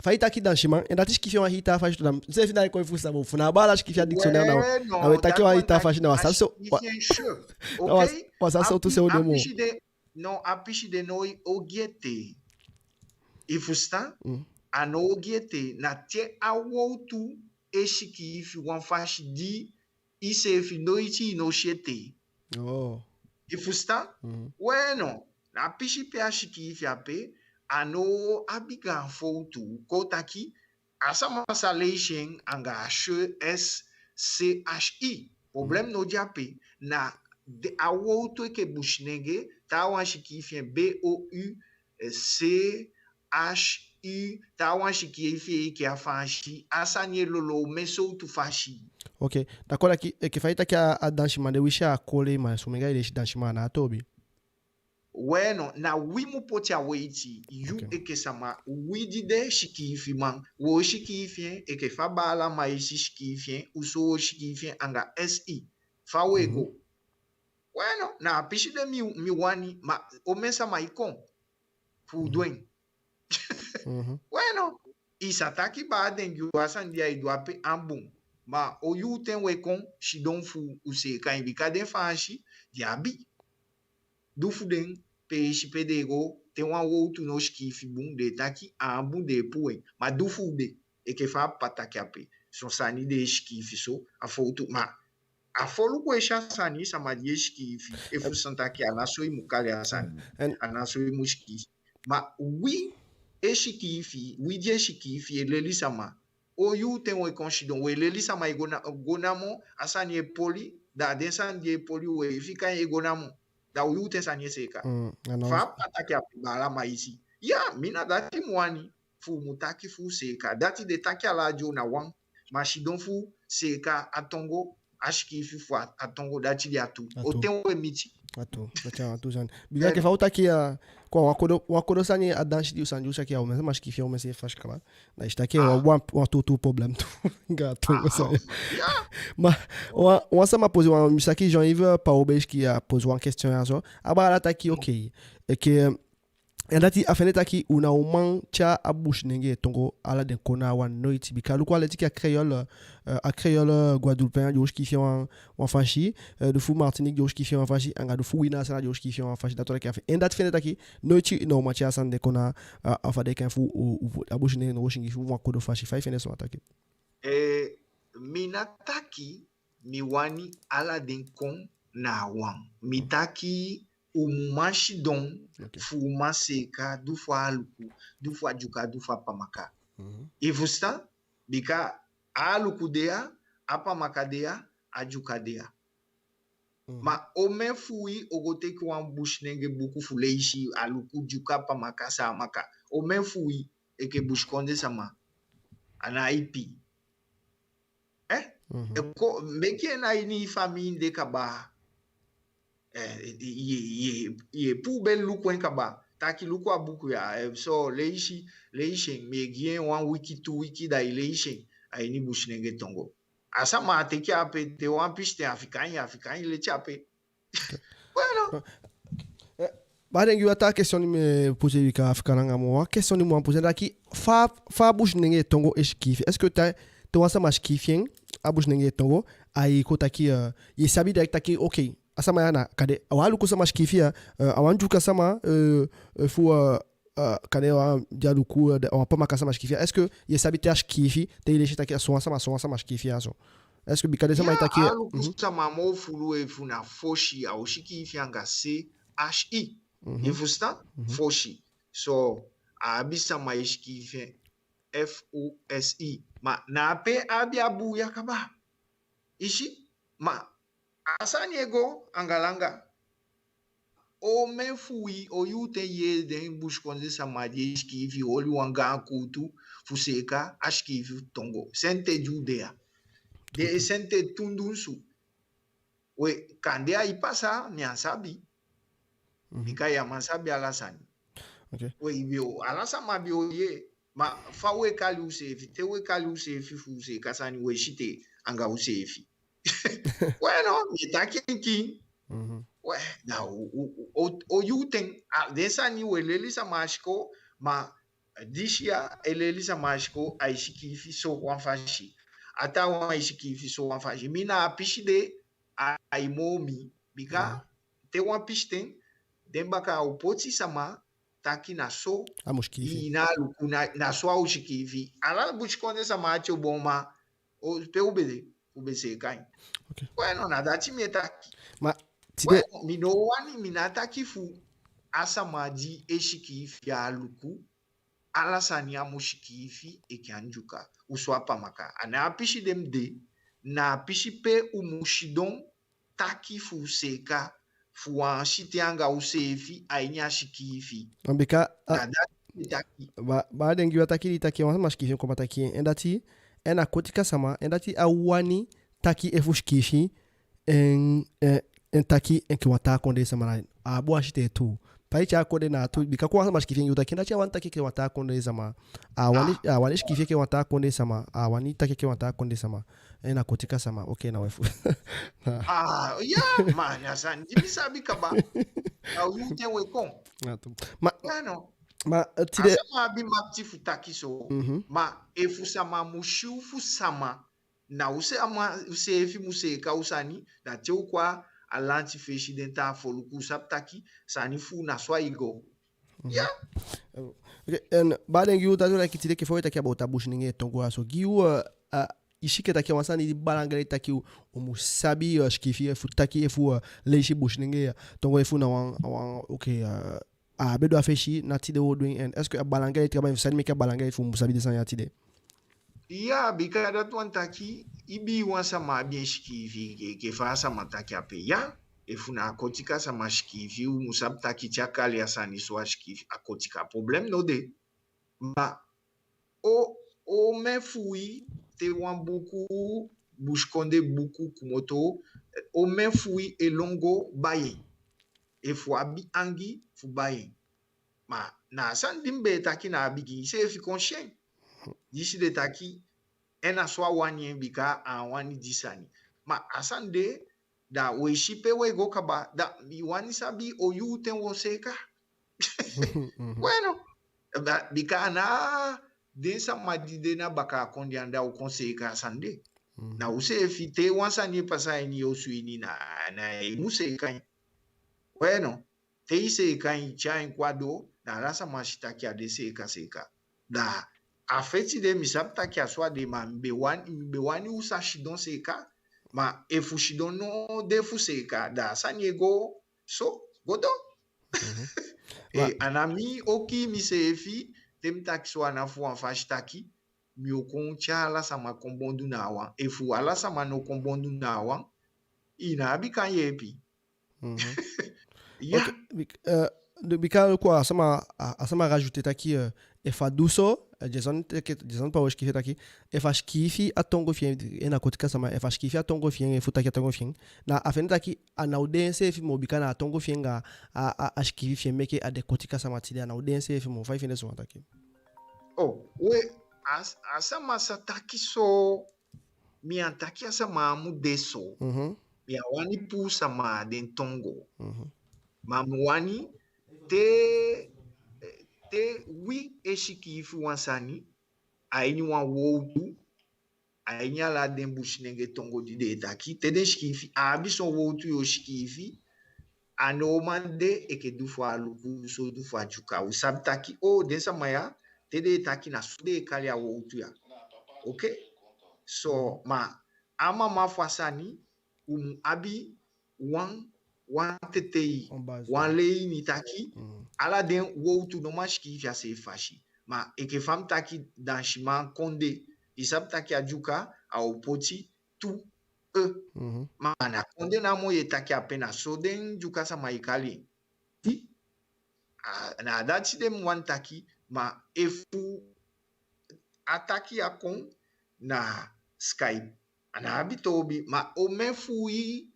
Fa i taki dansiman, en dati sikiifi en wan hii taa fasi tu. Na mi seefi ná e kon fusutan, ma fu na a baala sikiifi a dictionnaire na, na we taki wan hii taa fasi, na wan sa so, wan sa so tu se o de moo. No, a pisi de ná e ogii ete. I fusutan? A ná e ogii ete, na te a wowtu e sikiifi wan fasi di iseefi noiti i ná o si ete. I fusutan? Weno, na a pisi pe a sikiifi ape, a ná abi gaan fowtu, kon taki a sama sa leisi en anga a C S C H I. Problem ná de ape. Na den, a wowtu enke Businenge, taawan sikiifi en B O U C H U, taawan sikiifi en enke a Faansi, a sani e lolo omen sowtu fasi. Ok, d'accord, enke fa i taki a, a dansiman de, wi si a kole, ma somen gaan leisi dansiman a ná a toobi. Weno, na wi mu poti a weiti, yu enke sama, wi di de sikiifiman, wo sikiifi en enke fa baala Maïs sikiifi en, u so wo sikiifi en anga S I. Fa we go? Weno, na a pisi de mi, mi wani, ma omen sama e kon fu du en. Weno, i sa taki baa den gi u, a sani di ai du ape á bun. Ma o yuu ten we kon sidon fu u seeka en, bika den Faansi den abi du fu den, peesi pe den e go, te wan wowtu ná sikiifi bun, den e taki a á bun, den e puu en. Ma du fu u de, enke fa a papa taki ape, son sani den e sikiifi so, a fowtu, ma a foluku e si a sani, sama di e sikiifi, efu san taki, a ná so i mu kali a sani, a ná so i mu sikiifi. Ma wi e sikiifi, wi di e sikiifi, e leli sama, o yuu ten we kon sidon, we leli sama e go na, go namo, a sani e poli, da den sani di e poli we fika en e go namo. Da o yuu ten sani e seeka. Mm, a ná... Fa a papa taki ape, baala, ma i si. Ya, mi na dati mi wani, fu u mu taki fu u seeka. Dati den taki ala a dyo na wan, ma sidon fu seeka a tongo, a sikiifi fu a, a tongo, dati de a tu. A tu. O ten we miti. A tu, dati a tu sani. Bika enke fa u taki ya, kon wan kodo, wan kodo sani, a dansi di u sani di u saki ya, omen sama sikiifi en omen seefi fasi kaba. Da i si taki wan, wan, wan tuutuu problème tu. Anga a tongo sani. Ya. Ma, wan, wan sama poser wan, mi saki Jean-Yves Paobes ki a poser wan question ya so. A baala taki, ok. Enke, en dati a fende taki u ná o man tyai a Businenge tongo ala den kon na a wan, noiti. Bika luku a leti enke a créole, euh, a créole guadeloupéen, den o sikiifi en wan, wan fasi, euh, den fu Martinique den o sikiifi en wan fasi, anga den fu wi na Saanan den o sikiifi en wan fasi. Dati wani taki a fende, en dati fende taki noiti u ná o man tyai a sani de kon na, euh, a fa den e kai en fu, u, u, a Businenge ná o sikiifi wan kodo fasi. Fa i fende so a taki? Eh, mi ná taki mi wani ala den kon na a wan. Mi taki u mu man sidon, ok, fu u man seeka, du fu a Aluku, du fu a Dyuka, du fu a Pamaka. Mhm. I fusutan? Bika a Aluku de ya, a Pamaka de ya, a Dyuka de ya. Mhm. Ma omen fu wi o go teke wan Businenge buku fu leisi, Aluku, Dyuka, Pamaka, Saamaka? Omen fu wi enke busikondee sama? A ná ipi. Eh? Mhm. Enke meke en na ini i famii de kaba. Eh, ye, ye, ye puu be luku en kaba. Taki luku a buku ya, eh, so leisi, leisi en, mi e gi en wan wiki, tu wiki, da i leisi en a ini Businenge tongo. A sama a teke ape, te wan pisiten a fika en, a fika en leti ape. Bueno. Eh, baala, den gi u a taa question di mi e poser, bika a fika langa moo. Wan question di mi wani poser, taki fa, fa Businenge tongo e sikiifi? Est-ce que te, te wan sama sikiifi en a Businenge tongo, ai kon taki, euh, ye sabi direct taki, ok, a sama ya na kande, a wan Aluku sama sikiifi ya, euh, a wan Dyuka sama, euh, euh, fu, euh, euh, kande wan di Aluku, euh, da a wan Pamaka sama sikiifi ya. Est-ce que ye sabi te a sikiifi, te i leisi taki a sowan sama, sowan sama sikiifi ya so? Est-ce que bika den sama e taki, ya, Aluku, mhm, sama moo fulu, efu na fosi, a o sikiifi anga C H I. Mhm. I fusutan? Mhm. Fosi. So, a abi sama e sikiifi en F O S I. Ma na ape a abi a buuya kaba. I si? Ma a sani e go anga langa. Omen fu wi, o yuu ten i yee den busikondee sama di e sikiifi, oli wan gaan kuutu fu seeka a sikiifi fu tongo? Sente di u de ya, den e sente tu dunsu. We, kande ai pasa, mi á sabi. Mhm. Bika ya man sabi ala sani. Ok. We, i be o, ala sama be o yee. Ma fa we kali useefi, te we kali useefi fu seeka sani, we site anga useefi. We no, mi e taki en kiin. Mhm. We, da o, o, o, o yuu ten, a, den sani we leli sama a sikoo, ma disi ya e leli sama a sikoo, ai sikiifi so wan fasi. A taawan e sikiifi so wan fasi. Mi na a pisi de, a, ai moo mi. Bika, mhm, te wan pisiten, den bakaa o poti sama taki na so a mu sikiifi. I na Aluku, na, na so a o sikiifi. Ala busikondee sama ati o boon, ma o, pe u be de, u be seeka en. Ok. We no, na dati mi e taki. Ma tide, we no, mi ná wani, mi ná taki fu a sama di e sikiifi a Aluku, ala sani a mu sikiifi enke a Ndyuka ofuso a Pamaka. A ná a pisi de mi de, na a pisi pe u mu sidon taki fu seeka, fu wan site anga useefi a ini a sikiifi. Bika, a, na dati mi e taki. Ba, baala, den gi u a taki di taki wan sama sikiifi en, kon a taki en, en dati, en a Kotika sama, en dati a wani taki efu sikiifi, en, en, en taki enke wan taa kondee sama, na a abi wan site tu. Fa i tyai a kondee na a tu, bika kon wan sama sikiifi en, yu taki en dati a wani taki enke wan taa kondee sama. A wani, a wani sikiifi enke wan taa kondee sama. A wani taki enke wan taa kondee sama. En a Kotika sama, ok, na we fu. Ah, ya, ma na sani di mi sabi kaba. A u ten we kon. Na tu. Ma, ya no. Ma, eh, tide a sama abi makiti fu taki so. Mhm. Ma efu sama mu si u fu sama, na u se, a man, useefi mu seeka u sani, da te u kon a lanti fesi, den taa foluku, u sabi taki sani fu u na so ai go. Mhm. Ya. Ok, en baala, den gi u, dati wani taki tide enke fa we taki about a Businenge tongo a so. Gi u, eh, a, i si enke taki a wan sani di balangalei taki u, u mu sabi, eh, sikiifi efu taki efu, eh, leisi Businenge tongo efu na wan, wan, ok, eh, a be du a fesi, na tide wo du en, en est-ce que a balangalei kaba, efu san meke a balangalei fu u mu sabi den sani ya tide? Ya, bika dati wani taki, ibii wan sama abi en sikiifi enke fa a sama taki ape. Ya, efu na a Kotika sama sikiifi, u mu sabi taki te a kali a sani so a sikiifi a Kotika, problème no de. Ma o, omen fu wi, te wan buku, busikondee buku komoto, omen fu wi e lon go bai en? Efu u abi angii fu bai en. Ma na a sani di mi be e taki na a bigin, iseefi kon si en. Disi de taki, en na so a wani en, bika a á wani di sani. Ma a sani de, da u e si pe u e go kaba, da mi wani sabi o yuu ten u o seeka. Mhm. Weno, da, bika a ná den sama di de na baka a kondee anda o kon seeka a sani de. Mhm. Na useefi, te wan sani e pasa a ini yu osu ini, na, na i mu seeka en. Weno, te i seeka en, i tyai en kon a doo, na ala sama si taki a de seeka seeka. Da a feti de mi sabi taki a so a de, ma mi be wani, mi be wani u sa sidon seeka. Ma efu sidon no de fu seeka, da a sani e go so, go doo. Mhm. Eh, ma a ná mi o kii miseefi, te mi taki so, a ná fu wan fasi taki mi o kon tyai ala sama kon bondu na a wan. Efu ala sama no kon bondu na a wan, i ná abi kan yeepi. Mhm. Ya. Ok, bik-, eh, de, bika luku a sama, a, a sama rajouter taki, eh, efu a du so, eh, Jason teke, Jason Power sikiifi taki, efu a sikiifi a tongo fi en, en na Kotika sama, efu a sikiifi a tongo fi en, efu taki a tongo fi en, na a fende taki a ná o de enseefi moo, bika na a tongo fi en anga a, a, a sikiifi fi en meke a de Kotika sama tide, a ná o de enseefi moo. Fa i fende so wan taki? Oh, we, a, a sama sa taki so, mi á taki a sama á mu de so. Mhm. Mi á wani puu sama a den tongo. Mhm. Ma mi wani te, te wi e sikiifi wan sani a ini wan wowtu, a ini ala den Businenge tongo di den e taki, te den sikiifi, a abi son wowtu yu o sikiifi, a ná o man de enke di fu Aluku so, di fu Ndyuka. U sabi taki, oh, den sama ya, te den e taki, na so den e kali a wowtu ya. Ok? So, ma a mama fu a sani, u mu abi wan, wan tetei, wan base, wan leini taki, mm, ala den wowtu no man sikiifi a seefi fasi. Ma enke fa mi taki, dansiman kondee, i sabi taki a Ndyuka, a o poti tu e. Mhm. Ma na kondee namo yu e taki ape, na so den Ndyuka sama e kali en. Di, a, na dati de mi wani taki, ma efu a taki ya kon na Skype, a ná abi toobi, ma omen fu wi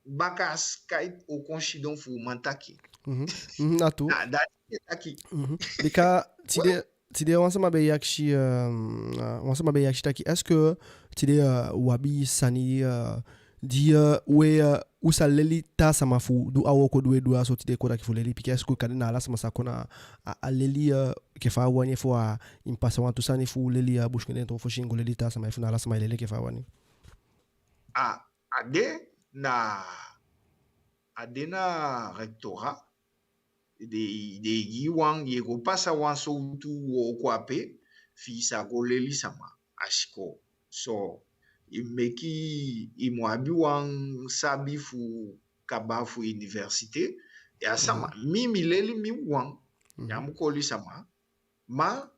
baka Skype o kon sidon fu u man taki? Mhm. Mhm, na tuu. Na dati de taki. Mhm. Bika tide, tide wan sama be e akisi, eh, wan sama be e akisi taki, est-ce que tide, eh, u abi sani, eh, di, eh, we, eh, u sa leli taa sama fu du a wooko di we du a so tide, kon taki fu leli pikin? Est-ce que kande na ala sama sa kon na a, a leli, eh, enke fa a wani, efu a mu pasa wantu sani fu leli a Businenge tongo fosi en go leli taa sama, efu na ala sama e leli enke fa a wani? A, a de na, a de na rectorat, den, den e gi wan, yu e go pasa wan sowtu wooko ape, fi i sa go leli sama a sikoo. So, i meke, i mu abi wan sabi fu kaba fu université. Ya sama, mhm, mi, mi leli mi wan, mhm, ya mu koli sama, ma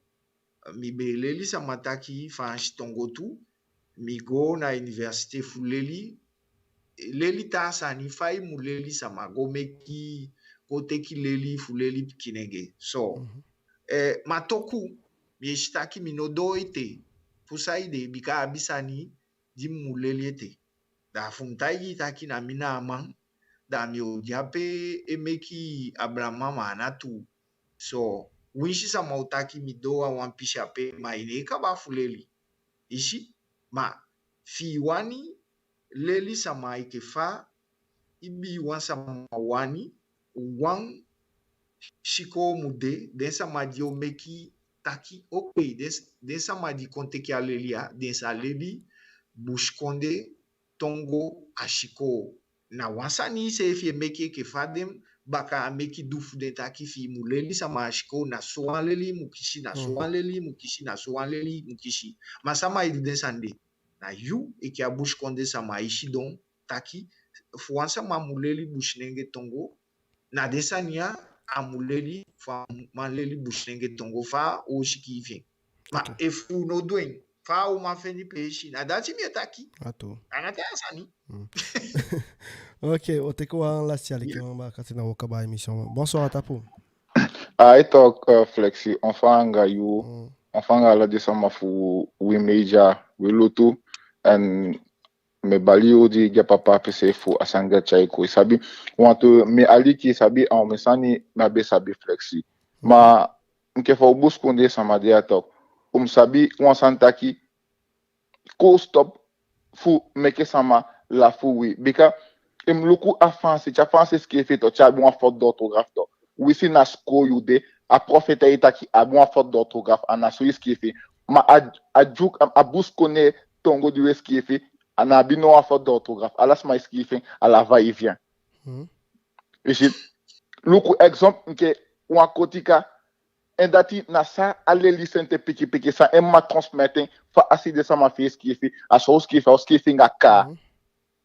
mi be leli sama taki Faansi tongo tu, mi go na université fu leli, leli taa sani, fa i mu leli sama, go meke, go teke leli fu leli pikinenge. So, mhm, eh, ma toku, mi e si taki mi no doo ete fu saide, bika a abi sani di mi mu leli ete. Da fu mi taigi i taki na mi na a man, da mi o de ape e meke ablaman, ma a ná tuu. So, winsi sama o taki mi doo a wan pisi ape, ma i ná e kaba fu leli. I si? Ma fi i wani leli sama enke fa ibiiwan sama wani, wan sikoo mu de, den sama di o meke taki, ok, den, den sama di kon teke a leli ya, den sa leli Busikondee tongo a sikoo. Na wan sani iseefi e meke enke fa den bakaa meke du fu den taki fi i mu leli sama a sikoo, na sowan leli i mu kisi, na sowan leli i mu kisi, na sowan leli i mu kisi. Ma sama e du den sani de? Na yu enke a Busikondee sama e sidon taki, fu wan sama mu leli Businenge tongo, na den sani ya a mu leli, fu a man leli Businenge tongo fa a o sikiifi en. Ma, ok, efu u no du en, fa a o man feni peesi. Na dati mi e taki. A tuu. A ná taa sani. Mm. Ok, u o teke wan lasi alikiman baka, te na u o kaba a emission. Bonsoir, a tapu. Ai, tok, eh, Flexi, on fa anga yu, mm, on fa anga ala den sama fu wi media, wi lutu, en mi e bali yu di gi a papa ape seefi fu a sani di a tyai kon, i sabi. Wantu mi aliki, i sabi, a omen sani mi á be sabi, Flexi. Mm. Ma enke fa u busikondee sama de ya, tok, u mu sabi wan sani taki, kon stop fu meke sama lafu wi. Bika i mu luku a Faansi, te a Faansi sikiifi, tok, te a abi wan faute d'orthographe, tok, wi si na sikoo yu de, a prof e taigi i taki a abi wan faute d'orthographe, a ná so i sikiifi. Ma a, a Dyu, a, a busikondee tongo di wi e sikiifi, a ná abi no wan faute d'orthographe. Ala sama e sikiifi en à la va-et-vient. Hmm. I si, luku exemple enke wan Kotika, en dati na san a leli sensi pikin pikin, san en mma transmettre en, fa a si den sama fi en sikiifi, a so a o sikiifi, a o sikiifi anga kaa. Mhm.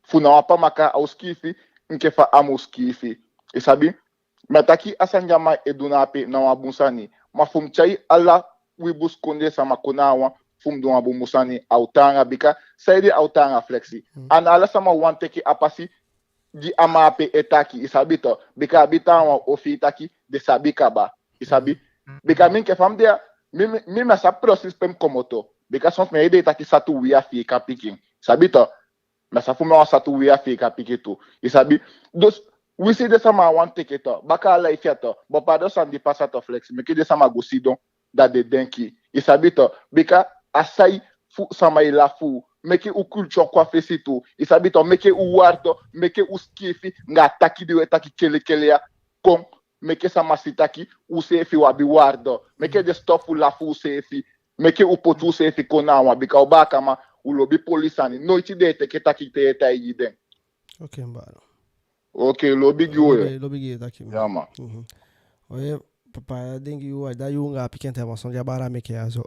Fu na wan Pamaka, a o sikiifi enke fa a mu sikiifi. I sabi? Mi á taki a sani di a man e du na ape na wan bun sani. Ma fu mi tyai ala wi busikondee sama kon na a wan, fu mi du wan bunbun sani, a o taanga. Bika saide a o taanga, Flexi? Mhm. A ná ala sama wani teke a pasi di a man ape e taki, i sabi, tok. Bika a abi taawan o fii taki den sabi kaba, i sabi. Mhm. Bika mi enke fa mi de ya, mi, mi, mi, mi á sabi precies pe mi komoto. Bika soms mi e yee den e taki satu uwii á fika pikin, i sabi, tok. Mi á sabi fu mi wan satu uwii á fika pikin tu, i sabi. Dus wi si den sama á wani teke, tok, baka a life ya, tok. Bon, pardon, sani di pasa, tok, Flexi, meke den sama go sidon, da den denki, i sabi, tok. Bika a sai fu sama e lafu u, meke u culture kon a fesi tu, i sabi, tok. Meke u waarde, meke u sikiifi anga a taki di u e taki kelekele ya, kon, meke sama si taki useefi u abi waarde. Meke den stop fu lafu useefi. Meke u poti useefi kon na a wan, bika u baakaman, u lobi poli sani. Noiti den e teke taki te i e taigi den. Ok, mi baala. Ok, lobi gi u. Lobi, lobi gi i, taki. Ya, man. Mhm. Oye, papa, den gi yu, da yu anga a pikin intervention di a baala meke ya so.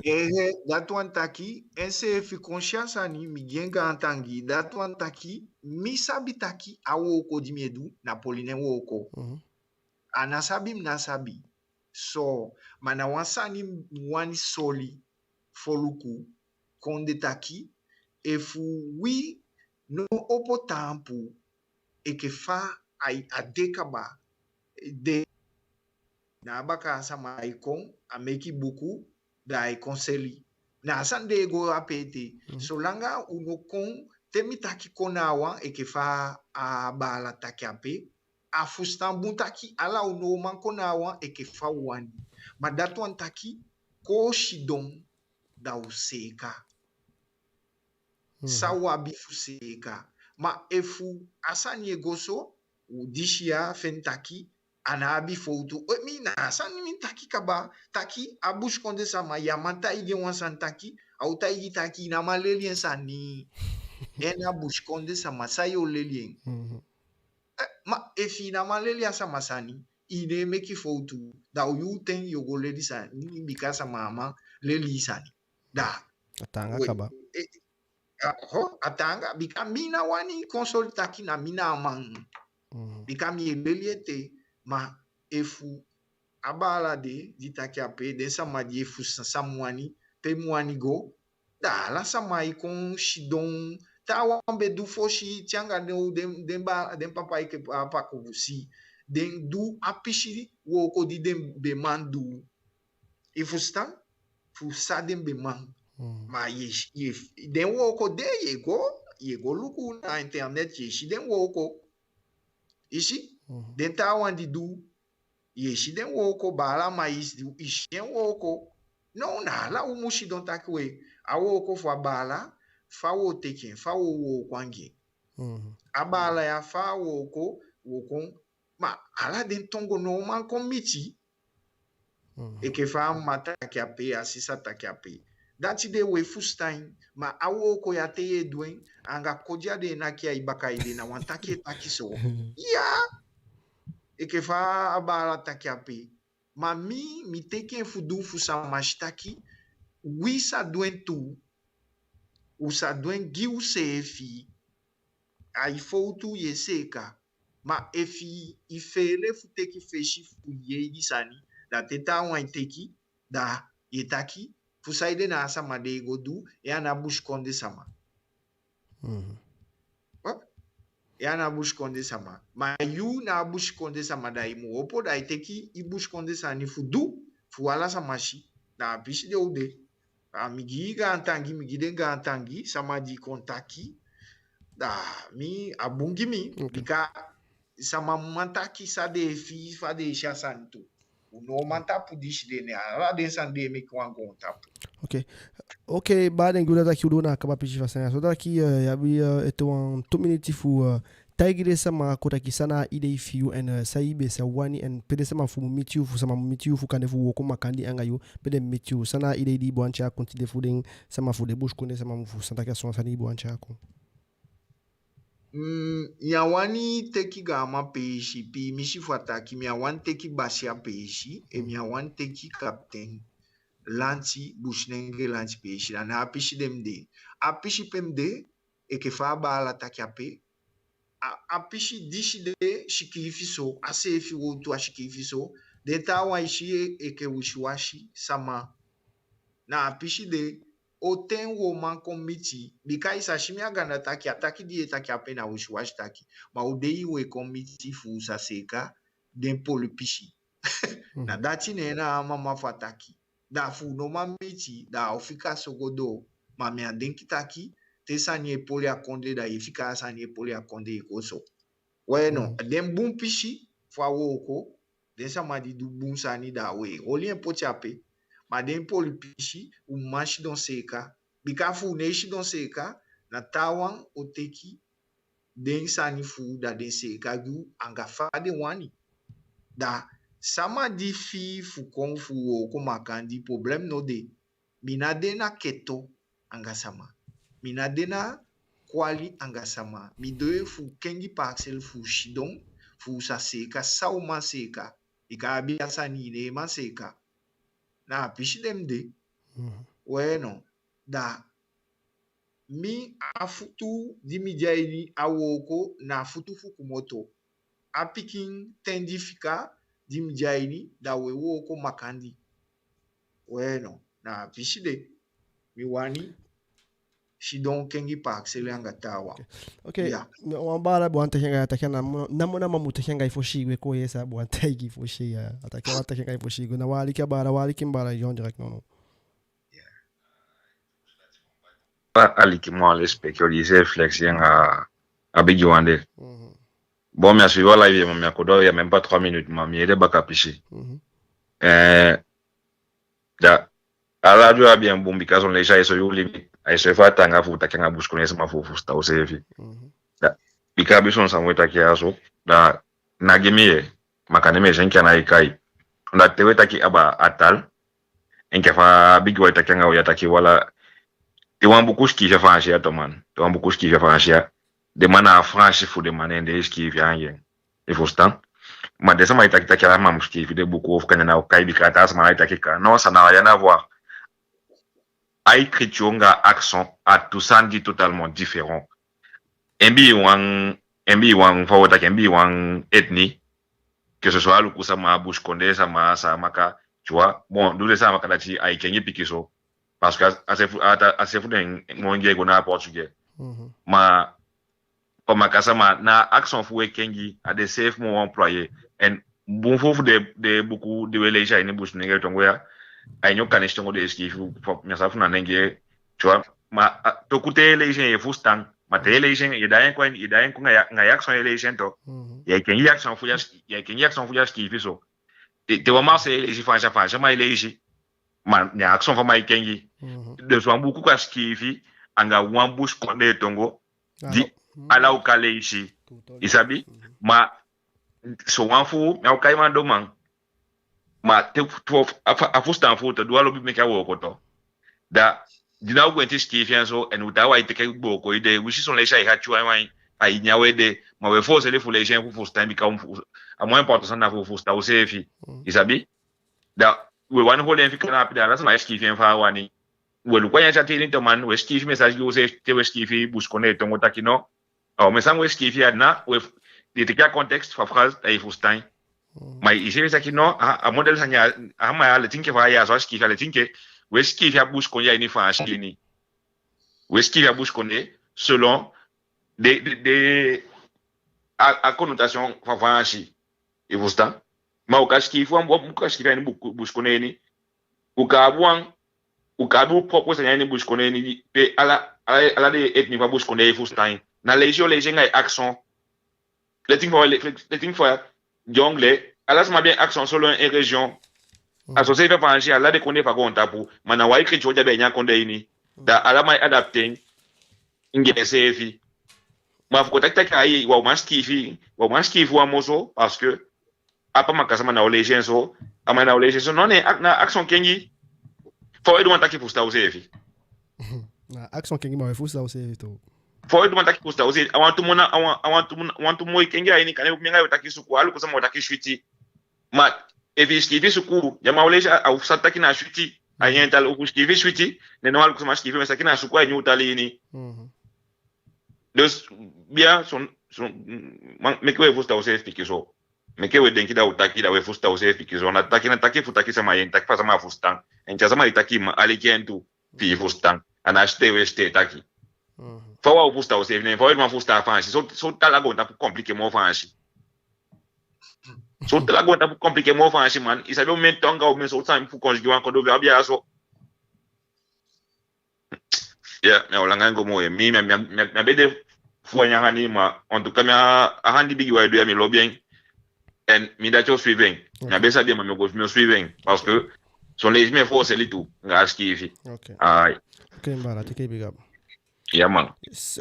Ehe, dati wani taki, enseefi kon si a sani, mi gi en gaantangi, dati wani taki, mi sabi taki a wooko di mi e du, na poli nen wooko. Mhm. A ná sabi mi ná sabi. So, ma na wan sani mi wani soli foluku kondee taki, efu wi no opo taampu enke fa ai, a de kaba, de, na a bakaa sama ai kon, a meke buku, da ai kon seli. Na a sani de e go ape ete. Mhm. Solanga u no kon, te mi taki kon na a wan enke fa a baala taki ape, a fusutan bun taki ala u no o man kon na a wan enke fa u wani. Ma dati wani taki, kon sidon, da u seeka. Mhm. San u abi fu seeka. Ma efu a sani e go so, u disi ya feni taki a ná abi fowtu. We, mi na a sani mi taki kaba, taki a busikondee sama, yu á man taigi en wan sani taki, a o taigi taki i ná man leli en sani. En a busikondee sama, san yu o leli en? Mhm. Eh, ma efu i ná man leli a sama sani, i ná e meke fowtu, da u yuu ten yu o go leli sani, bika sama á man leli i sani. Da. A taanga kaba. Eh, a, ho, a taanga, bika mi ná wani kon soli taki na mi na a man. Mhm. Bika mi e leli ete, ma efu a baala de di taki ape, den sama di e fusutan san mi wani, pe mi wani go, da ala sama e kon sidon. Taawan be du fosi, te anga den, den, den ba, den papa enke pa, papa Kobusi, den du a pisi wooko di den be man du. I fusutan? Fu san den be man. Hmm. Ma yu e si, yu e, den wooko de, yu e go, yu e go luku na internet, yu e si den wooko. I si? Mhm. Den taawan di du, yu e si den wooko, baala, ma i si, i si en wooko. No, na ala u mu sidon taki we, a wooko fu a baala, fa u o teke en, fa u o wooko anga en. Mhm. A baala ya, fa a wooko, wooko. Ma ala den tongo no man kon miti. Mhm. Enke fa a mma taki ape, a sisa taki ape. Dati de we fusutan en, ma a wooko ya te yu e du en, anga kodi a den e naki a i baka ede, na wan taki e taki so. Ya! Enke fa a baala taki ape. Ma mi, mi teke en fu du fu sama si taki, wi sa du en tu, u sa du en gi useefi, ai fowtu yu e seeka. Ma efu i feele fu teke fesi fu yee i sani, da te taawan e teke, da yu e taki, Fu saide na a sama de i go du, ya na busikondee sama. Mhm. Wa? Ya na busikondee sama. Ma yu na busikondee sama, da i mu opo, da i teke i busikondee sani fu du, fu ala sama si. Na a pisi de u de. A mi gi i gaantangi, mi gi den gaantangi, sama di kon taki. Da mi, a bun gi mi, oke, bika sama mu man taki san den e fii, fa den e si a sani tu. U no man tapu disi de, ne ala den sani de e meke wan goontapu. Oke. Oke, baa, den gi u dati taki u doo na a kaba pisi fu a sani ya. So taki, eh, i abi, eh, ete wan tu miniti fu, eh, taigi den sama kon taki san na a idei fi yu, en, eh, san i be sa wani, en pe den sama fu mu miti yu, fu sama mu miti yu, fu kande fu wooko makandii anga yu, pe den miti yu. San na a idei di i be wani tyai kon tide fu den sama, fu den busikondee sama, fu san taki a so wan sani i be wani tyai kon. Mm, mi á wani teke gaaman peesi, piimisi fu a taki, mi á wani teke basiya peesi, en mi á wani teke kapiten lanti, businenge lanti peesi. Da na a pisi de mi de. A pisi pe mi de, enke fa a baala taki ape, a, a pisi disi de sikiifi so, a seefi wowtu a sikiifi so, den taawan e si en enke wisiwasi sama. Na a pisi de, on ten wo man kon miti, bika i sa si mi a ganda taki, a taki di i e taki ape na wisiwasi taki. Ma on dei we kon miti fu u sa seeka den poli pisi. Na dati ne en na a mama fu a taki. Da fu u no man miti, da a o fika so go doo. Ma mi á denki taki te sani e poli a kondee, da i e fika a sani e poli a kondee e go so. Weno, den bun pisi fu a wooko, den sama di du bun sani, da we holi en poti ape. Ma den poli pisi, u man sidon seeka. Bika fu u ná e sidon seeka, na taawan o teke den sani fu u, da den seeka gi u anga fa den wani. Da sama di fii fu kon fu wooko makandii, problem no de. Mi ná de na keto anga sama. Mi ná de na kwali anga sama. Mi de fu kengi paakisei fu sidon, fu sa seeka san u man seeka. Bika a abi a sani i ná e man seeka. Na a pisi de mi de. Weno, da mi, a futu di mi de a ini a wooko, na a futu fu komoto. A pikin ten di fika di mi de a ini, da we wooko makandii. Weno, na a pisi de mi wani sidon kengi paakisei anga taawan. Oke. Wan baala be wani taki anga i, a taki a namo, namo, namo mu taki anga i fosi, we kon yee san a be wani taigi i fosi ya. A taki a wani taki anga i fosi, go na wan aliki a baala, wan aliki mi baala, i on direct, non, non. A, aliki, mon respect, yo, di se flex anga a bigi wan de. Bon, mi a suivi a live, ma mi á kon doo ya même pas trois minutes, ma mi e de baka pisi. Eh, da, ala radio abi en bun, bika son leisi ai so yu limit, ai so fa taanga fu taki anga busikondee sama fu, fu fusutan useefi. Da, bika abi son sani we taki a so, da, na gi mi ye, ma kande mi e si enke a ná e kai. Omdat te we taki aba a taal, enke fa bigi wan e taki anga u ya taki wala, te wan buku sikiifi a Faansi ya tu man, te wan buku sikiifi a Faansi ya, den man na a Faansi fu den man ne den e sikiifi anga en. I fusutan? Ma den sama e taki taki ala man mu sikiifi den buku ofu kande a ná o kai bika taa sama ná e taki kaa. Non, ça n'a rien à voir. A écriture anga accent a tu sani di totalement différent. En biiwan, en biiwan, fa wo taki, en biiwan ethnie, que ce soit Aluku sama, busikondee sama, Saamaka, tu vois. Bon, du den Saamaka dati ai kengi pikinso. Parce que a, a se fu, a ta, a se fu den moo e go na portugais. Ma Pamaka sama, na accent fu u e kengi, a den seefi moo employé. En bun fu, fu den, den buku di we leisi a ini Businenge tongo ya, a ini Okanisi tongo den e sikiifi, fu, mi á sa fu na nenge, tu vois. Ma, a, toku te i e leisi en i e fusutan, ma te i e leisi en, i e daai en kon, i e daai en kon anga i, anga i accent i e leisi en tu. I e kengi i accent fu i a, i e kengi i accent fu i a sikiifi so. Te, te wan Marseillais e leisi Faansi, a Faansi sama e leisi. Ma na accent fu a man e kengi. Dus wan buku kan sikiifi anga wan busikondee tongo di ala u kan leisi. I sabi? Ma so wan fu u, mi á o kai man doman. Ma te fu, a fu, a fusutan fu u tu, du a lobi meke a wooko tu. Da, di na u gwenti sikiifi en so, en u taawan e teke booko ede, wi si son leisi ai hati wan, wan, ai nyan u ede, ma we foseli fu leisi en fu fusutan en, bika u fu, a moo important sani na fu fusutan useefi. I sabi? Da, we wani holi en fika na ape, da ala sama e sikiifi en fa a wani. We luku a nyan sa teli tu man, we sikiifi message gi useefi, te we sikiifi busikondee tongo taki no. A omen sani we sikiifi a na, we, di teke a contexte fu a phrase, da i fusutan en. Ma i seefi taki no, a, a modèle sani ya, a man ya leti enke fa a ya so a sikiifi, a leti enke, We sikiifi a busikondee a ini Faansi ini. We sikiifi a busikondee selon de, de, de, a, a connotation fu a Faansi. I fusutan? Ma u kan sikiifi wan, u kan sikiifi a ini bu-, busikondee ini. U kan abi wan, u kan abi u propre sani a ini busikondee ini, pe ala, ala, ala den etnie fu a busikondee e fusutan en. Na leisi yo leisi en anga i accent. Leti enke fa, le, leti enke fa, di anglais, ala sama abi en accent selon en région. A so seefi a Faansi, ala den kondee fu a goontapu, ma na wan écriture di abi a ini a kondee ini. Da ala man e adapter en anga enseefi. Ma fu kon taki taki, ai, wan man sikiifi, wan man sikiifi wan moso, parce que a Pamaka sama ná o leisi en so, a man ná o leisi en so. Non, ne, a, na accent kengi. Fa we du man taki fusutan useefi? Na accent kengi, ma we fusutan useefi tu. Fa we du man taki fusutan useefi? A wantu moi, a wan, a wantu moi, wantu moi kengi a ini, kande mi anga yu o taki suku, Aluku sama o taki switi. Ma efi i sikiifi suku, den man o leisi a, a o sa taki na switi. A ini en taal, efi i sikiifi switi, ne no, Aluku sama sikiifi, ma i sa taki na suku a ini u taal ini. Mhm. Dus, bia, son, son, man, meke we fusutan useefi pikinso. Meke we denki da u taki, da we fusutan useefi pikinso. Na taki, na taki fu taki sama, i e taki fa sama fusutan. En te a sama di taki, ma aliki en tu, fi i fusutan. A ná sitee we sitee taki. Mhm. Fa wi á o fusutan useefi, ne fa we du man fusutan Faansi? So, so taal a goontapu compliqué moo Faansi. So taal a goontapu compliqué moo Faansi, man. I sabi omen tonga, omen sowtu sani fu conjuguer wan kodo verbe a so. Ya, mi á o langa en go moo. Mi, mi, mi, mi, mi á be de fu wani a handi, ma en tout cas, mi a, a handi bigi wan e du ya, mi lobi en. En mi dati o suivi en. Mi á be sabi en, ma mi o go, mi o suivi en. Parce que son leisi mi e forcer en tu anga a sikiifi. Ok. Ai. Ok, mi baala, teke i big up. Ya, man. Yes.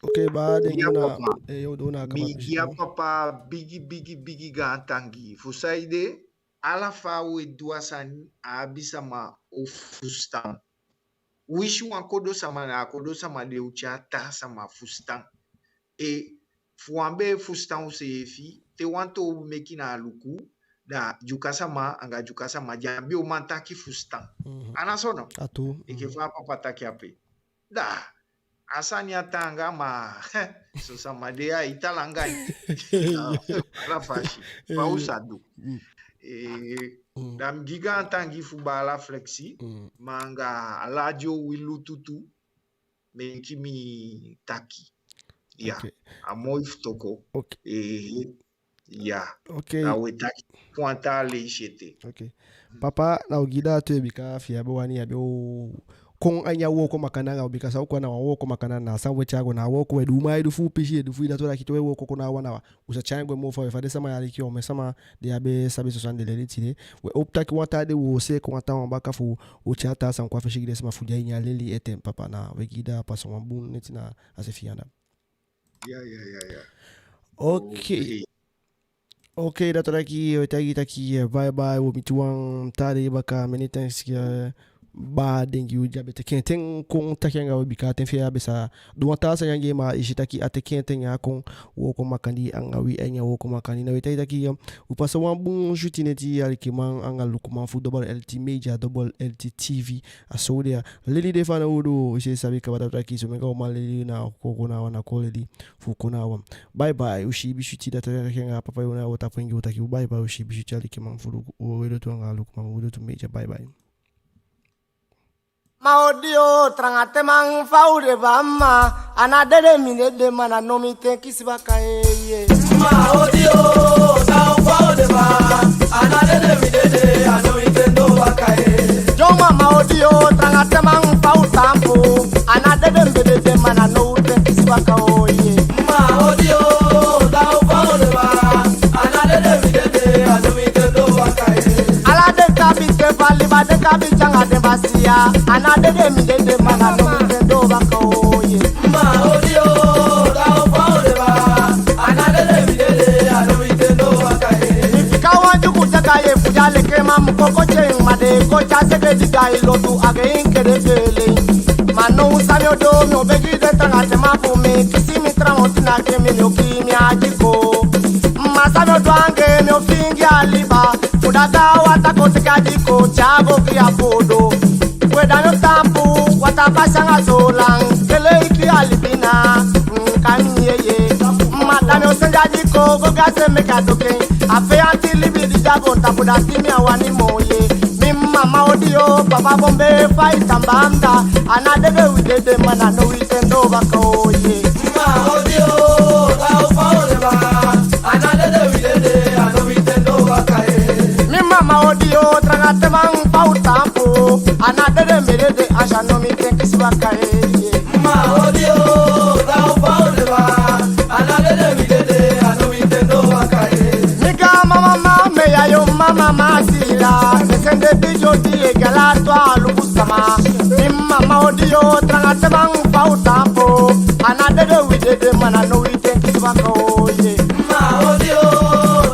Ok, baa, den gi u na, papa. Eh, yo, den gi u na. Mi gi a papa bigi, bigi, bigi gaantangi. Fu saide, ala fa we du a sani, a abi sama o fusutan. Winsi wan kodo sama, na a kodo sama de o tyai taa sama fusutan. E, fu wan be fusutan useefi, te wan toobi meke na Aluku, da Dyuka sama anga Dyuka sama, den á be o man taki fusutan. Mhm. A ná so no? A tuu. Enke fa a papa taki ape. Da a sani á taanga, ma son sama de ya e taanga en. Ala fasi fa u sa du. Mm. Eh, mm, da mi gi gaantangi fu baala Flexi, mm, ma anga ala di o weli u tutu, meke mi taki. Ya, ok, a moi fu toku. Ok. Eh, ya. Ok. Na we taki fu wan taa leisi ete. Ok. Papa, na u gi da tu, bika fi i á be wani, i á be o kon a ini a wooko makandaa anga u, bika san u kon na wan wooko makandaa, na san we tyai go, na a wooko we du, ma i du fu u pisi, i du fu i, dati wani taki te we wooko kon na a wan, na wan, u sa tyai en gwe moo faa, we fa den sama ya aliki, omen sama di á be sabi so sani, den leli tide. We howpu taki wan taa dei wo seeka wan taawan baka fu u tyai taa sani kon a fesi gi den sama fu di a ini a leli ete, papa, na we gi da pasa wan bun neti na a se fi i anda. Ya, ya, ya, ya. Ok. Ok. Ok, dati wani taki, we taigi taki, eh, bye bye, wo miti wan taa dei baka, many thanks, eh, baa, den gi u di a be teke en ten kon taki anga u, bika a ten fi en ya a be sa du wan taa sani anga en, ma i si taki a teke en ten ya kon wooko makandii anga wi, a ini a wooko makandii. Na we taigi taki, eh, u pasa wan bun switi neti, alikiman anga lukuman fu Double L T Media, Double L T T V, a so u de ya. Leli de fanowdu, i si, sabi kaba, dati wani taki so meke u man leli na kon, kon na wan, na kon leli fu kon na wan. Bye bye, u siibi switi, dati wani taki anga papa, yu na u tapu en gi u taki u bye bye, u siibi switi, alikiman fu luku, u, we du tu anga lukuman, we du tu Media, bye bye. Ala den kabi te fa liba, den kabi te anga den basiya. A ná dede mi dede, ma na no mi dede o baka o ye. Mi fika wan dyugu teka ye fu di a leke man mu koko tye, ma de ko tya teke di da i lotu a ge i kede fele. Ma now san mi o du, mi o begi den taanga ten man fu mi kisi mi trawon tina ke mi o kii mi a diko. Ma san mi o du anga en, mi o fingi a liba. Fu da taa wataa kon teke a diko, tya go gi a foodo. We da mi o taampu wataa pasi anga Soolan, kele i kii a libi na, mm, kan ye ye. Ma da mi o sende a diko go gi a se meke a token. A feyanti libi di de a goontapu, dati mi á wani moo ye. Mi mama o di Yo, papa Bombe, fa i tan banda. A ná dede wi dede, ma na now wi ten doo baka, o yee. Ma odi o, da u fa o de baa. A ná dede wi dede, a now wi ten doo baka, e. Mi mama odi o, taanga teman, fa u taampu. A ná dede mi dede, a sa now mi ten kisi baka, e. Ma odi o, da u fa o de baa. A ná dede wi dede, a now wi ten doo baka, e. Mi gaan mama, mama, mi yaya, mama, mama, sila. Mi sende bijo di e gala tu a luku sama. Mi mama odi o, taanga teman, fa u taampu. A ná dede wi dede, ma na now wi ten kisi baka, o yee. Ma odi o,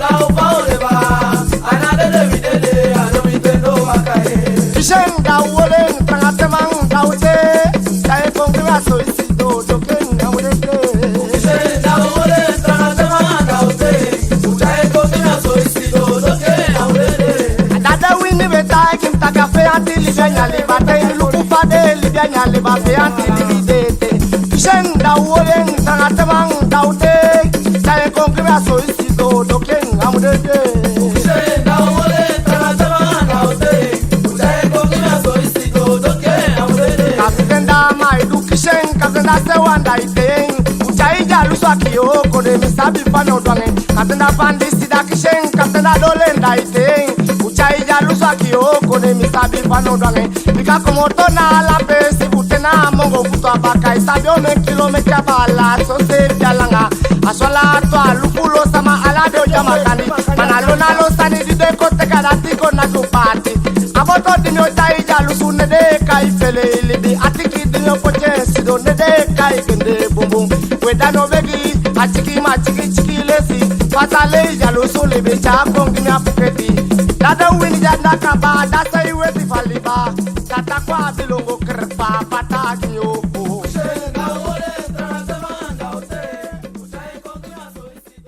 da u fa o de baa. A ná dede wi dede, a now wi ten doo baka, e. Kisen da u wolen, taanga teman, da u tei. Da e kon kila so i si doo, doo ke na u dede. Kisen da u wolen, taanga teman, da u tei. Da e kon kila so i si doo, doo ke na u dede. A dda Wini be taigi mi taki a feyanti libi a ná liba te, i luku fa den e libi a ná liba, feyanti libi de ete. Kisen da u wolen, taanga teman, da u tei. Da e kon kila so i si doo, doo ke na u dede. Kisen da u wolen, taanga teman, da u tei. Da e kon kila so i si doo, doo ke na u dede. Kapiten Dama e du kisen, kapiten da Sewan da i ten. U tyai dyalusu aki o kondee, mi sabi fa no du anga en. Kapiten da Fandi si da kisen, kapiten da Dolen da i ten. U tyai dyalusu aki o kondee, mi sabi fa no du anga en. Bika komoto na ala peesi, bute na a mongo, futu a baka, i sabi omen kilometa baala, soseefi a langa. A so ala tu a luku lo sama, ala den o dyama kandi. Ma na lo na lo sani di den kon teke, a dati kon naki u paati. A boto di mi o tyai dyalusu, ne den e kai Fele i libi. A tiki di mi o poti en sidon, ne den e kai Gende Bunbun. We da mi o begi, a tiki ma tiki tiki lesi. Fa a sa lei dyalusu libi, tyai kon gi mi a puketi. Da den wini di a ná kaba, da